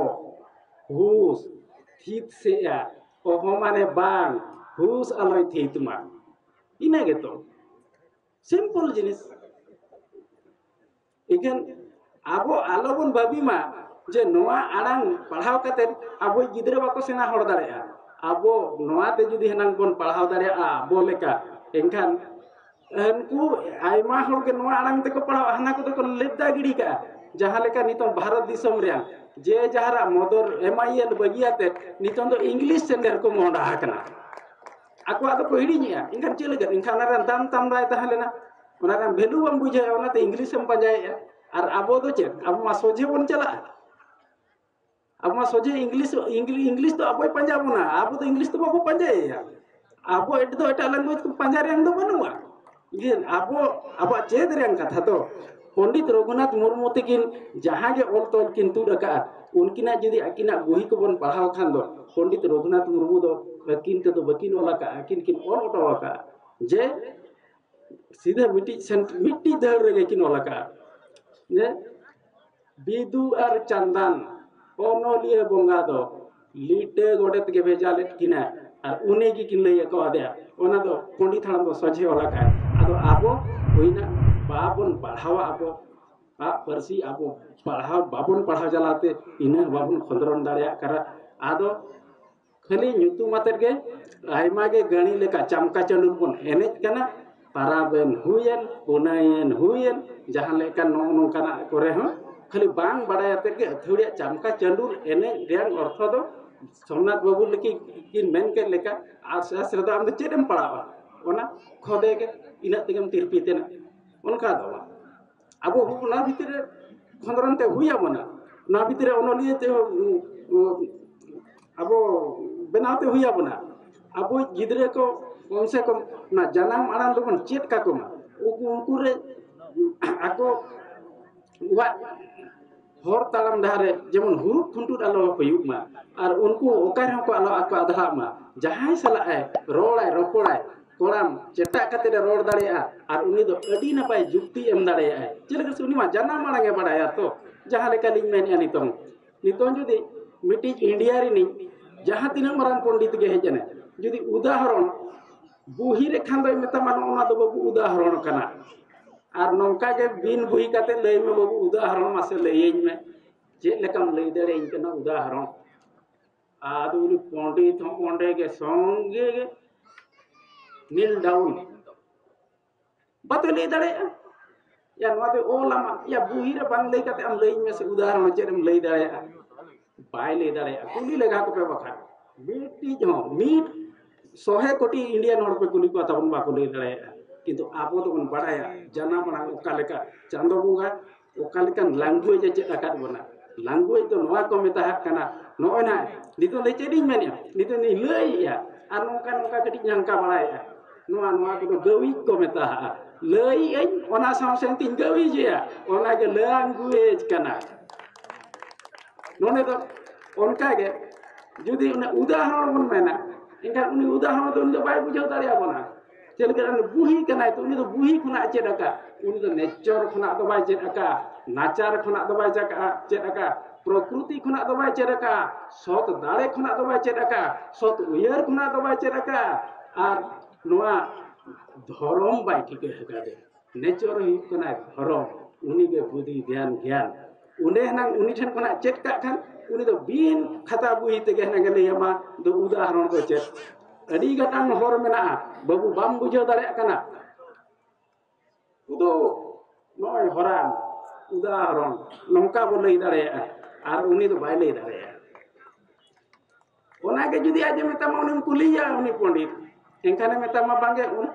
ᱦᱩᱥ, ᱛᱷᱤᱛ ᱥᱮᱜᱼᱟ᱾ ᱚᱦᱚ ᱢᱟᱱᱮ ᱵᱟᱝ, ᱦᱩᱥ ᱟᱞᱚᱭ ᱛᱷᱤᱛ ᱢᱟ, ᱤᱱᱟᱹ ᱜᱮᱛᱚ᱾ ᱥᱤᱢᱯᱚᱞ ᱡᱤᱱᱤᱥ᱾ ᱮᱠᱷᱟᱱ ᱟᱵᱚ ᱟᱞᱚᱵᱚᱱ ᱵᱷᱟᱹᱵᱤ ᱢᱟ ᱡᱮ ᱱᱚᱣᱟ ᱟᱲᱟᱝ ᱯᱟᱲᱦᱟᱣ ᱠᱟᱛᱮ ᱟᱵᱚ ᱜᱤᱫᱽᱨᱟᱹ ᱵᱟᱠᱚ ᱥᱮᱬᱟ ᱦᱚᱲ ᱫᱟᱲᱮᱭᱟᱜᱼᱟ᱾ ᱟᱵᱚ ᱱᱚᱣᱟ ᱛᱮ ᱡᱩᱫᱤ ᱦᱮᱱᱟᱝ ᱵᱚᱱ ᱯᱟᱲᱦᱟᱣ ᱫᱟᱲᱮᱭᱟᱜᱼᱟ ᱟᱵᱚ ᱞᱮᱠᱟ, ᱮᱱᱠᱷᱟᱱ ᱩᱱᱠᱩ ᱟᱭᱢᱟ ᱦᱚᱲ ᱜᱮ ᱱᱚᱣᱟ ᱟᱲᱟᱝ ᱛᱮᱠᱚ ᱯᱟᱲᱦᱟᱣ, ᱦᱟᱱᱟ ᱠᱚᱫᱚ ᱠᱚ ᱞᱮᱵᱫᱟ ᱜᱤᱰᱤ ᱠᱟᱜᱼᱟ᱾ ᱡᱟᱦᱟᱸ ᱞᱮᱠᱟ ᱱᱤᱛᱚᱝ ᱵᱷᱟᱨᱚᱛ ᱫᱤᱥᱚᱢ ᱨᱮᱭᱟᱜ ᱡᱮ ᱡᱟᱦᱟᱨᱟᱜ ᱢᱚᱫᱚᱨ ᱮᱢ ᱟᱭ ᱮᱞ ᱵᱟᱹᱜᱤᱭᱟᱛᱮ ᱱᱤᱛᱚᱝ ᱫᱚ ᱤᱝᱞᱤᱥ ᱥᱮᱱ ᱰᱷᱮᱨ ᱠᱚ ᱢᱚᱦᱰᱟ ᱟᱠᱟᱱᱟ᱾ ᱟᱠᱚᱣᱟᱜ ᱫᱚᱠᱚ ᱦᱤᱲᱤᱧᱮᱜᱼᱟ᱾ ᱮᱱᱠᱷᱟᱱ ᱪᱮᱫ ᱞᱟᱹᱜᱤᱫ? ᱮᱱᱠᱷᱟᱱ ᱚᱱᱟ ᱨᱮᱱᱟᱜ ᱫᱟᱢ ᱛᱟᱢ ᱵᱟᱭ ᱛᱟᱦᱮᱸ ᱞᱮᱱᱟ, ᱚᱱᱟ ᱨᱮᱱᱟᱜ ᱵᱷᱮᱞᱩ ᱵᱟᱢ ᱵᱩᱡᱷᱟᱹᱣᱮᱜᱼᱟ, ᱚᱱᱟᱛᱮ ᱤᱝᱞᱤᱥ ᱮᱢ ᱯᱟᱸᱡᱟᱭᱮᱜᱼᱟ᱾ ᱟᱨ ᱟᱵᱚ ᱫᱚ ᱪᱮᱫ? ᱟᱵᱚ ᱢᱟ ᱥᱚᱡᱷᱮ ᱵᱚᱱ ᱪᱟᱞᱟᱜᱼᱟ᱾ ᱟᱵᱚ ᱢᱟ ᱥᱚᱡᱷᱮ ᱤᱝᱞᱤᱥ, ᱤᱝᱞᱤ-, ᱤᱝᱞᱤᱥ ᱫᱚ ᱟᱵᱚᱭ ᱯᱟᱸᱡᱟ ᱵᱚᱱᱟ, ᱟᱵᱚ ᱫᱚ ᱤᱝᱞᱤᱥ ᱫᱚ ᱵᱟᱵᱚ ᱯᱟᱸᱡᱟᱭᱮᱭᱟ᱾ ᱟᱵᱚ ᱮᱴ-, ᱫᱚ ᱮᱴᱟᱜ ᱞᱮᱝᱜᱩᱭᱮᱡᱽ ᱠᱚ ᱯᱟᱸᱡᱟ ᱨᱮᱭᱟᱜ ᱫᱚ ᱵᱟᱹᱱᱩᱜᱼᱟ᱾ ᱤᱭᱟᱹ ᱟᱵᱚ, ᱟᱵᱚᱣᱟᱜ ᱪᱮᱫ ᱨᱮᱭᱟᱜ ᱠᱟᱛᱷᱟ ᱫᱚ ᱯᱚᱱᱰᱤᱛ ᱨᱚᱜᱷᱩᱱᱟᱛᱷ ᱢᱩᱨᱢᱩ ᱛᱟᱹᱠᱤᱱ ᱡᱟᱦᱟᱸ ᱜᱮ ᱚᱞ ᱛᱚᱞ ᱠᱤᱱ ᱛᱩᱫ ᱟᱠᱟᱫᱼᱟ, ᱩᱱᱠᱤᱱᱟᱜ ᱡᱩᱫᱤ ᱟᱹᱠᱤᱱᱟᱜ ᱵᱩᱦᱤ ᱠᱚᱵᱚᱱ ᱯᱟᱲᱦᱟᱣ ᱠᱷᱟᱱ ᱫᱚ ᱯᱚᱱᱰᱤᱛ ᱨᱚᱜᱷᱩᱱᱟᱛᱷ ᱢᱩᱨᱢᱩ ᱫᱚ ᱟᱹᱠᱤᱱ ᱛᱮᱫᱚ ᱵᱟᱹᱠᱤᱱ ᱚᱞ ᱟᱠᱟᱫᱼᱟ, ᱟᱹᱠᱤᱱ ᱠᱤᱱ ᱚᱞ ᱦᱚᱴᱚ ᱟᱠᱟᱫᱼᱟ ᱡᱮ ᱥᱤᱫᱷᱟᱹ ᱢᱤᱫᱴᱤᱡ ᱥᱮᱱ-, ᱢᱤᱫᱴᱤᱡ ᱫᱟᱹᱲ ᱨᱮᱜᱮ ᱠᱤᱱ ᱚᱞ ᱟᱠᱟᱫᱼᱟ ᱡᱮ ᱵᱤᱫᱩ ᱟᱨ ᱪᱟᱸᱫᱟᱱ ᱚᱱᱚᱞᱤᱭᱟᱹ ᱵᱚᱸᱜᱟ ᱫᱚ ᱞᱤᱴᱟᱹ ᱜᱚᱰᱮᱛ ᱜᱮ ᱵᱷᱮᱡᱟ ᱞᱮᱫ ᱠᱤᱱᱟ, ᱟᱨ ᱩᱱᱤ ᱜᱮᱠᱤᱱ ᱞᱟᱹᱭ ᱟᱠᱟᱣᱟᱫᱮᱭᱟ᱾ ᱚᱱᱟ ᱫᱚ ᱯᱚᱸᱰᱤᱛ ᱦᱟᱲᱟᱢ ᱫᱚ ᱥᱚᱡᱷᱮ ᱚᱞ ᱟᱠᱟᱫᱼᱟᱭ᱾ ᱟᱫᱚ ᱟᱵᱚ ᱦᱩᱭᱱᱟ ᱵᱟᱵᱚᱱ ᱯᱟᱲᱦᱟᱣᱟ, ᱟᱵᱚ ᱟᱜ ᱯᱟᱹᱨᱥᱤ ᱟᱵᱚ ᱯᱟᱲᱦᱟᱣ ᱵᱟᱵᱚᱱ ᱯᱟᱲᱦᱟᱣ ᱡᱟᱞᱟᱛᱮ ᱤᱱᱟᱹ ᱵᱟᱵᱚᱱ ᱠᱷᱚᱸᱫᱽᱨᱚᱱ ᱫᱟᱲᱮᱭᱟᱜ ᱠᱟᱱᱟ᱾ ᱟᱫᱚ ᱠᱷᱟᱹᱞᱤ ᱧᱩᱛᱩᱢ ᱟᱛᱮᱫ ᱜᱮ ᱟᱭᱢᱟ ᱜᱮ ᱜᱟᱹᱲᱤ ᱞᱮᱠᱟ ᱪᱟᱢᱠᱟ ᱪᱟᱹᱞᱩ ᱵᱚᱱ ᱮᱱᱮᱡ ᱠᱟᱱᱟ᱾ ᱯᱟᱨᱟᱵᱽ ᱮᱱ ᱦᱩᱭᱮᱱ, ᱯᱩᱱᱟᱹᱭ ᱮᱱ ᱦᱩᱭᱮᱱ, ᱡᱟᱦᱟᱸ ᱞᱮᱠᱟᱱ ᱱᱚᱜᱼᱚ ᱱᱚᱝᱠᱟᱱᱟᱜ ᱠᱚᱨᱮ ᱦᱚᱸ ᱠᱷᱟᱹᱞᱤ ᱵᱟᱝ ᱵᱟᱲᱟᱭ ᱟᱛᱮᱫ ᱜᱮ ᱟᱹᱛᱷᱟᱹᱲᱤᱭᱟᱜ ᱪᱟᱢᱠᱟ ᱪᱟᱸᱰᱩᱞ ᱮᱱᱮᱡ ᱨᱮᱭᱟᱜ ᱚᱨᱛᱷᱚ ᱫᱚ ᱥᱳᱢᱱᱟᱛᱷ ᱵᱟᱹᱵᱩ ᱞᱮᱠᱤ ᱠᱤᱱ ᱢᱮᱱ ᱠᱮᱫ ᱞᱮᱠᱟ, ᱟᱨ ᱥᱮᱥ ᱨᱮᱫᱚ ᱟᱢ ᱫᱚ ᱪᱮᱫ ᱮᱢ ᱯᱟᱲᱟᱣᱟ? ᱚᱱᱟ ᱠᱷᱚᱫᱮ ᱜᱮ, ᱤᱱᱟᱹᱜ ᱛᱮᱜᱮᱢ ᱛᱤᱨᱯᱤ ᱛᱮᱱᱟ᱾ ᱚᱱᱠᱟ ᱫᱚ ᱵᱟᱝ᱾ ᱟᱵᱚ ᱚᱱᱟ ᱵᱷᱤᱛᱤᱨ ᱨᱮ ᱠᱷᱚᱸᱫᱽᱨᱚᱱ ᱛᱮ ᱦᱩᱭ ᱟᱵᱚᱱᱟ, ᱚᱱᱟ ᱵᱷᱤᱛᱤᱨ ᱨᱮ ᱚᱱᱚᱞᱤᱭᱟᱹ ᱛᱮ, ᱩ, ᱩ, ᱟᱵᱚ ᱵᱮᱱᱟᱣ ᱛᱮ ᱦᱩᱭ ᱟᱵᱚᱱᱟ᱾ ᱟᱵᱚ ᱜᱤᱫᱽᱨᱟᱹ ᱠᱚ ᱠᱚᱢ ᱥᱮ ᱠᱚᱢ ᱚᱱᱟ ᱡᱟᱱᱟᱢ ᱟᱲᱟᱝ ᱫᱚᱵᱚᱱ ᱪᱮᱫ ᱠᱟᱠᱚ ᱢᱟ᱾ ᱩᱱᱠᱩ, ᱩᱱᱠᱩ ᱨᱮ ᱟᱠᱚᱣᱟᱜ ᱦᱚᱨ ᱛᱟᱲᱟᱢ ᱰᱟᱦᱟᱨ ᱨᱮ ᱡᱮᱢᱚᱱ ᱦᱩᱨᱩᱫ ᱠᱷᱩᱱᱴᱩᱫ ᱟᱞᱚ ᱦᱩᱭᱩᱜ ᱢᱟ, ᱟᱨ ᱩᱱᱠᱩ ᱚᱠᱟ ᱨᱮᱦᱚᱸ ᱠᱚ ᱟᱞᱚ ᱟᱠᱚ ᱟᱫᱷᱟᱜ ᱢᱟ᱾ ᱡᱟᱦᱟᱸᱭ ᱥᱟᱞᱟᱜ ᱮ ᱨᱚᱲᱟᱭ, ᱨᱚᱯᱚᱲᱟᱭ, ᱠᱚᱲᱟᱢ ᱪᱮᱴᱟᱜ ᱠᱟᱛᱮ ᱮ ᱨᱚᱲ ᱫᱟᱲᱮᱭᱟᱜᱼᱟ, ᱟᱨ ᱩᱱᱤ ᱫᱚ ᱟᱹᱰᱤ ᱱᱟᱯᱟᱭ ᱡᱩᱠᱛᱤ ᱮᱢ ᱫᱟᱲᱮᱭᱟᱜᱼᱟᱭ᱾ ᱪᱮᱫ ᱞᱮᱠᱟ ᱥᱮ ᱩᱱᱤ ᱢᱟ ᱡᱟᱱᱟᱢ ᱟᱲᱟᱝ ᱮ ᱵᱟᱲᱟᱭᱟ ᱛᱚ, ᱡᱟᱦᱟᱸ ᱞᱮᱠᱟ ᱞᱤᱧ ᱢᱮᱱᱮᱫᱼᱟ ᱱᱤᱛᱚᱝ, ᱱᱤᱛᱚᱝ ᱡᱩᱫᱤ ᱢᱤᱫᱴᱤᱡ ᱤᱱᱰᱤᱭᱟ ᱨᱤᱱᱤᱡ ᱡᱟᱦᱟᱸ ᱛᱤᱱᱟᱹᱜ ᱢᱟᱨᱟᱝ ᱯᱚᱱᱰᱤᱛ ᱜᱮ ᱦᱮᱡ ᱮᱱᱟᱭ, ᱡᱩᱫᱤ ᱩᱫᱟᱦᱚᱨᱚᱱ ᱵᱩᱦᱤ ᱨᱮ ᱠᱷᱟᱱ ᱫᱚᱭ ᱢᱮᱛᱟᱢᱟ, "ᱱᱚᱜᱼᱚ ᱱᱚᱣᱟ ᱫᱚ ᱵᱟᱹᱵᱩ ᱩᱫᱟᱦᱚᱨᱚᱱ ᱠᱟᱱᱟ", ᱟᱨ ᱱᱚᱝᱠᱟ ᱜᱮ ᱵᱤᱱ ᱵᱩᱦᱤ ᱠᱟᱛᱮ ᱞᱟᱹᱭ ᱢᱮ, "ᱵᱟᱹᱵᱩ ᱩᱫᱟᱦᱚᱨᱚᱱ ᱢᱟᱥᱮ ᱞᱟᱹᱭᱟᱹᱧ ᱢᱮ, ᱪᱮᱫ ᱞᱮᱠᱟᱢ ᱞᱟᱹᱭ ᱫᱟᱲᱮᱭᱟᱹᱧ ᱠᱟᱱᱟ ᱩᱫᱟᱦᱚᱨᱚᱱ?" ᱟᱫᱚ ᱩᱱᱤ ᱯᱚᱱᱰᱤᱛ ᱦᱚᱸ ᱚᱸᱰᱮ ᱜᱮ ᱥᱚᱝᱜᱮ ᱜᱮ ᱱᱤᱞ ᱰᱟᱣᱩᱱ, ᱵᱟᱯᱮ ᱞᱟᱹᱭ ᱫᱟᱲᱮᱭᱟᱜᱼᱟ᱾ ᱭᱟ, ᱱᱚᱣᱟ ᱫᱚ ᱚᱞ ᱟᱢᱟ᱾ ᱭᱟ, ᱵᱩᱦᱤ ᱨᱮ ᱵᱟᱝ ᱞᱟᱹᱭ ᱠᱟᱛᱮ ᱟᱢ ᱞᱟᱹᱭᱟᱹᱧ ᱢᱮᱥᱮ, ᱩᱫᱟᱦᱚᱨᱚᱱ ᱪᱮᱫ ᱮᱢ ᱞᱟᱹᱭ ᱫᱟᱲᱮᱭᱟᱜᱼᱟ? ᱵᱟᱭ ᱞᱟᱹᱭ ᱫᱟᱲᱮᱭᱟᱜᱼᱟ᱾ ᱠᱩᱞᱤ ᱞᱮᱜᱟ ᱠᱚᱯᱮ ᱵᱟᱠᱷᱟᱱ᱾ ᱢᱤᱫᱴᱤᱡ ᱦᱚᱸ, ᱢᱤᱫ ᱥᱚᱦᱮ ᱠᱳᱴᱤ ᱤᱱᱰᱤᱭᱟᱱ ᱦᱚᱲ ᱯᱮ ᱠᱩᱞᱤ ᱠᱚᱣᱟ, ᱛᱟᱵᱚᱱ ᱵᱟᱠᱚ ᱞᱟᱹᱭ ᱫᱟᱲᱮᱭᱟᱜᱼᱟ᱾ ᱠᱤᱱᱛᱩ ᱟᱵᱚ ᱫᱚᱵᱚᱱ ᱵᱟᱲᱟᱭᱟ ᱡᱟᱱᱟᱢ ᱟᱲᱟᱝ ᱚᱠᱟ ᱞᱮᱠᱟ ᱪᱟᱸᱫᱚ ᱵᱚᱸᱜᱟ ᱚᱠᱟ ᱞᱮᱠᱟᱱ ᱞᱟᱝᱜᱩᱭᱮᱡᱽ ᱮ ᱪᱮᱫ ᱟᱠᱟᱫ ᱵᱚᱱᱟ᱾ ᱞᱟᱝᱜᱩᱭᱮᱡᱽ ᱫᱚ ᱱᱚᱣᱟ ᱠᱚ ᱢᱮᱛᱟᱜ ᱠᱟᱱᱟ᱾ ᱱᱚᱜᱼᱚᱭ ᱱᱟ ᱱᱤᱛᱚᱜ ᱫᱚ ᱪᱮᱫ ᱤᱧ ᱢᱮᱱᱮᱫᱼᱟ? ᱱᱤᱛᱚᱜ ᱫᱚᱧ ᱞᱟᱹᱭᱮᱫᱼᱟ, ᱟᱨ ᱱᱚᱝᱠᱟ ᱱᱚᱝᱠᱟ ᱠᱟᱹᱴᱤᱡ ᱧᱟᱝᱠᱟ ᱵᱟᱲᱟᱭᱮᱫᱼᱟ᱾ ᱱᱚᱣᱟ, ᱱᱚᱣᱟ ᱠᱚᱫᱚ ᱜᱟᱹᱣᱤᱡ ᱠᱚ ᱢᱮᱛᱟᱜᱼᱟ᱾ ᱞᱟᱹᱭᱮᱫ ᱟᱹᱧ, ᱚᱱᱟ ᱥᱟᱶ ᱥᱟᱶ ᱛᱤᱧ ᱜᱟᱹᱣᱤᱡᱮᱜᱼᱟ, ᱚᱱᱟᱜᱮ ᱞᱟᱝᱜᱩᱭᱮᱡᱽ ᱠᱟᱱᱟ᱾ ᱱᱚᱰᱮ ᱫᱚ ᱚᱱᱠᱟᱜᱮ ᱡᱩᱫᱤ ᱚᱱᱟ ᱩᱫᱟᱦᱚᱨᱚᱱ ᱵᱚᱱ ᱢᱮᱱᱟ, ᱮᱱᱠᱷᱟᱱ ᱩᱱᱤ ᱩᱫᱟᱦᱚᱨᱚᱱ ᱫᱚ ᱩᱱᱤ ᱫᱚ ᱵᱟᱭ ᱵᱩᱡᱷᱟᱹᱣ ᱫᱟᱲᱮᱭᱟᱵᱚᱱᱟ᱾ ᱪᱮᱫ ᱞᱮᱠᱟ ᱩᱱᱤ ᱵᱩᱦᱤ ᱠᱟᱱᱟᱭ, ᱛᱚ ᱩᱱᱤ ᱫᱚ ᱵᱩᱦᱤ ᱠᱷᱚᱱᱟᱜ ᱪᱮᱫ ᱟᱠᱟᱫ? ᱩᱱᱤ ᱫᱚ ᱱᱮᱪᱚᱨ ᱠᱷᱚᱱᱟᱜ ᱫᱚ ᱵᱟᱭ ᱪᱮᱫ ᱟᱠᱟᱫ, ᱱᱟᱪᱟᱨ ᱠᱷᱚᱱᱟᱜ ᱫᱚ ᱵᱟᱭ ᱪᱮᱫ ᱟᱠᱟᱫ, ᱪᱮᱫ ᱟᱠᱟᱫ, ᱯᱨᱚᱠᱨᱤᱛᱤ ᱠᱷᱚᱱᱟᱜ ᱫᱚ ᱵᱟᱭ ᱪᱮᱫ ᱟᱠᱟᱫ, ᱥᱚᱛ ᱫᱟᱲᱮ ᱠᱷᱚᱱᱟᱜ ᱫᱚ ᱵᱟᱭ ᱪᱮᱫ ᱟᱠᱟᱫ, ᱥᱚᱛ ᱩᱭᱦᱟᱹᱨ ᱠᱷᱚᱱᱟᱜ ᱫᱚ ᱵᱟᱭ ᱪᱮᱫ ᱟᱠᱟᱫ, ᱟᱨ ᱱᱚᱣᱟ ᱫᱷᱚᱨᱚᱢ ᱵᱟᱭ ᱴᱷᱤᱠᱟᱹ ᱟᱠᱟᱫᱮ᱾ ᱱᱮᱪᱚᱨ ᱦᱩᱭᱩᱜ ᱠᱟᱱᱟᱭ ᱫᱷᱚᱨᱚᱢ, ᱩᱱᱤᱜᱮ ᱵᱩᱫᱷᱤ ᱫᱷᱮᱭᱟᱱ ᱜᱮᱭᱟᱱ᱾ ᱚᱸᱰᱮ ᱦᱮᱱᱟᱝ ᱩᱱᱤ ᱴᱷᱮᱱ ᱠᱷᱚᱱᱟᱜ ᱪᱮᱫ ᱠᱟᱜ ᱠᱷᱟᱱ, ᱩᱱᱤ ᱫᱚ ᱵᱤᱱ ᱠᱷᱟᱛᱟ ᱵᱩᱦᱤ ᱛᱮᱜᱮ ᱦᱮᱱᱟᱝ ᱮ ᱞᱟᱹᱭ ᱟᱢᱟ, ᱫᱚ ᱩᱫᱟᱦᱚᱨᱚᱱ ᱫᱚ ᱪᱮᱫ? ᱟᱹᱰᱤ ᱜᱚᱴᱟᱝ ᱦᱚᱨ ᱢᱮᱱᱟᱜᱼᱟ, ᱵᱟᱹᱵᱩ ᱵᱟᱢ ᱵᱩᱡᱷᱟᱹᱣ ᱫᱟᱲᱮᱭᱟᱜ ᱠᱟᱱᱟ᱾ ᱩᱫᱩᱜ, ᱱᱚᱜᱼᱚᱭ ᱦᱚᱨᱟᱱ, ᱩᱫᱟᱦᱚᱨᱚᱱ, ᱱᱚᱝᱠᱟ ᱵᱚ ᱞᱟᱹᱭ ᱫᱟᱲᱮᱭᱟᱜᱼᱟ, ᱟᱨ ᱩᱱᱤ ᱫᱚ ᱵᱟᱭ ᱞᱟᱹᱭ ᱫᱟᱲᱮᱭᱟᱜᱼᱟ᱾ ᱚᱱᱟᱜᱮ ᱡᱩᱫᱤ ᱟᱡ ᱮ ᱢᱮᱛᱟᱢᱟ, ᱩᱱᱤᱢ ᱠᱩᱞᱤᱭᱮᱭᱟ ᱩᱱᱤ ᱯᱚᱱᱰᱤᱛ, ᱮᱱᱠᱷᱟᱱᱮ ᱢᱮᱛᱟᱢᱟ, ᱵᱟᱝᱜᱮ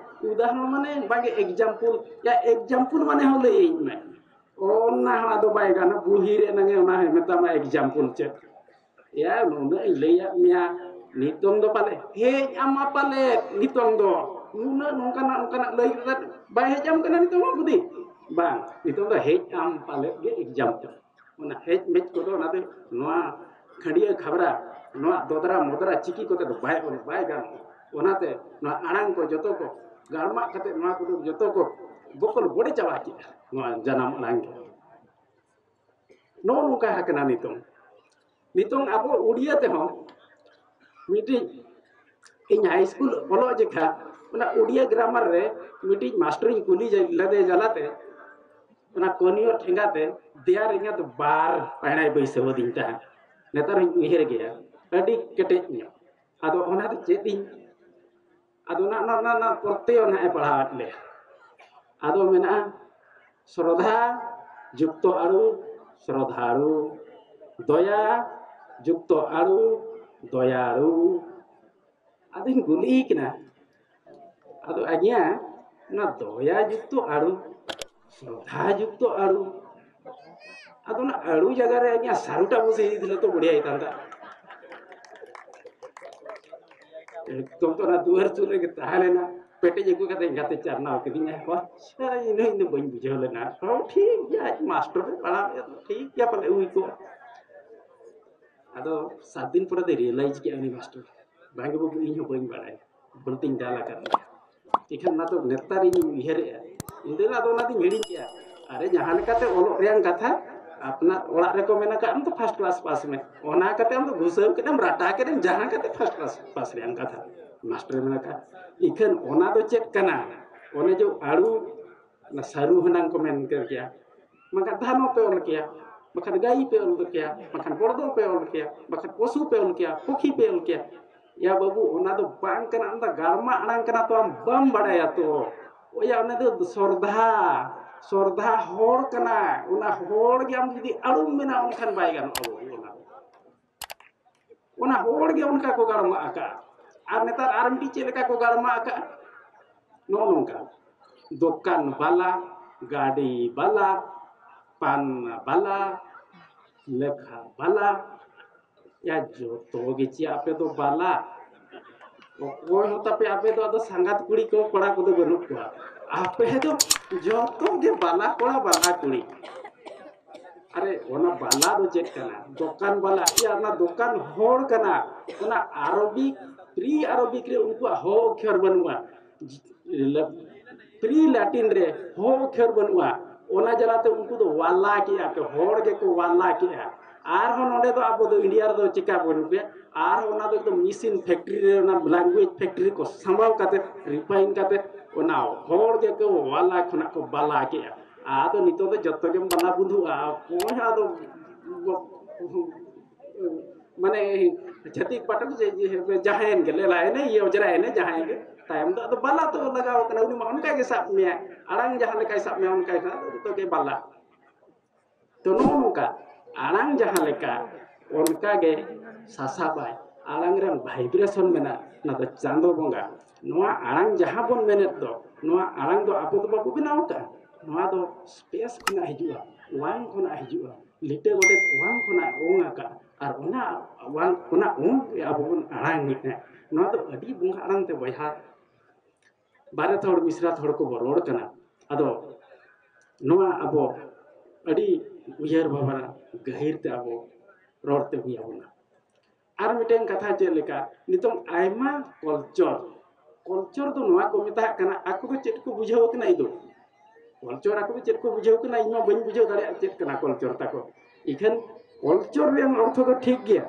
ᱩᱫᱟᱦᱚᱨᱚᱱ ᱢᱟᱱᱮ, ᱵᱟᱝᱜᱮ example, ᱭᱟ example ᱢᱟᱱᱮ ᱦᱚᱸ ᱞᱟᱹᱭᱟᱹᱧ ᱢᱮ᱾ ᱚᱱᱟ ᱦᱚᱸ ᱟᱫᱚ ᱵᱟᱭ ᱜᱟᱱᱚᱜ, ᱵᱩᱦᱤ ᱨᱮ ᱮᱱᱟᱝᱮ ᱚᱱᱟ ᱦᱚᱸᱭ ᱢᱮᱛᱟᱢᱟ example ᱪᱮᱫ᱾ ᱭᱟ, ᱱᱩᱱᱟᱹᱜ ᱤᱧ ᱞᱟᱹᱭᱟᱫ ᱢᱮᱭᱟ, ᱱᱤᱛᱚᱝ ᱫᱚ ᱯᱟᱞᱮ ᱦᱮᱡ ᱟᱢᱟ ᱯᱟᱞᱮ᱾ ᱱᱤᱛᱚᱝ ᱫᱚ ᱱᱩᱱᱟᱹᱜ ᱱᱚᱝᱠᱟᱱᱟᱜ ᱚᱱᱠᱟᱱᱟᱜ ᱞᱟᱹᱭ ᱠᱟᱛᱮ ᱵᱟᱭ ᱦᱮᱡ ᱟᱢ ᱠᱟᱱᱟ ᱱᱤᱛᱚᱝ ᱦᱚᱸ ᱵᱩᱫᱷᱤ? ᱵᱟᱝ, ᱱᱤᱛᱚᱝ ᱫᱚ ᱦᱮᱡ ᱟᱢ ᱯᱟᱞᱮ ᱜᱮ example᱾ ᱚᱱᱟ ᱦᱮᱡ ᱢᱮᱡ ᱠᱚᱫᱚ ᱚᱱᱟ ᱫᱚ ᱱᱚᱣᱟ ᱠᱷᱟᱹᱰᱭᱟᱹ ᱠᱷᱟᱵᱽᱨᱟ, ᱱᱚᱣᱟ ᱫᱚᱫᱽᱨᱟ ᱢᱚᱫᱽᱨᱟ ᱪᱤᱠᱤ ᱠᱚᱛᱮ ᱫᱚ ᱵᱟᱭ ᱚᱞ, ᱵᱟᱭ ᱜᱟᱱᱚᱜᱼᱟ᱾ ᱚᱱᱟᱛᱮ ᱱᱚᱣᱟ ᱟᱲᱟᱝ ᱠᱚ ᱡᱚᱛᱚ ᱠᱚ ᱜᱟᱲᱢᱟᱜ ᱠᱟᱛᱮ ᱱᱚᱣᱟ ᱠᱚᱫᱚ ᱡᱚᱛᱚ ᱠᱚ ᱵᱚᱠᱚᱞ ᱵᱚᱰᱮ ᱪᱟᱵᱟ ᱠᱮᱫᱼᱟ, ᱱᱚᱣᱟ ᱡᱟᱱᱟᱢ ᱟᱲᱟᱝ ᱜᱮ᱾ ᱱᱚᱜᱼᱚ ᱱᱚᱝᱠᱟ ᱟᱠᱟᱱᱟ ᱱᱤᱛᱚᱝ᱾ ᱱᱤᱛᱚᱝ ᱟᱵᱚ ᱩᱲᱤᱭᱟ ᱛᱮᱦᱚᱸ ᱢᱤᱫᱴᱤᱡ, ᱤᱧ ᱦᱟᱭ ᱥᱠᱩᱞ ᱚᱞᱚᱜ ᱡᱚᱠᱷᱟ ᱚᱱᱟ ᱩᱲᱤᱭᱟ ᱜᱨᱟᱢᱟᱨ ᱨᱮ ᱢᱤᱫᱴᱤᱡ ᱢᱟᱥᱴᱟᱨᱤᱧ ᱠᱩᱞᱤ ᱞᱮᱫᱮ ᱡᱟᱞᱟᱛᱮ, ᱚᱱᱟ ᱠᱚᱱᱤᱭᱚᱨ ᱴᱷᱮᱸᱜᱟ ᱛᱮ ᱫᱮᱭᱟ ᱨᱮ ᱤᱧᱟᱹᱜ ᱫᱚ ᱵᱟᱨ ᱯᱟᱭᱲᱟᱭ ᱵᱟᱹᱭᱥᱟᱹᱣ ᱟᱹᱫᱤᱧ ᱛᱟᱦᱮᱸᱫ᱾ ᱱᱮᱛᱟᱨ ᱦᱚᱸᱧ ᱩᱭᱦᱟᱹᱨ ᱜᱮᱭᱟ, ᱟᱹᱰᱤ ᱠᱮᱴᱮᱡ ᱧᱚᱜ᱾ ᱟᱫᱚ ᱚᱱᱟ ᱫᱚ ᱪᱮᱫ ᱤᱧ, ᱟᱫᱚ ᱚᱱᱟ, ᱚᱱᱟ, ᱚᱱᱟ, ᱚᱱᱟ ᱯᱚᱨᱛᱮ ᱱᱟᱦᱟᱜ ᱮ ᱯᱟᱲᱦᱟᱣᱮᱫ ᱞᱮᱭᱟ᱾ ᱟᱫᱚ ᱢᱮᱱᱟᱜᱼᱟ, ᱥᱨᱚᱫᱷᱟ ᱡᱩᱠᱛᱚ ᱟᱲᱩ, ᱥᱨᱚᱫᱷᱟᱲᱩ, ᱫᱚᱭᱟ ᱡᱩᱠᱛᱚ ᱟᱲᱩ, ᱫᱚᱭᱟᱲᱩ᱾ ᱟᱫᱚᱧ ᱠᱩᱞᱤᱭᱮ ᱠᱟᱱᱟ, ᱟᱫᱚ ᱟᱹᱧᱟ ᱚᱱᱟ ᱫᱚᱭᱟ ᱡᱩᱠᱛᱚ ᱟᱲᱩ, ᱥᱨᱚᱫᱷᱟ ᱡᱩᱠᱛᱚ ᱟᱲᱩ, ᱟᱫᱚ ᱚᱱᱟ ᱟᱲᱩ ᱡᱟᱭᱜᱟ ᱨᱮ ᱟᱹᱧᱟ ᱥᱟᱨᱩᱴᱟ ᱵᱚᱥᱮ ᱤᱫᱤ ᱞᱮ ᱛᱚ ᱵᱚᱲᱤᱭᱟ ᱦᱩᱭ ᱠᱟᱱ ᱛᱟᱦᱮᱸᱫ᱾ ᱮᱠᱫᱚᱢ ᱛᱚ ᱚᱱᱟ ᱫᱩᱣᱟᱹᱨ ᱥᱩᱨ ᱨᱮᱜᱮ ᱛᱟᱦᱮᱸ ᱞᱮᱱᱟ᱾ ᱯᱮᱴᱮᱡ ᱟᱹᱜᱩ ᱠᱟᱛᱮ ᱜᱟᱛᱮ ᱪᱟᱨᱱᱟᱣ ᱠᱤᱫᱤᱧᱟ᱾ ᱟᱪᱪᱷᱟ, ᱤᱧ ᱦᱚᱸ, ᱤᱧ ᱫᱚ ᱵᱟᱹᱧ ᱵᱩᱡᱷᱟᱹᱣ ᱞᱮᱱᱟ᱾ ᱦᱚᱸ, ᱴᱷᱤᱠ ᱜᱮᱭᱟ, ᱟᱡ ᱢᱟᱥᱴᱟᱨ ᱮ ᱯᱟᱲᱦᱟᱣ ᱮᱫ, ᱴᱷᱤᱠ ᱜᱮᱭᱟ, ᱯᱟᱞᱮ ᱦᱩᱭ ᱠᱚᱜᱼᱟ᱾ ᱟᱫᱚ ᱥᱟᱛ ᱫᱤᱱ ᱯᱚᱨᱮ ᱫᱚ ᱨᱤᱭᱮᱞᱟᱭᱤᱡᱽ ᱠᱮᱫᱼᱟ ᱩᱱᱤ ᱢᱟᱥᱴᱟᱨ, ᱵᱟᱝ ᱜᱮ ᱵᱟᱹᱵᱩ, ᱤᱧ ᱦᱚᱸ ᱵᱟᱹᱧ ᱵᱟᱲᱟᱭᱟ, ᱵᱷᱩᱞ ᱛᱤᱧ ᱫᱟᱞ ᱟᱠᱟᱫ ᱢᱮᱭᱟ᱾ ᱮᱱᱠᱷᱟᱱ ᱚᱱᱟ ᱫᱚ ᱱᱮᱛᱟᱨ ᱤᱧ ᱩᱭᱦᱟᱹᱨᱮᱜᱼᱟ᱾ ᱤᱧ ᱫᱚ ᱟᱫᱚ ᱚᱱᱟ ᱫᱚᱧ ᱦᱤᱲᱤᱧ ᱠᱮᱜᱼᱟ᱾ ᱟᱨᱮ, ᱡᱟᱦᱟᱸ ᱞᱮᱠᱟᱛᱮ ᱚᱞᱚᱜ ᱨᱮᱭᱟᱜ ᱠᱟᱛᱷᱟ, ᱟᱯᱱᱟᱨ ᱚᱲᱟᱜ ᱨᱮᱠᱚ ᱢᱮᱱ ᱟᱠᱟᱫ, ᱟᱢ ᱫᱚ ᱯᱷᱟᱥᱴ ᱠᱞᱟᱥ ᱯᱟᱥ ᱢᱮ, ᱚᱱᱟ ᱠᱟᱛᱮ ᱟᱢ ᱫᱚ ᱜᱷᱩᱥᱟᱹᱣ ᱠᱮᱫᱟᱢ, ᱨᱟᱴᱟ ᱠᱮᱫᱟᱢ, ᱡᱟᱦᱟᱸ ᱠᱟᱛᱮ ᱯᱷᱟᱥᱴ ᱠᱞᱟᱥ ᱯᱟᱥ ᱨᱮᱭᱟᱜ ᱠᱟᱛᱷᱟ ᱢᱟᱥᱴᱟᱨᱮ ᱢᱮᱱ ᱟᱠᱟᱫ᱾ ᱤᱠᱷᱟᱹᱱ ᱚᱱᱟ ᱫᱚ ᱪᱮᱫ ᱠᱟᱱᱟ? ᱚᱱᱮ ᱡᱮ ᱟᱹᱲᱩ, ᱚᱱᱟ ᱥᱟᱹᱨᱩ ᱦᱩᱱᱟᱹᱝ ᱠᱚ ᱢᱮᱱ ᱠᱮᱫ ᱜᱮᱭᱟ, ᱵᱟᱝᱠᱷᱟᱱ ᱫᱷᱟᱱᱚ ᱯᱮ ᱚᱞ ᱠᱮᱭᱟ, ᱵᱟᱠᱷᱟᱱ ᱜᱟᱹᱭ ᱯᱮ ᱚᱞ ᱠᱮᱭᱟ, ᱵᱟᱠᱷᱟᱱ ᱵᱚᱲᱫᱚ ᱯᱮ ᱚᱞ ᱠᱮᱭᱟ, ᱵᱟᱠᱷᱟᱱ ᱯᱚᱥᱩ ᱯᱮ ᱚᱞ ᱠᱮᱭᱟ, ᱯᱚᱠᱷᱤ ᱯᱮ ᱚᱞ ᱠᱮᱭᱟ᱾ ᱭᱟ ᱵᱟᱹᱵᱩ, ᱚᱱᱟ ᱫᱚ ᱵᱟᱝ ᱠᱟᱱᱟ, ᱚᱱᱟ ᱫᱚ ᱜᱟᱲᱢᱟ ᱟᱲᱟᱝ ᱠᱟᱱᱟ ᱛᱚ, ᱟᱢ ᱵᱟᱢ ᱵᱟᱲᱟᱭᱟ ᱛᱚ᱾ ᱚᱭᱟ ᱚᱱᱟ ᱫᱚ ᱥᱚᱨᱫᱷᱟ, ᱥᱚᱨᱫᱷᱟ ᱦᱚᱲ ᱠᱟᱱᱟ᱾ ᱚᱱᱟ ᱦᱚᱲ ᱜᱮ ᱟᱢ ᱡᱩᱫᱤ ᱟᱹᱲᱩᱢ ᱢᱮᱱᱟ, ᱚᱱᱠᱷᱟᱱ ᱵᱟᱭ ᱜᱟᱱᱚᱜᱼᱟ ᱵᱟᱹᱵᱩ᱾ ᱚᱱᱟ ᱫᱚ, ᱚᱱᱟ ᱦᱚᱲ ᱜᱮ ᱚᱱᱠᱟ ᱠᱚ ᱜᱟᱲᱢᱟᱜ ᱟᱠᱟᱫᱼᱟ᱾ ᱟᱨ ᱱᱮᱛᱟᱨ ᱟᱨ ᱢᱤᱫᱴᱤᱡ ᱪᱮᱫ ᱞᱮᱠᱟ ᱠᱚ ᱜᱟᱲᱢᱟᱜ ᱟᱠᱟᱫᱼᱟ? ᱱᱚᱜᱼᱚ ᱱᱚᱝᱠᱟ, ᱫᱚᱠᱟᱱ ᱵᱟᱞᱟ, ᱜᱟᱹᱰᱤ ᱵᱟᱞᱟ, ᱯᱟᱱ ᱵᱟᱞᱟ, ᱞᱮᱠᱷᱟ ᱵᱟᱞᱟ, ᱭᱟ ᱡᱚᱛᱚ ᱜᱮ ᱪᱮᱫ ᱟᱯᱮ ᱫᱚ ᱵᱟᱞᱟ? ᱚᱠᱚᱭ ᱦᱚᱸ ᱛᱟᱯᱮ ᱟᱯᱮ ᱫᱚ ᱟᱫᱚ ᱥᱟᱸᱜᱟᱛ ᱠᱩᱲᱤ ᱠᱚ ᱠᱚᱲᱟ ᱠᱚᱫᱚ ᱵᱟᱹᱱᱩᱜ ᱠᱚᱣᱟ᱾ ᱟᱯᱮ ᱫᱚ ᱡᱚᱛᱚ ᱜᱮ ᱵᱟᱞᱟ ᱠᱚᱲᱟ ᱵᱟᱞᱟ ᱠᱩᱲᱤ᱾ ᱟᱨᱮ ᱚᱱᱟ ᱵᱟᱞᱟ ᱫᱚ ᱪᱮᱫ ᱠᱟᱱᱟ? ᱫᱚᱠᱟᱱ ᱵᱟᱞᱟ, ᱭᱟ ᱚᱱᱟ ᱫᱚᱠᱟᱱ ᱦᱚᱲ ᱠᱟᱱᱟ᱾ ᱚᱱᱟ ᱟᱨᱚᱵᱤᱠ, ᱯᱨᱤ ᱟᱨᱚᱵᱤᱠ ᱨᱮ ᱩᱱᱠᱩᱣᱟᱜ ᱦᱚ ᱚᱠᱠᱷᱚᱨ ᱵᱟᱹᱱᱩᱜᱼᱟ᱾ ᱯᱨᱤ ᱞᱮᱴᱤᱱ ᱨᱮ ᱦᱚ ᱚᱠᱠᱷᱚᱨ ᱵᱟᱹᱱᱩᱜᱼᱟ᱾ ᱚᱱᱟ ᱡᱟᱞᱟᱛᱮ ᱩᱱᱠᱩ ᱫᱚ ᱣᱟᱞᱟ ᱠᱮᱜᱼᱟ ᱠᱚ, ᱦᱚᱲ ᱜᱮᱠᱚ ᱣᱟᱞᱟ ᱠᱮᱜᱼᱟ᱾ ᱟᱨᱦᱚᱸ ᱱᱚᱰᱮ ᱫᱚ ᱟᱵᱚ ᱫᱚ ᱤᱱᱰᱤᱭᱟ ᱨᱮᱫᱚ ᱪᱮᱠᱟ ᱵᱚᱱ ᱯᱮ, ᱟᱨᱦᱚᱸ ᱚᱱᱟ ᱫᱚ ᱮᱠᱫᱚᱢ ᱢᱮᱥᱤᱱ ᱯᱷᱮᱠᱴᱨᱤ ᱨᱮ, ᱚᱱᱟ ᱞᱮᱝᱜᱩᱭᱮᱡᱽ ᱯᱷᱮᱠᱴᱨᱤ ᱠᱚ ᱥᱟᱢᱵᱟᱣ ᱠᱟᱛᱮ, ᱨᱤᱯᱷᱟᱭᱤᱱ ᱠᱟᱛᱮ, ᱚᱱᱟ ᱦᱚᱲ ᱜᱮᱠᱚ ᱣᱟᱞᱟ ᱠᱷᱚᱱᱟᱜ ᱠᱚ ᱵᱟᱞᱟ ᱠᱮᱜᱼᱟ᱾ ᱟᱫᱚ ᱱᱤᱛᱚᱜ ᱫᱚ ᱡᱚᱛᱚ ᱜᱮᱢ ᱵᱟᱞᱟ ᱵᱩᱫᱷᱩᱜᱼᱟ, ᱚᱠᱚᱭ ᱦᱚᱸ ᱟᱫᱚ ᱢᱟᱱᱮ ᱪᱷᱟᱹᱛᱤᱠ ᱯᱟᱴᱚᱠ ᱡᱮ, ᱡᱮ, ᱡᱟᱦᱟᱸᱭᱮᱱ ᱜᱮ, ᱞᱮᱞᱟᱭᱮᱱᱮ, ᱤᱭᱟᱹ ᱚᱡᱽᱨᱟᱭᱮᱱᱮ, ᱡᱟᱦᱟᱸᱭᱮᱱ ᱜᱮ, ᱛᱟᱭᱚᱢ ᱫᱚ ᱟᱫᱚ ᱵᱟᱞᱟ ᱛᱚ ᱞᱟᱜᱟᱣ ᱠᱟᱱᱟ᱾ ᱩᱱᱤ ᱢᱟ ᱚᱱᱠᱟ ᱜᱮ ᱥᱟᱵ ᱢᱮᱭᱟ, ᱟᱲᱟᱝ ᱡᱟᱦᱟᱸ ᱞᱮᱠᱟᱭ ᱥᱟᱵ ᱢᱮᱭᱟ ᱚᱱᱠᱟ ᱜᱮ ᱱᱟᱜ ᱡᱚᱛᱚ ᱜᱮ ᱵᱟᱞᱟ᱾ ᱛᱚ ᱱᱚᱜᱼᱚ ᱱᱚᱝᱠᱟ ᱟᱲᱟᱝ ᱡᱟᱦᱟᱸ ᱞᱮᱠᱟ ᱚᱱᱠᱟ ᱜᱮ ᱥᱟᱥᱟᱵᱟᱭ᱾ ᱟᱲᱟᱝ ᱨᱮ ᱵᱷᱟᱭᱵᱨᱮᱥᱚᱱ ᱢᱮᱱᱟᱜᱼᱟ, ᱚᱱᱟ ᱫᱚ ᱪᱟᱸᱫᱚ ᱵᱚᱸᱜᱟ᱾ ᱱᱚᱣᱟ ᱟᱲᱟᱝ ᱡᱟᱦᱟᱸ ᱵᱚᱱ ᱢᱮᱱᱮᱫ ᱫᱚ, ᱱᱚᱣᱟ ᱟᱲᱟᱝ ᱫᱚ ᱟᱵᱚ ᱫᱚ ᱵᱟᱵᱚ ᱵᱮᱱᱟᱣ ᱟᱠᱟᱫᱼᱟ᱾ ᱱᱚᱣᱟ ᱫᱚ ᱥᱯᱮᱥ ᱠᱷᱚᱱᱟᱜ ᱦᱤᱡᱩᱜᱼᱟ, ᱣᱟᱝ ᱠᱷᱚᱱᱟᱜ ᱦᱤᱡᱩᱜᱼᱟ, ᱞᱤᱴᱟᱹ ᱜᱚᱰᱮᱛ ᱣᱟᱝ ᱠᱷᱚᱱᱟᱜ ᱚᱝ ᱟᱠᱟᱫᱼᱟ᱾ ᱟᱨ ᱚᱱᱟ ᱣᱟᱝ, ᱚᱱᱟ ᱚᱝ ᱜᱮ ᱟᱵᱚ ᱵᱚᱱ ᱟᱲᱟᱝ ᱮᱫᱼᱟ᱾ ᱱᱚᱣᱟ ᱫᱚ ᱟᱹᱰᱤ ᱵᱚᱸᱜᱟ ᱟᱲᱟᱝ ᱛᱮ ᱵᱚᱭᱦᱟ, ᱵᱟᱨᱮᱛ ᱦᱚᱲ ᱢᱤᱥᱨᱟᱛ ᱦᱚᱲ ᱠᱚᱵᱚ ᱨᱚᱲ ᱠᱟᱱᱟ᱾ ᱟᱫᱚ ᱱᱚᱣᱟ ᱟᱵᱚ ᱟᱹᱰᱤ ᱩᱭᱦᱟᱹᱨ ᱵᱷᱟᱵᱽᱱᱟ ᱜᱟᱹᱦᱤᱨ ᱛᱮ ᱟᱵᱚ ᱨᱚᱲ ᱛᱮ ᱦᱩᱭ ᱟᱵᱚᱱᱟ᱾ ᱟᱨ ᱢᱤᱫᱴᱮᱱ ᱠᱟᱛᱷᱟ ᱪᱮᱫ ᱞᱮᱠᱟ, ᱱᱤᱛᱚᱝ ᱟᱭᱢᱟ ᱠᱚᱞᱪᱚᱨ, ᱠᱚᱞᱪᱚᱨ ᱫᱚ ᱱᱚᱣᱟ ᱠᱚ ᱢᱮᱛᱟᱜ ᱠᱟᱱᱟ, ᱟᱠᱚ ᱫᱚ ᱪᱮᱫ ᱠᱚ ᱵᱩᱡᱷᱟᱹᱣ ᱠᱟᱱᱟ ᱤᱧ ᱫᱚ ᱠᱚᱞᱪᱚᱨ ᱟᱠᱚ ᱫᱚ ᱪᱮᱫ ᱠᱚ ᱵᱩᱡᱷᱟᱹᱣ ᱠᱟᱱᱟ, ᱤᱧ ᱢᱟ ᱵᱟᱹᱧ ᱵᱩᱡᱷᱟᱹᱣ ᱫᱟᱲᱮᱭᱟᱜᱼᱟ ᱪᱮᱫ ᱠᱟᱱᱟ ᱠᱚᱞᱪᱚᱨ ᱛᱟᱠᱚ᱾ ᱤᱠᱷᱟᱹᱱ ᱠᱚᱞᱪᱚᱨ ᱨᱮᱭᱟᱜ ᱚᱨᱛᱷᱚ ᱫᱚ ᱴᱷᱤᱠ ᱜᱮᱭᱟ,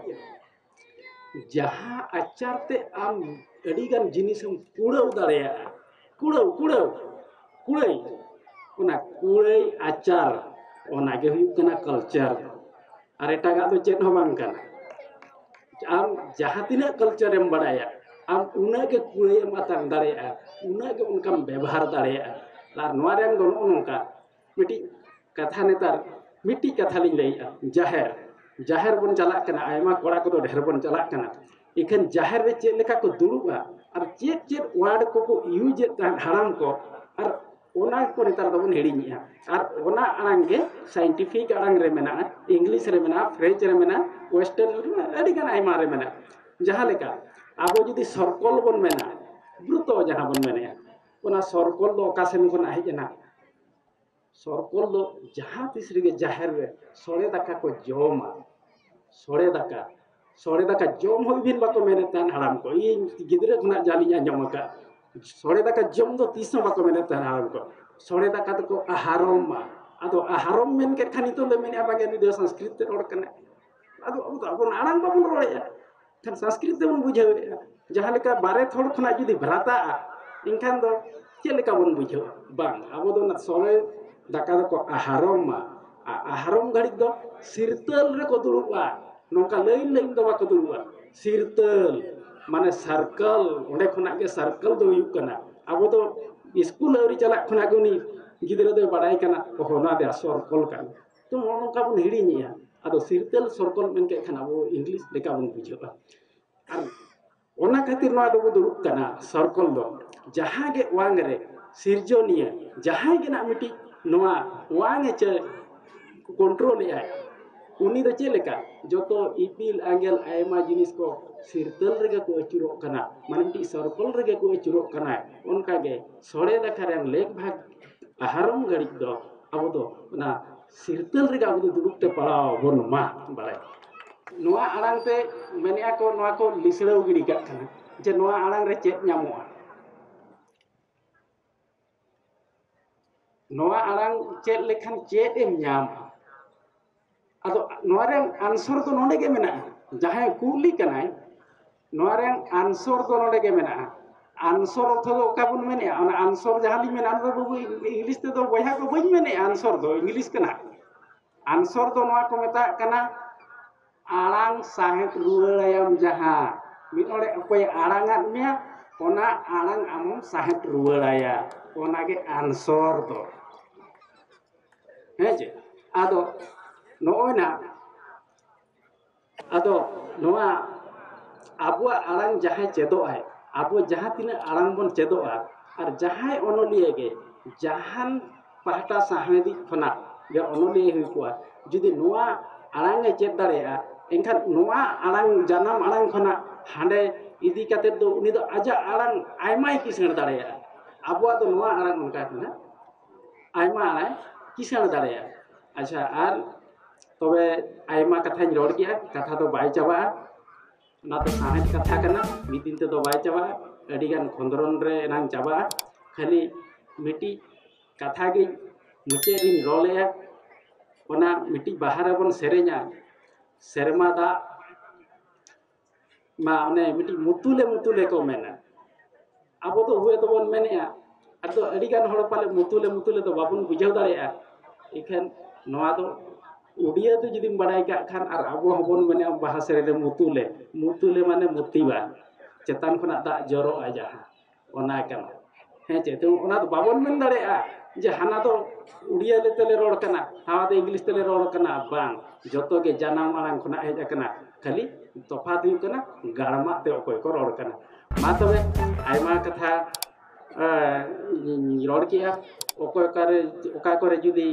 ᱡᱟᱦᱟᱸ ᱟᱪᱟᱨ ᱛᱮ ᱟᱢ ᱟᱹᱰᱤᱜᱟᱱ ᱡᱤᱱᱤᱥᱮᱢ ᱠᱩᱲᱟᱹᱣ ᱫᱟᱲᱮᱭᱟᱜᱼᱟ, ᱠᱩᱲᱟᱹᱣ, ᱠᱩᱲᱟᱹᱣ, ᱠᱩᱲᱟᱹᱭ, ᱚᱱᱟ ᱠᱩᱲᱟᱹᱭ ᱟᱪᱟᱨ, ᱚᱱᱟ ᱜᱮ ᱦᱩᱭᱩᱜ ᱠᱟᱱᱟ ᱠᱟᱞᱪᱟᱨ᱾ ᱟᱨ ᱮᱴᱟᱜᱟᱜ ᱫᱚ ᱪᱮᱫ ᱦᱚᱸ ᱵᱟᱝ ᱠᱟᱱᱟ᱾ ᱟᱢ ᱡᱟᱦᱟᱸ ᱛᱤᱱᱟᱹᱜ ᱠᱟᱞᱪᱟᱨᱮᱢ ᱵᱟᱲᱟᱭᱟ, ᱟᱢ ᱩᱱᱟᱹᱜ ᱜᱮ ᱠᱩᱲᱟᱹᱭ ᱮᱢ ᱟᱛᱟᱝ ᱫᱟᱲᱮᱭᱟᱜᱼᱟ, ᱩᱱᱟᱹᱜ ᱜᱮ ᱚᱱᱠᱟᱢ ᱵᱮᱵᱚᱦᱟᱨ ᱫᱟᱲᱮᱭᱟᱜᱼᱟ᱾ ᱟᱨ ᱱᱚᱣᱟ ᱨᱮᱱ ᱫᱚ ᱱᱚᱜᱼᱚ ᱱᱚᱝᱠᱟ ᱢᱤᱫᱴᱤᱡ ᱠᱟᱛᱷᱟ, ᱱᱮᱛᱟᱨ ᱢᱤᱫᱴᱤᱡ ᱠᱟᱛᱷᱟ ᱞᱤᱧ ᱞᱟᱹᱭᱮᱜᱼᱟ, ᱡᱟᱦᱮᱨ, ᱡᱟᱦᱮᱨ ᱵᱚᱱ ᱪᱟᱞᱟᱜ ᱠᱟᱱᱟ, ᱟᱭᱢᱟ ᱠᱚᱲᱟ ᱠᱚᱫᱚ ᱰᱷᱮᱨ ᱵᱚᱱ ᱪᱟᱞᱟᱜ ᱠᱟᱱᱟ, ᱤᱠᱷᱟᱹᱱ ᱡᱟᱦᱮᱨ ᱨᱮ ᱪᱮᱫ ᱞᱮᱠᱟ ᱠᱚ ᱫᱩᱲᱩᱵᱼᱟ ᱟᱨ ᱪᱮᱫ ᱪᱮᱫ ᱣᱟᱨᱰ ᱠᱚᱠᱚ ᱤᱭᱩᱡᱮᱫ ᱛᱟᱦᱮᱸᱫ ᱦᱟᱲᱟᱢ ᱠᱚ, ᱟᱨ ᱚᱱᱟ ᱠᱚ ᱱᱮᱛᱟᱨ ᱫᱚᱵᱚᱱ ᱦᱤᱲᱤᱧᱮᱜᱼᱟ᱾ ᱟᱨ ᱚᱱᱟ ᱟᱲᱟᱝ ᱜᱮ ᱥᱟᱭᱮᱱᱴᱤᱯᱷᱤᱠ ᱟᱲᱟᱝ ᱨᱮ ᱢᱮᱱᱟᱜᱼᱟ, ᱤᱝᱞᱤᱥ ᱨᱮ ᱢᱮᱱᱟᱜᱼᱟ, ᱯᱷᱨᱮᱧᱪ ᱨᱮ ᱢᱮᱱᱟᱜᱼᱟ, ᱣᱮᱥᱴᱟᱨᱱ ᱨᱮ ᱢᱮᱱᱟᱜᱼᱟ, ᱟᱹᱰᱤ ᱜᱟᱱ ᱟᱭᱢᱟ ᱨᱮ ᱢᱮᱱᱟᱜᱼᱟ᱾ ᱡᱟᱦᱟᱸ ᱞᱮᱠᱟ ᱟᱵᱚ ᱡᱩᱫᱤ ᱥᱚᱨᱠᱚᱞ ᱵᱚᱱ ᱢᱮᱱᱟ, ᱵᱨᱩᱛᱚ ᱡᱟᱦᱟᱸ ᱵᱚᱱ ᱢᱮᱱᱮᱜᱼᱟ, ᱚᱱᱟ ᱥᱚᱨᱠᱚᱞ ᱫᱚ ᱚᱠᱟ ᱥᱮᱱ ᱠᱷᱚᱱᱟᱜ ᱦᱮᱡ ᱮᱱᱟ? ᱥᱚᱨᱠᱚᱞ ᱫᱚ ᱡᱟᱦᱟᱸ ᱛᱤᱥ ᱨᱮᱜᱮ ᱡᱟᱦᱮᱨ ᱨᱮ ᱥᱚᱲᱮ ᱫᱟᱠᱟ ᱠᱚ ᱡᱚᱢᱟ, ᱥᱚᱲᱮ ᱫᱟᱠᱟ, ᱥᱚᱲᱮ ᱫᱟᱠᱟ ᱡᱚᱢ ᱦᱚᱸ ᱤᱵᱷᱤᱱ ᱵᱟᱠᱚ ᱢᱮᱱᱮᱫ ᱛᱟᱦᱮᱱ ᱦᱟᱲᱟᱢ ᱠᱚ᱾ ᱤᱧ ᱜᱤᱫᱽᱨᱟᱹ ᱠᱷᱚᱱᱟᱜ ᱡᱟ ᱞᱤᱧ ᱟᱸᱡᱚᱢ ᱟᱠᱟᱫ, ᱥᱚᱲᱮ ᱫᱟᱠᱟ ᱡᱚᱢ ᱫᱚ ᱛᱤᱥ ᱦᱚᱸ ᱵᱟᱠᱚ ᱢᱮᱱᱮᱫ ᱛᱟᱦᱮᱱ ᱦᱟᱲᱟᱢ ᱠᱚ᱾ ᱥᱚᱲᱮ ᱫᱟᱠᱟ ᱫᱚᱠᱚ ᱟᱦᱟᱨᱚᱢᱟ᱾ ᱟᱫᱚ ᱟᱦᱟᱨᱚᱢ ᱢᱮᱱ ᱠᱮᱫ ᱠᱷᱟᱱ ᱱᱤᱛᱚᱜ ᱫᱚ ᱢᱮᱱᱮᱫᱼᱟ, ᱵᱟᱝ, ᱱᱩᱭ ᱫᱚ ᱥᱚᱝᱥᱠᱨᱤᱛ ᱛᱮ ᱨᱚᱲ ᱠᱟᱱᱟᱭ᱾ ᱟᱫᱚ ᱟᱵᱚ ᱫᱚ ᱟᱵᱚᱱᱟᱜ ᱟᱲᱟᱝ ᱵᱟᱵᱚᱱ ᱨᱚᱲᱮᱫᱼᱟ, ᱠᱷᱟᱱ ᱥᱚᱝᱥᱠᱨᱤᱛ ᱛᱮᱵᱚᱱ ᱵᱩᱡᱷᱟᱹᱣᱮᱫᱼᱟ᱾ ᱡᱟᱦᱟᱸ ᱞᱮᱠᱟ ᱵᱟᱨᱮᱛ ᱦᱚᱲ ᱠᱷᱚᱱᱟᱜ ᱡᱩᱫᱤ ᱵᱷᱨᱟᱛᱟᱜᱼᱟ, ᱮᱱᱠᱷᱟᱱ ᱫᱚ ᱪᱮᱫ ᱞᱮᱠᱟ ᱵᱚᱱ ᱵᱩᱡᱷᱟᱹᱣᱟ? ᱵᱟᱝ, ᱟᱵᱚ ᱫᱚ ᱚᱱᱟ ᱥᱚᱲᱮ ᱫᱟᱠᱟ ᱫᱚᱠᱚ ᱟᱦᱟᱨᱚᱢᱟ᱾ ᱟ-, ᱟᱦᱟᱨᱚᱢ ᱜᱷᱟᱹᱲᱤᱡ ᱫᱚ ᱥᱤᱨᱛᱟᱹᱞ ᱨᱮᱠᱚ ᱫᱩᱲᱩᱵᱼᱟ, ᱱᱚᱝᱠᱟ ᱞᱟᱹᱭᱤᱱ ᱞᱟᱹᱭᱤᱱ ᱫᱚ ᱵᱟᱠᱚ ᱫᱩᱲᱩᱵᱼᱟ᱾ ᱥᱤᱨᱛᱟᱹᱞ ᱢᱟᱱᱮ ᱥᱟᱨᱠᱟᱞ, ᱚᱸᱰᱮ ᱠᱷᱚᱱᱟᱜ ᱜᱮ ᱥᱟᱨᱠᱟᱞ ᱫᱚ ᱦᱩᱭᱩᱜ ᱠᱟᱱᱟ᱾ ᱟᱵᱚ ᱫᱚ ᱥᱠᱩᱞ ᱟᱹᱣᱨᱤ ᱪᱟᱞᱟᱜ ᱠᱷᱚᱱᱟᱜ ᱜᱮ ᱩᱱᱤ ᱜᱤᱫᱽᱨᱟᱹ ᱫᱚᱭ ᱵᱟᱲᱟᱭ ᱠᱟᱱᱟ, ᱚᱦᱚ, ᱱᱚᱣᱟ ᱫᱚ ᱥᱚᱨᱠᱚᱞ ᱠᱟᱱᱟ᱾ ᱛᱚ ᱱᱚᱜᱼᱚ ᱱᱚᱝᱠᱟ ᱵᱚᱱ ᱦᱤᱲᱤᱧᱮᱜᱼᱟ᱾ ᱟᱫᱚ ᱥᱤᱨᱛᱟᱹᱞ ᱥᱚᱨᱠᱚᱞ ᱢᱮᱱ ᱠᱮᱫ ᱠᱷᱟᱱ ᱟᱵᱚ ᱤᱝᱞᱤᱥ ᱞᱮᱠᱟ ᱵᱚᱱ ᱵᱩᱡᱷᱟᱹᱣᱟ᱾ ᱟᱨ ᱚᱱᱟ ᱠᱷᱟᱹᱛᱤᱨ ᱱᱚᱣᱟ ᱫᱚᱵᱚ ᱫᱩᱲᱩᱵ ᱠᱟᱱᱟ ᱥᱚᱨᱠᱚᱞ ᱫᱚ᱾ ᱡᱟᱦᱟᱸ ᱜᱮ ᱚᱣᱟᱝ ᱨᱮ ᱥᱤᱨᱡᱚᱱᱤᱭᱟᱹ, ᱡᱟᱦᱟᱸᱭ ᱜᱮ ᱱᱟᱜ ᱢᱤᱫᱴᱤᱡ ᱱᱚᱣᱟ ᱚᱣᱟᱝ ᱮ ᱪᱮ ᱠᱚᱱᱴᱨᱳᱞ ᱮᱫᱟᱭ, ᱩᱱᱤ ᱫᱚ ᱪᱮᱫ ᱞᱮᱠᱟ? ᱡᱚᱛᱚ ᱤᱯᱤᱞ ᱟᱸᱜᱮᱞ ᱟᱭᱢᱟ ᱡᱤᱱᱤᱥ ᱠᱚ ᱥᱤᱨᱛᱟᱹᱞ ᱨᱮᱜᱮ ᱠᱚ ᱟᱹᱪᱩᱨᱚᱜ ᱠᱟᱱᱟ, ᱢᱟᱱᱮ ᱢᱤᱫᱴᱤᱡ ᱥᱚᱨᱠᱚᱞ ᱨᱮᱜᱮ ᱠᱚ ᱟᱹᱪᱩᱨᱚᱜ ᱠᱟᱱᱟ᱾ ᱚᱱᱠᱟᱜᱮ ᱥᱚᱲᱮ ᱫᱟᱠᱟ ᱨᱮᱱ ᱞᱮᱠ ᱵᱷᱟᱜᱽ ᱟᱦᱟᱨᱚᱢ ᱜᱷᱟᱹᱲᱤᱡ ᱫᱚ ᱟᱵᱚ ᱫᱚ ᱚᱱᱟ ᱥᱤᱨᱛᱟᱹᱞ ᱨᱮᱜᱮ ᱟᱵᱚ ᱫᱚ ᱫᱩᱲᱩᱵ ᱛᱮ ᱯᱟᱲᱟᱣ ᱟᱵᱚᱱ ᱢᱟ᱾ ᱵᱟᱲᱟᱭ ᱱᱚᱣᱟ ᱟᱲᱟᱝ ᱛᱮ ᱢᱮᱱᱮᱜᱼᱟ ᱠᱚ, ᱱᱚᱣᱟ ᱠᱚ ᱞᱤᱥᱲᱟᱹᱣ ᱜᱤᱰᱤ ᱠᱟᱜ ᱠᱟᱱᱟ ᱡᱮ ᱱᱚᱣᱟ ᱟᱲᱟᱝ ᱨᱮ ᱪᱮᱫ ᱧᱟᱢᱚᱜᱼᱟ, ᱱᱚᱣᱟ ᱟᱲᱟᱝ ᱪᱮᱫ ᱞᱮᱠᱷᱟᱱ ᱪᱮᱫ ᱮᱢ ᱧᱟᱢᱟ᱾ ᱟᱫᱚ ᱱᱚᱣᱟ ᱨᱮᱱ ᱟᱱᱥᱚᱨ ᱫᱚ ᱱᱚᱰᱮ ᱜᱮ ᱢᱮᱱᱟᱜᱼᱟ᱾ ᱡᱟᱦᱟᱸᱭ ᱠᱩᱞᱤ ᱠᱟᱱᱟᱭ, ᱱᱚᱣᱟ ᱨᱮᱱ ᱟᱱᱥᱚᱨ ᱫᱚ ᱱᱚᱰᱮ ᱜᱮ ᱢᱮᱱᱟᱜᱼᱟ᱾ ᱟᱱᱥᱚᱨ ᱚᱨᱛᱷᱚ ᱫᱚ ᱚᱠᱟ ᱵᱚᱱ ᱢᱮᱱᱮᱜᱼᱟ? ᱚᱱᱟ ᱟᱱᱥᱚᱨ ᱡᱟᱦᱟᱸ ᱞᱤᱧ ᱢᱮᱱᱟ, ᱚᱱᱟ ᱫᱚ ᱵᱟᱹᱵᱩ ᱤᱝᱞᱤᱥ ᱛᱮᱫᱚ ᱵᱚᱭᱦᱟ ᱠᱚ ᱵᱟᱹᱧ ᱢᱮᱱᱮᱜᱼᱟ, ᱟᱱᱥᱚᱨ ᱫᱚ ᱤᱝᱞᱤᱥ ᱠᱟᱱᱟ᱾ ᱟᱱᱥᱚᱨ ᱫᱚ ᱱᱚᱣᱟ ᱠᱚ ᱢᱮᱛᱟᱜ ᱠᱟᱱᱟ ᱟᱲᱟᱝ ᱥᱟᱦᱮᱫ ᱨᱩᱣᱟᱹᱲᱟᱭᱟᱢ ᱡᱟᱦᱟᱸ᱾ ᱢᱤᱫ ᱦᱚᱲᱮ ᱚᱠᱚᱭᱮ ᱟᱲᱟᱝ ᱟᱫ ᱢᱮᱭᱟ, ᱚᱱᱟ ᱟᱲᱟᱝ ᱟᱢᱮᱢ ᱥᱟᱦᱮᱸᱫ ᱨᱩᱣᱟᱹᱲᱟᱭᱟ᱾ ᱚᱱᱟᱜᱮ ᱟᱱᱥᱚᱨ ᱫᱚ᱾ ᱦᱮᱸ ᱪᱮ? ᱟᱫᱚ ᱱᱚᱜᱼᱚᱭ ᱱᱟ, ᱟᱫᱚ ᱱᱚᱣᱟ ᱟᱵᱚᱣᱟᱜ ᱟᱲᱟᱝ ᱡᱟᱦᱟᱸᱭ ᱪᱮᱫᱚᱜ ᱟᱭ, ᱟᱵᱚ ᱡᱟᱦᱟᱸ ᱛᱤᱱᱟᱹᱜ ᱟᱲᱟᱝ ᱵᱚᱱ ᱪᱮᱫᱚᱜᱼᱟ, ᱟᱨ ᱡᱟᱦᱟᱸᱭ ᱚᱱᱚᱞᱤᱭᱟᱹ ᱜᱮ ᱡᱟᱦᱟᱱ ᱯᱟᱦᱴᱟ ᱥᱟᱶᱦᱮᱫᱤᱡ ᱠᱷᱚᱱᱟᱜ ᱜᱮ ᱚᱱᱚᱞᱤᱭᱟᱹ ᱦᱩᱭ ᱠᱚᱜᱼᱟ, ᱡᱩᱫᱤ ᱱᱚᱣᱟ ᱟᱲᱟᱝ ᱮ ᱪᱮᱫ ᱫᱟᱲᱮᱭᱟᱜᱼᱟ, ᱮᱱᱠᱷᱟᱱ ᱱᱚᱣᱟ ᱟᱲᱟᱝ, ᱡᱟᱱᱟᱢ ᱟᱲᱟᱝ ᱠᱷᱚᱱᱟᱜ ᱦᱟᱸᱰᱮ ᱤᱫᱤ ᱠᱟᱛᱮ ᱫᱚ ᱩᱱᱤ ᱫᱚ ᱟᱡᱟᱜ ᱟᱲᱟᱝ ᱟᱭᱢᱟᱭ ᱠᱤᱥᱟᱹᱬ ᱫᱟᱲᱮᱭᱟᱜᱼᱟ᱾ ᱟᱵᱚᱣᱟᱜ ᱫᱚ ᱱᱚᱣᱟ ᱟᱲᱟᱝ ᱚᱱᱠᱟ ᱠᱟᱱᱟ, ᱟᱭᱢᱟ ᱟᱲᱟᱝ ᱠᱤᱥᱟᱹᱬ ᱫᱟᱲᱮᱭᱟᱜᱼᱟ᱾ ᱟᱪᱪᱷᱟ, ᱟᱨ ᱛᱚᱵᱮ ᱟᱭᱢᱟ ᱠᱟᱛᱷᱟᱧ ᱨᱚᱲ ᱠᱮᱜᱼᱟ, ᱠᱟᱛᱷᱟ ᱫᱚ ᱵᱟᱭ ᱪᱟᱵᱟᱜᱼᱟ᱾ ᱚᱱᱟ ᱫᱚ ᱥᱟᱶᱦᱮᱫ ᱠᱟᱛᱷᱟ ᱠᱟᱱᱟ, ᱢᱤᱫ ᱫᱤᱱ ᱛᱮᱫᱚ ᱵᱟᱭ ᱪᱟᱵᱟᱜᱼᱟ, ᱟᱹᱰᱤᱜᱟᱱ ᱠᱷᱚᱸᱫᱽᱨᱚᱱ ᱨᱮ ᱮᱱᱟᱝ ᱪᱟᱵᱟᱜᱼᱟ᱾ ᱠᱷᱟᱹᱞᱤ ᱢᱤᱫᱴᱤᱡ ᱠᱟᱛᱷᱟ ᱜᱮ ᱢᱩᱪᱟᱹᱫ ᱨᱤᱧ ᱨᱚᱲ ᱞᱮᱜᱼᱟ, ᱚᱱᱟ ᱢᱤᱫᱴᱤᱡ ᱵᱟᱦᱟ ᱨᱮᱵᱚᱱ ᱥᱮᱨᱮᱧᱟ, ᱥᱮᱨᱢᱟ ᱫᱟᱜ ᱢᱟ ᱚᱱᱮ ᱢᱤᱫᱴᱤᱡ ᱢᱩᱛᱩᱞᱮ ᱢᱩᱛᱩᱞᱮ ᱠᱚ ᱢᱮᱱᱟ᱾ ᱟᱵᱚ ᱫᱚ ᱦᱩᱭ ᱫᱚᱵᱚᱱ ᱢᱮᱱᱮᱜᱼᱟ, ᱟᱫᱚ ᱟᱹᱰᱤᱜᱟᱱ ᱦᱚᱲ ᱯᱟᱞᱮ ᱢᱩᱛᱩᱞᱮ ᱢᱩᱛᱩᱞᱮ ᱫᱚ ᱵᱟᱵᱚᱱ ᱵᱩᱡᱷᱟᱹᱣ ᱫᱟᱲᱮᱭᱟᱜᱼᱟ᱾ ᱤᱠᱷᱟᱹᱱ ᱱᱚᱣᱟ ᱫᱚ ᱩᱰᱤᱭᱟᱹ ᱫᱚ ᱡᱩᱫᱤᱢ ᱵᱟᱲᱟᱭ ᱠᱟᱜ ᱠᱷᱟᱱ, ᱟᱨ ᱟᱵᱚ ᱦᱚᱸᱵᱚᱱ ᱢᱮᱱᱮᱜᱼᱟ ᱵᱟᱦᱟ ᱥᱮᱨᱮᱧ ᱨᱮ ᱢᱩᱛᱩᱞᱮ, ᱢᱩᱛᱩᱞᱮ ᱢᱟᱱᱮ ᱢᱩᱛᱤᱵᱟ, ᱪᱮᱛᱟᱱ ᱠᱷᱚᱱᱟᱜ ᱫᱟᱜ ᱡᱚᱨᱚᱜᱼᱟ ᱡᱟᱦᱟᱸ, ᱚᱱᱟ ᱠᱟᱱᱟ᱾ ᱦᱮᱸ ᱪᱮ? ᱛᱚ ᱚᱱᱟ ᱫᱚ ᱵᱟᱵᱚᱱ ᱢᱮᱱ ᱫᱟᱲᱮᱭᱟᱜᱼᱟ ᱡᱮ ᱦᱟᱱᱟ ᱫᱚ ᱩᱲᱤᱭᱟ ᱛᱮᱞᱮ ᱨᱚᱲ ᱠᱟᱱᱟ, ᱱᱟᱣᱟ ᱫᱚ ᱤᱝᱞᱤᱥ ᱛᱮᱞᱮ ᱨᱚᱲ ᱠᱟᱱᱟ, ᱵᱟᱝ, ᱡᱚᱛᱚ ᱜᱮ ᱡᱟᱱᱟᱢ ᱟᱲᱟᱝ ᱠᱷᱚᱱᱟᱜ ᱦᱮᱡ ᱟᱠᱟᱱᱟ᱾ ᱠᱷᱟᱹᱞᱤ ᱛᱚᱯᱷᱟᱛ ᱦᱩᱭᱩᱜ ᱠᱟᱱᱟ ᱜᱟᱲᱢᱟᱜ ᱛᱮ ᱚᱠᱚᱭ ᱠᱚ ᱨᱚᱲ ᱠᱟᱱᱟ᱾ ᱢᱟ ᱛᱚᱵᱮ, ᱟᱭᱢᱟ ᱠᱟᱛᱷᱟ ᱮᱸ, ᱤᱧ ᱨᱚᱲ ᱠᱮᱜᱼᱟ᱾ ᱚᱠᱚᱭ ᱚᱠᱟᱨᱮ, ᱚᱠᱟ ᱠᱚᱨᱮ ᱡᱩᱫᱤ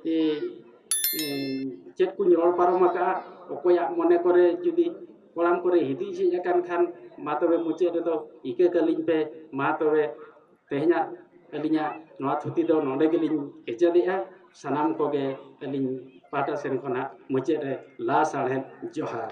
ᱮ, ᱮ, ᱪᱮᱫ ᱠᱚᱧ ᱨᱚᱲ ᱯᱟᱨᱚᱢ ᱟᱠᱟᱜᱼᱟ, ᱚᱠᱚᱭᱟᱜ ᱢᱚᱱᱮ ᱠᱚᱨᱮ ᱡᱩᱫᱤ ᱠᱚᱲᱟᱢ ᱠᱚᱨᱮ ᱦᱤᱫᱤᱡ ᱦᱮᱡ ᱟᱠᱟᱱ ᱠᱷᱟᱱ, ᱢᱟ ᱛᱚᱵᱮ ᱢᱩᱪᱟᱹᱫ ᱨᱮᱫᱚ ᱤᱠᱟᱹ ᱠᱟᱹᱞᱤᱧ ᱯᱮ᱾ ᱢᱟ ᱛᱚᱵᱮ ᱛᱮᱦᱮᱧᱟᱜ ᱟᱹᱞᱤᱧᱟᱜ ᱱᱚᱣᱟ ᱛᱷᱩᱛᱤ ᱫᱚ ᱱᱚᱰᱮ ᱜᱮᱞᱤᱧ ᱠᱮᱪᱮᱫᱮᱜᱼᱟ᱾ ᱥᱟᱱᱟᱢ ᱠᱚᱜᱮ ᱟᱹᱞᱤᱧ ᱯᱟᱦᱴᱟ ᱥᱮᱱ ᱠᱷᱚᱱᱟᱜ ᱢᱩᱪᱟᱹᱫ ᱨᱮ ᱞᱟᱥᱟᱲᱦᱮᱫ ᱡᱚᱦᱟᱨ᱾